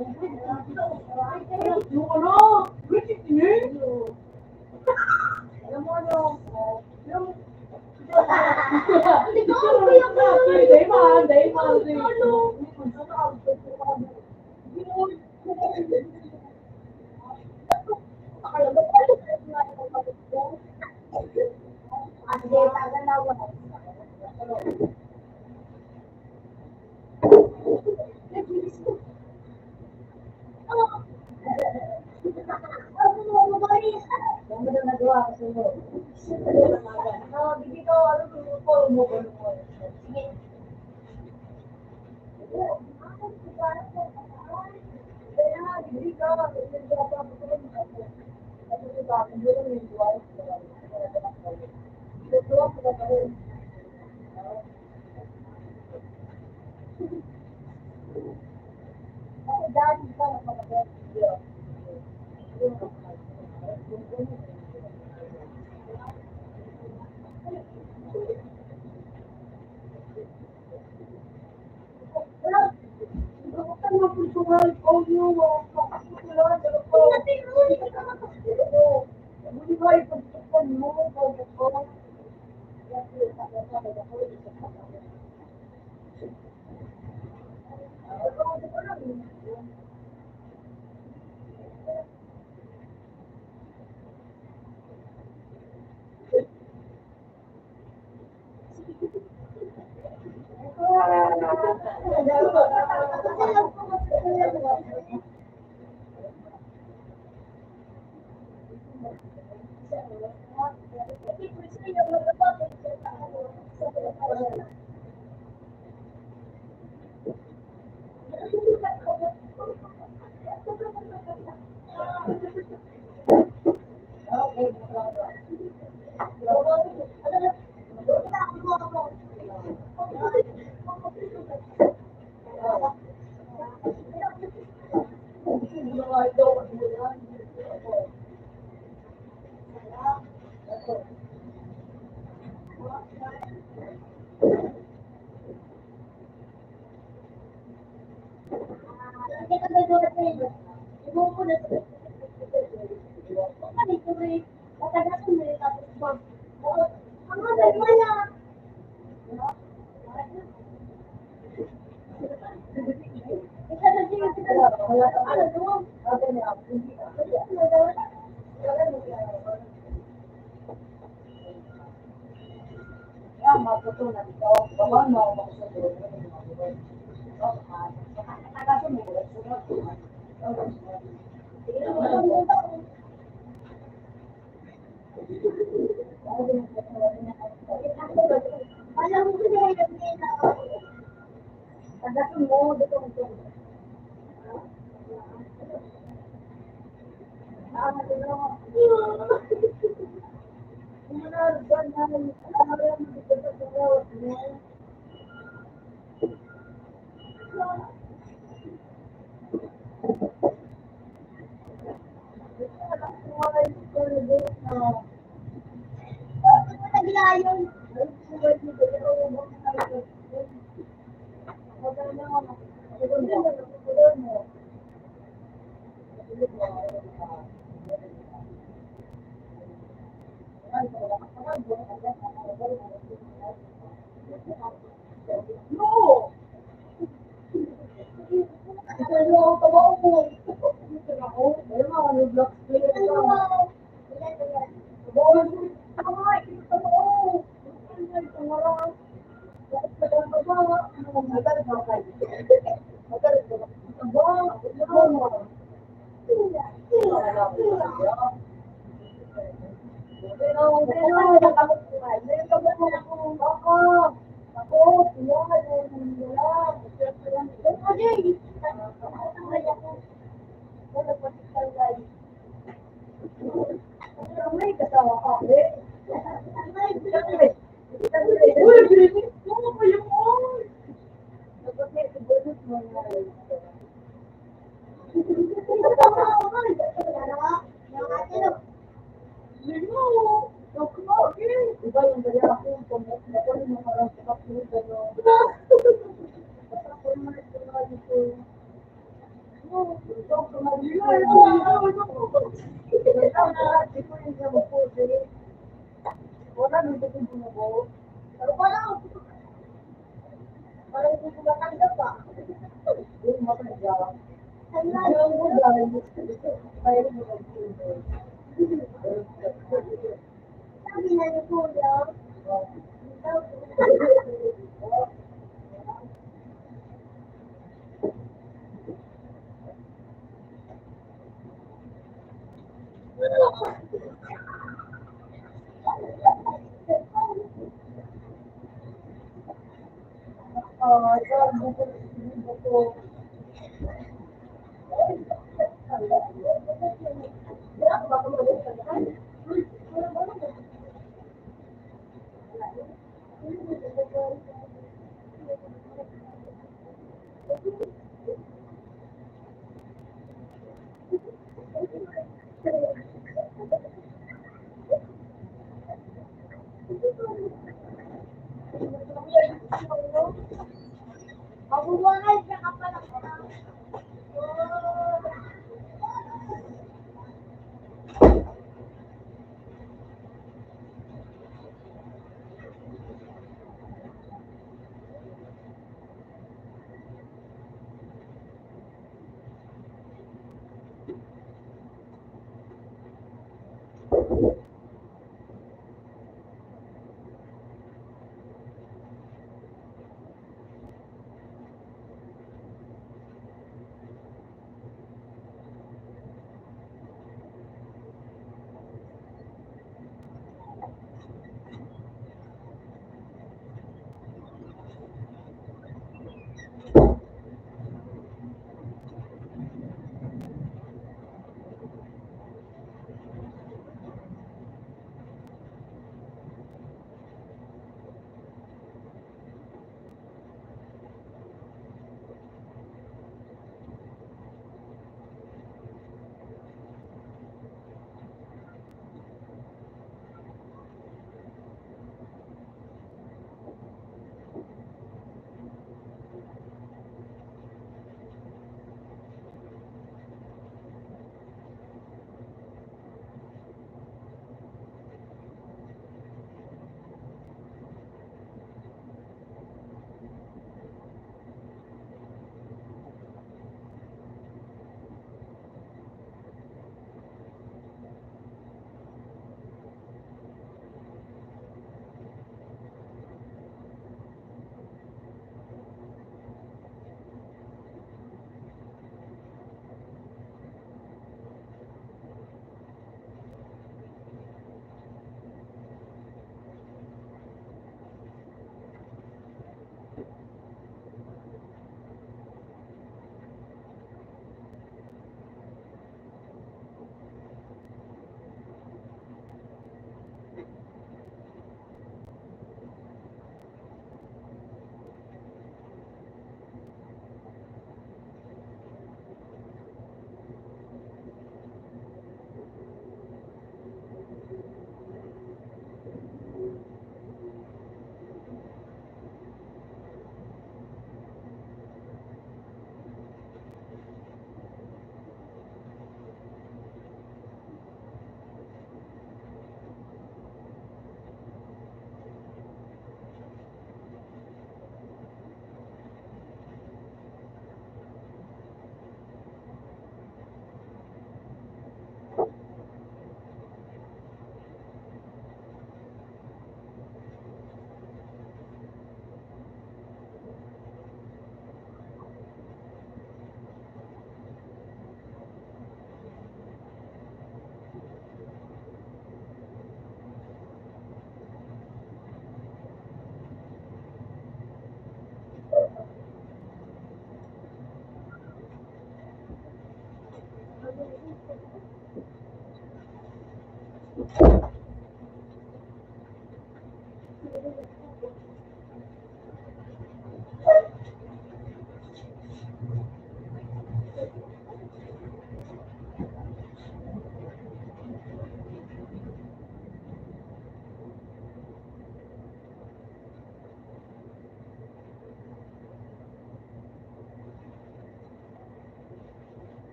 Ano yan? Yung ano? Alam mo ano? Yung Ikaw, kuya ko. Dayman, dayman, ano?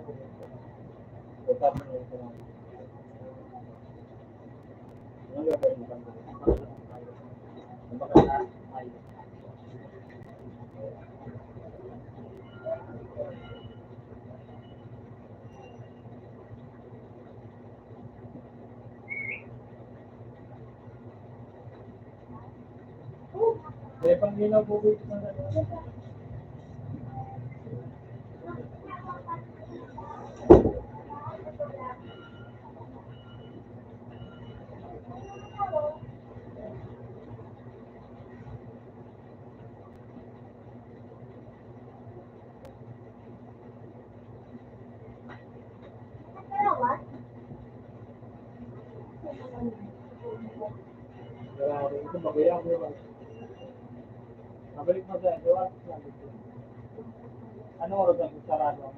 May panginaw po po ito na. Grabe, ito magayon, di ba? Mabalik mo sa, di ba? Ano oras ang sarado?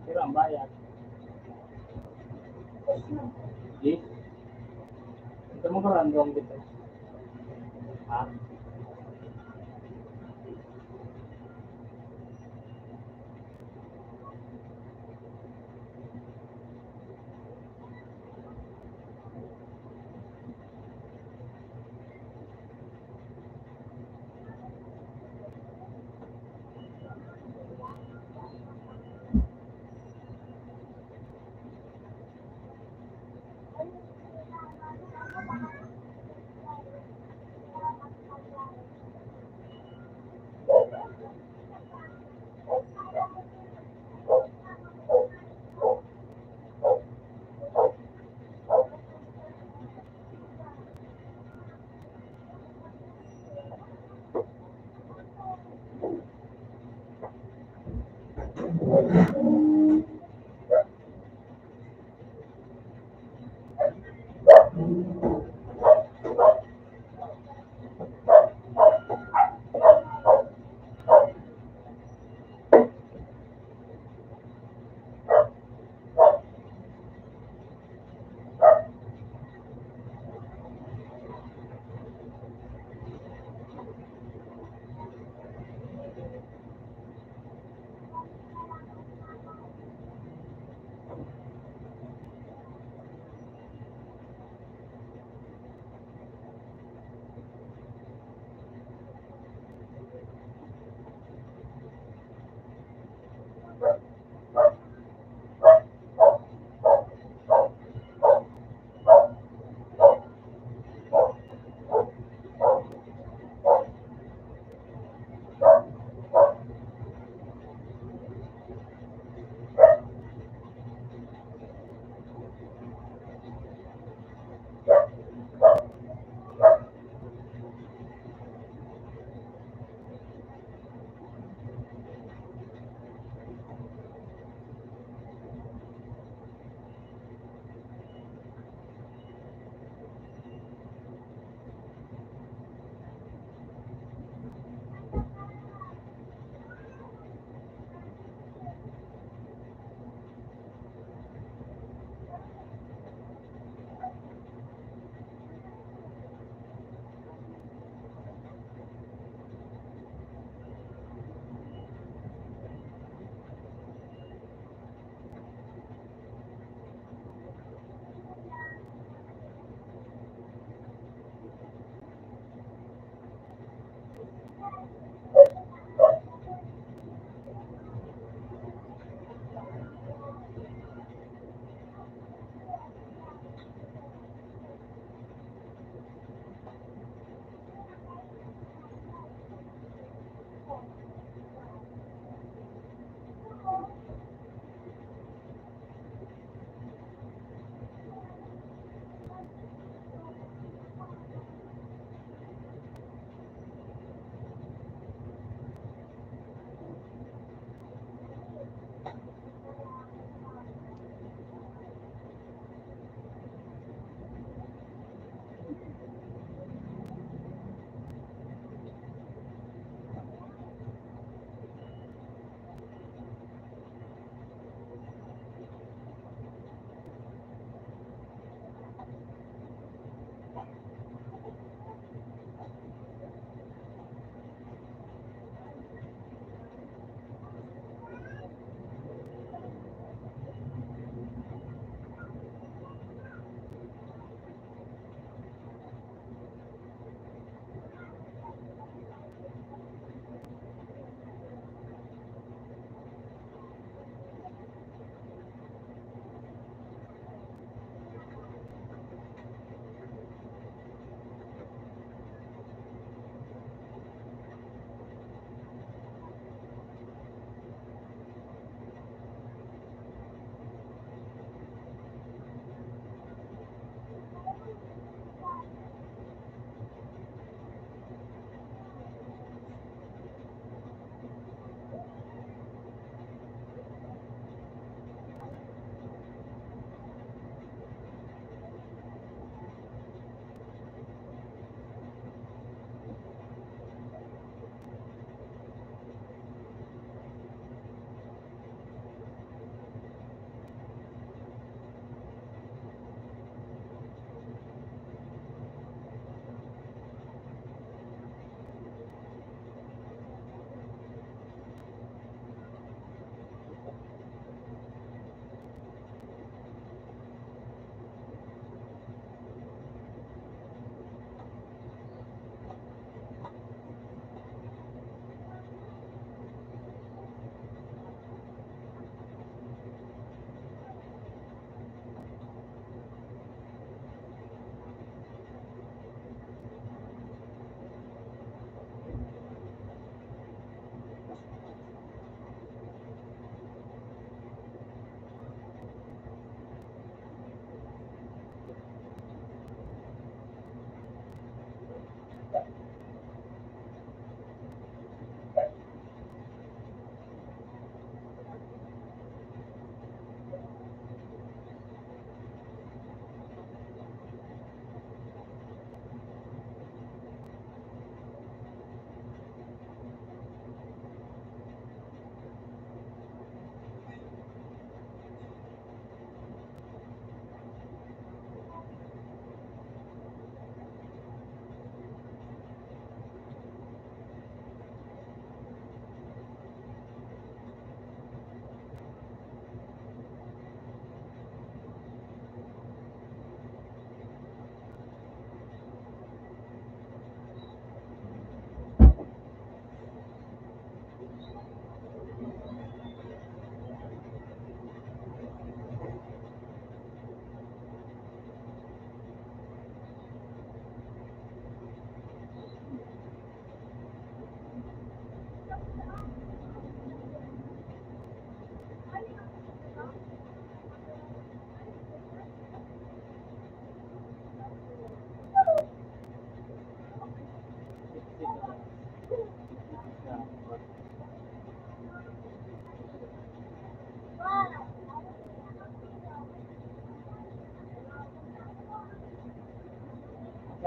Pero ang bayad. Di? Ito mo karandong dito. Ha?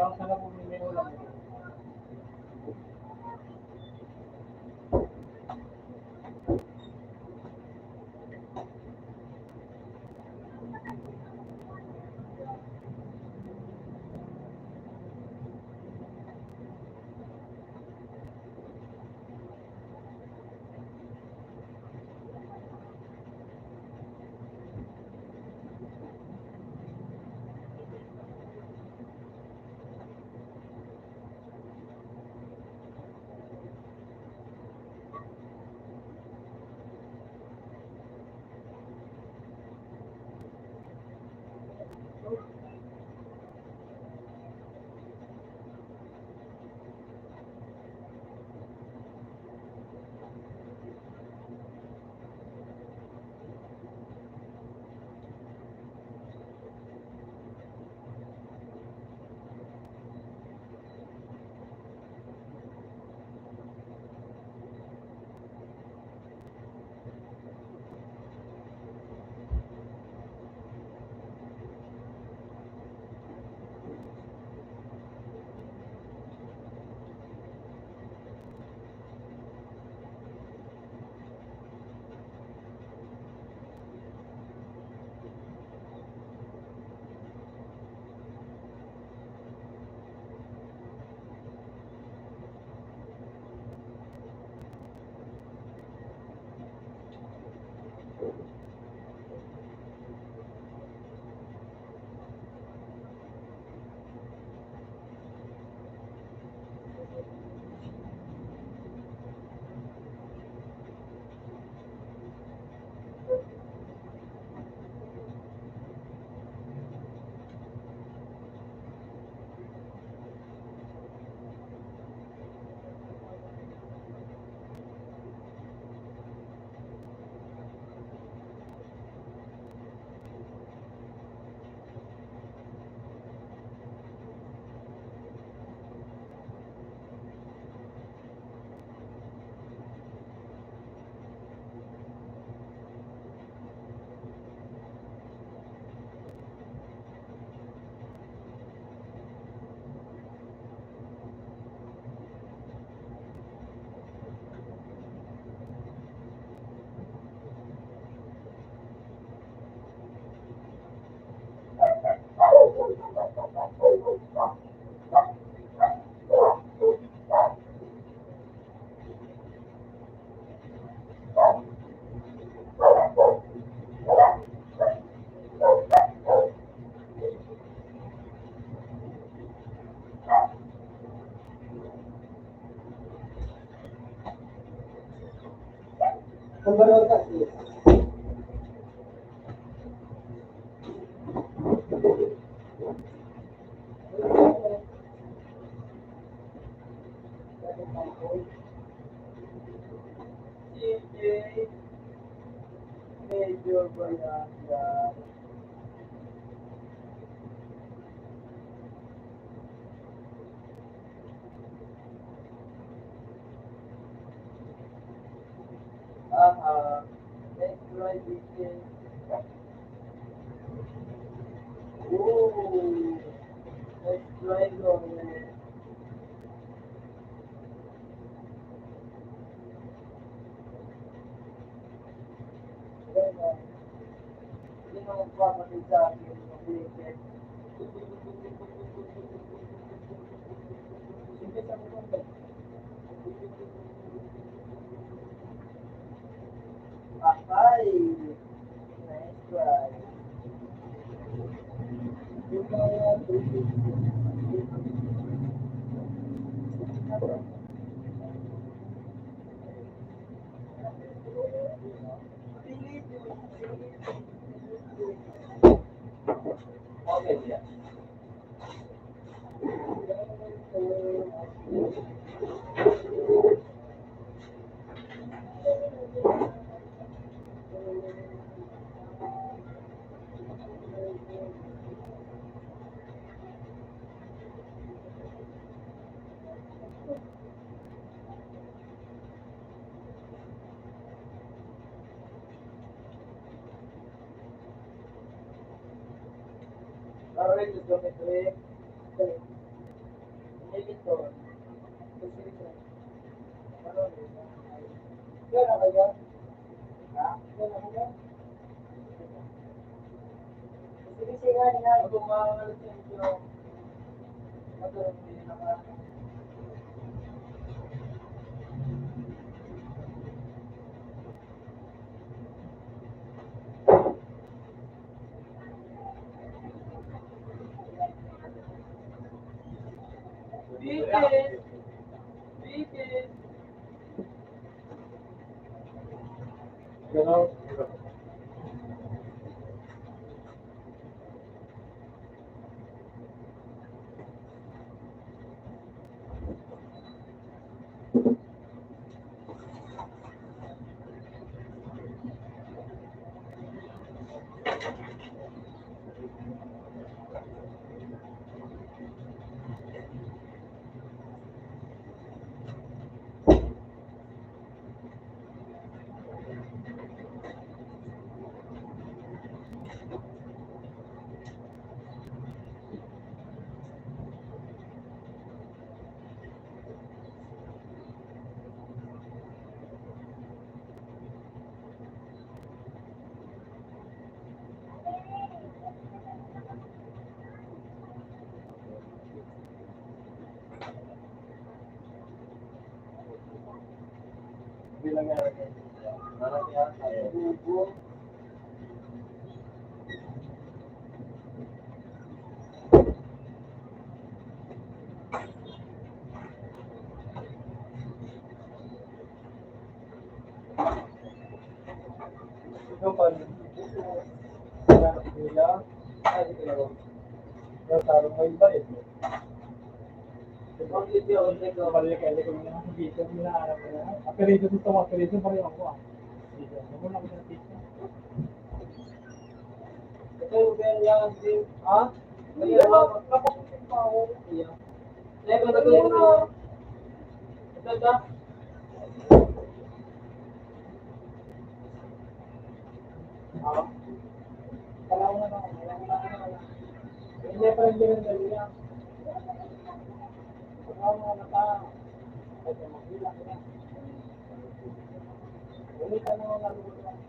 Aha. Next slide, please. Ooh. Next slide, Lord. Apelido dito, apelido pa rin ako, ah. Dito, wala ko sa pizza. Ito yung ganyan, ha? Ito yung mga kapatid ko. Iya. Ito yung mga kapatid ko. Ito, ito. Ah. Kailangan na, kailangan na, kailangan na. Hindi pa rin ganun, ganun yan. Kailangan na, kailangan na. Ulit ang mga nalulungkot.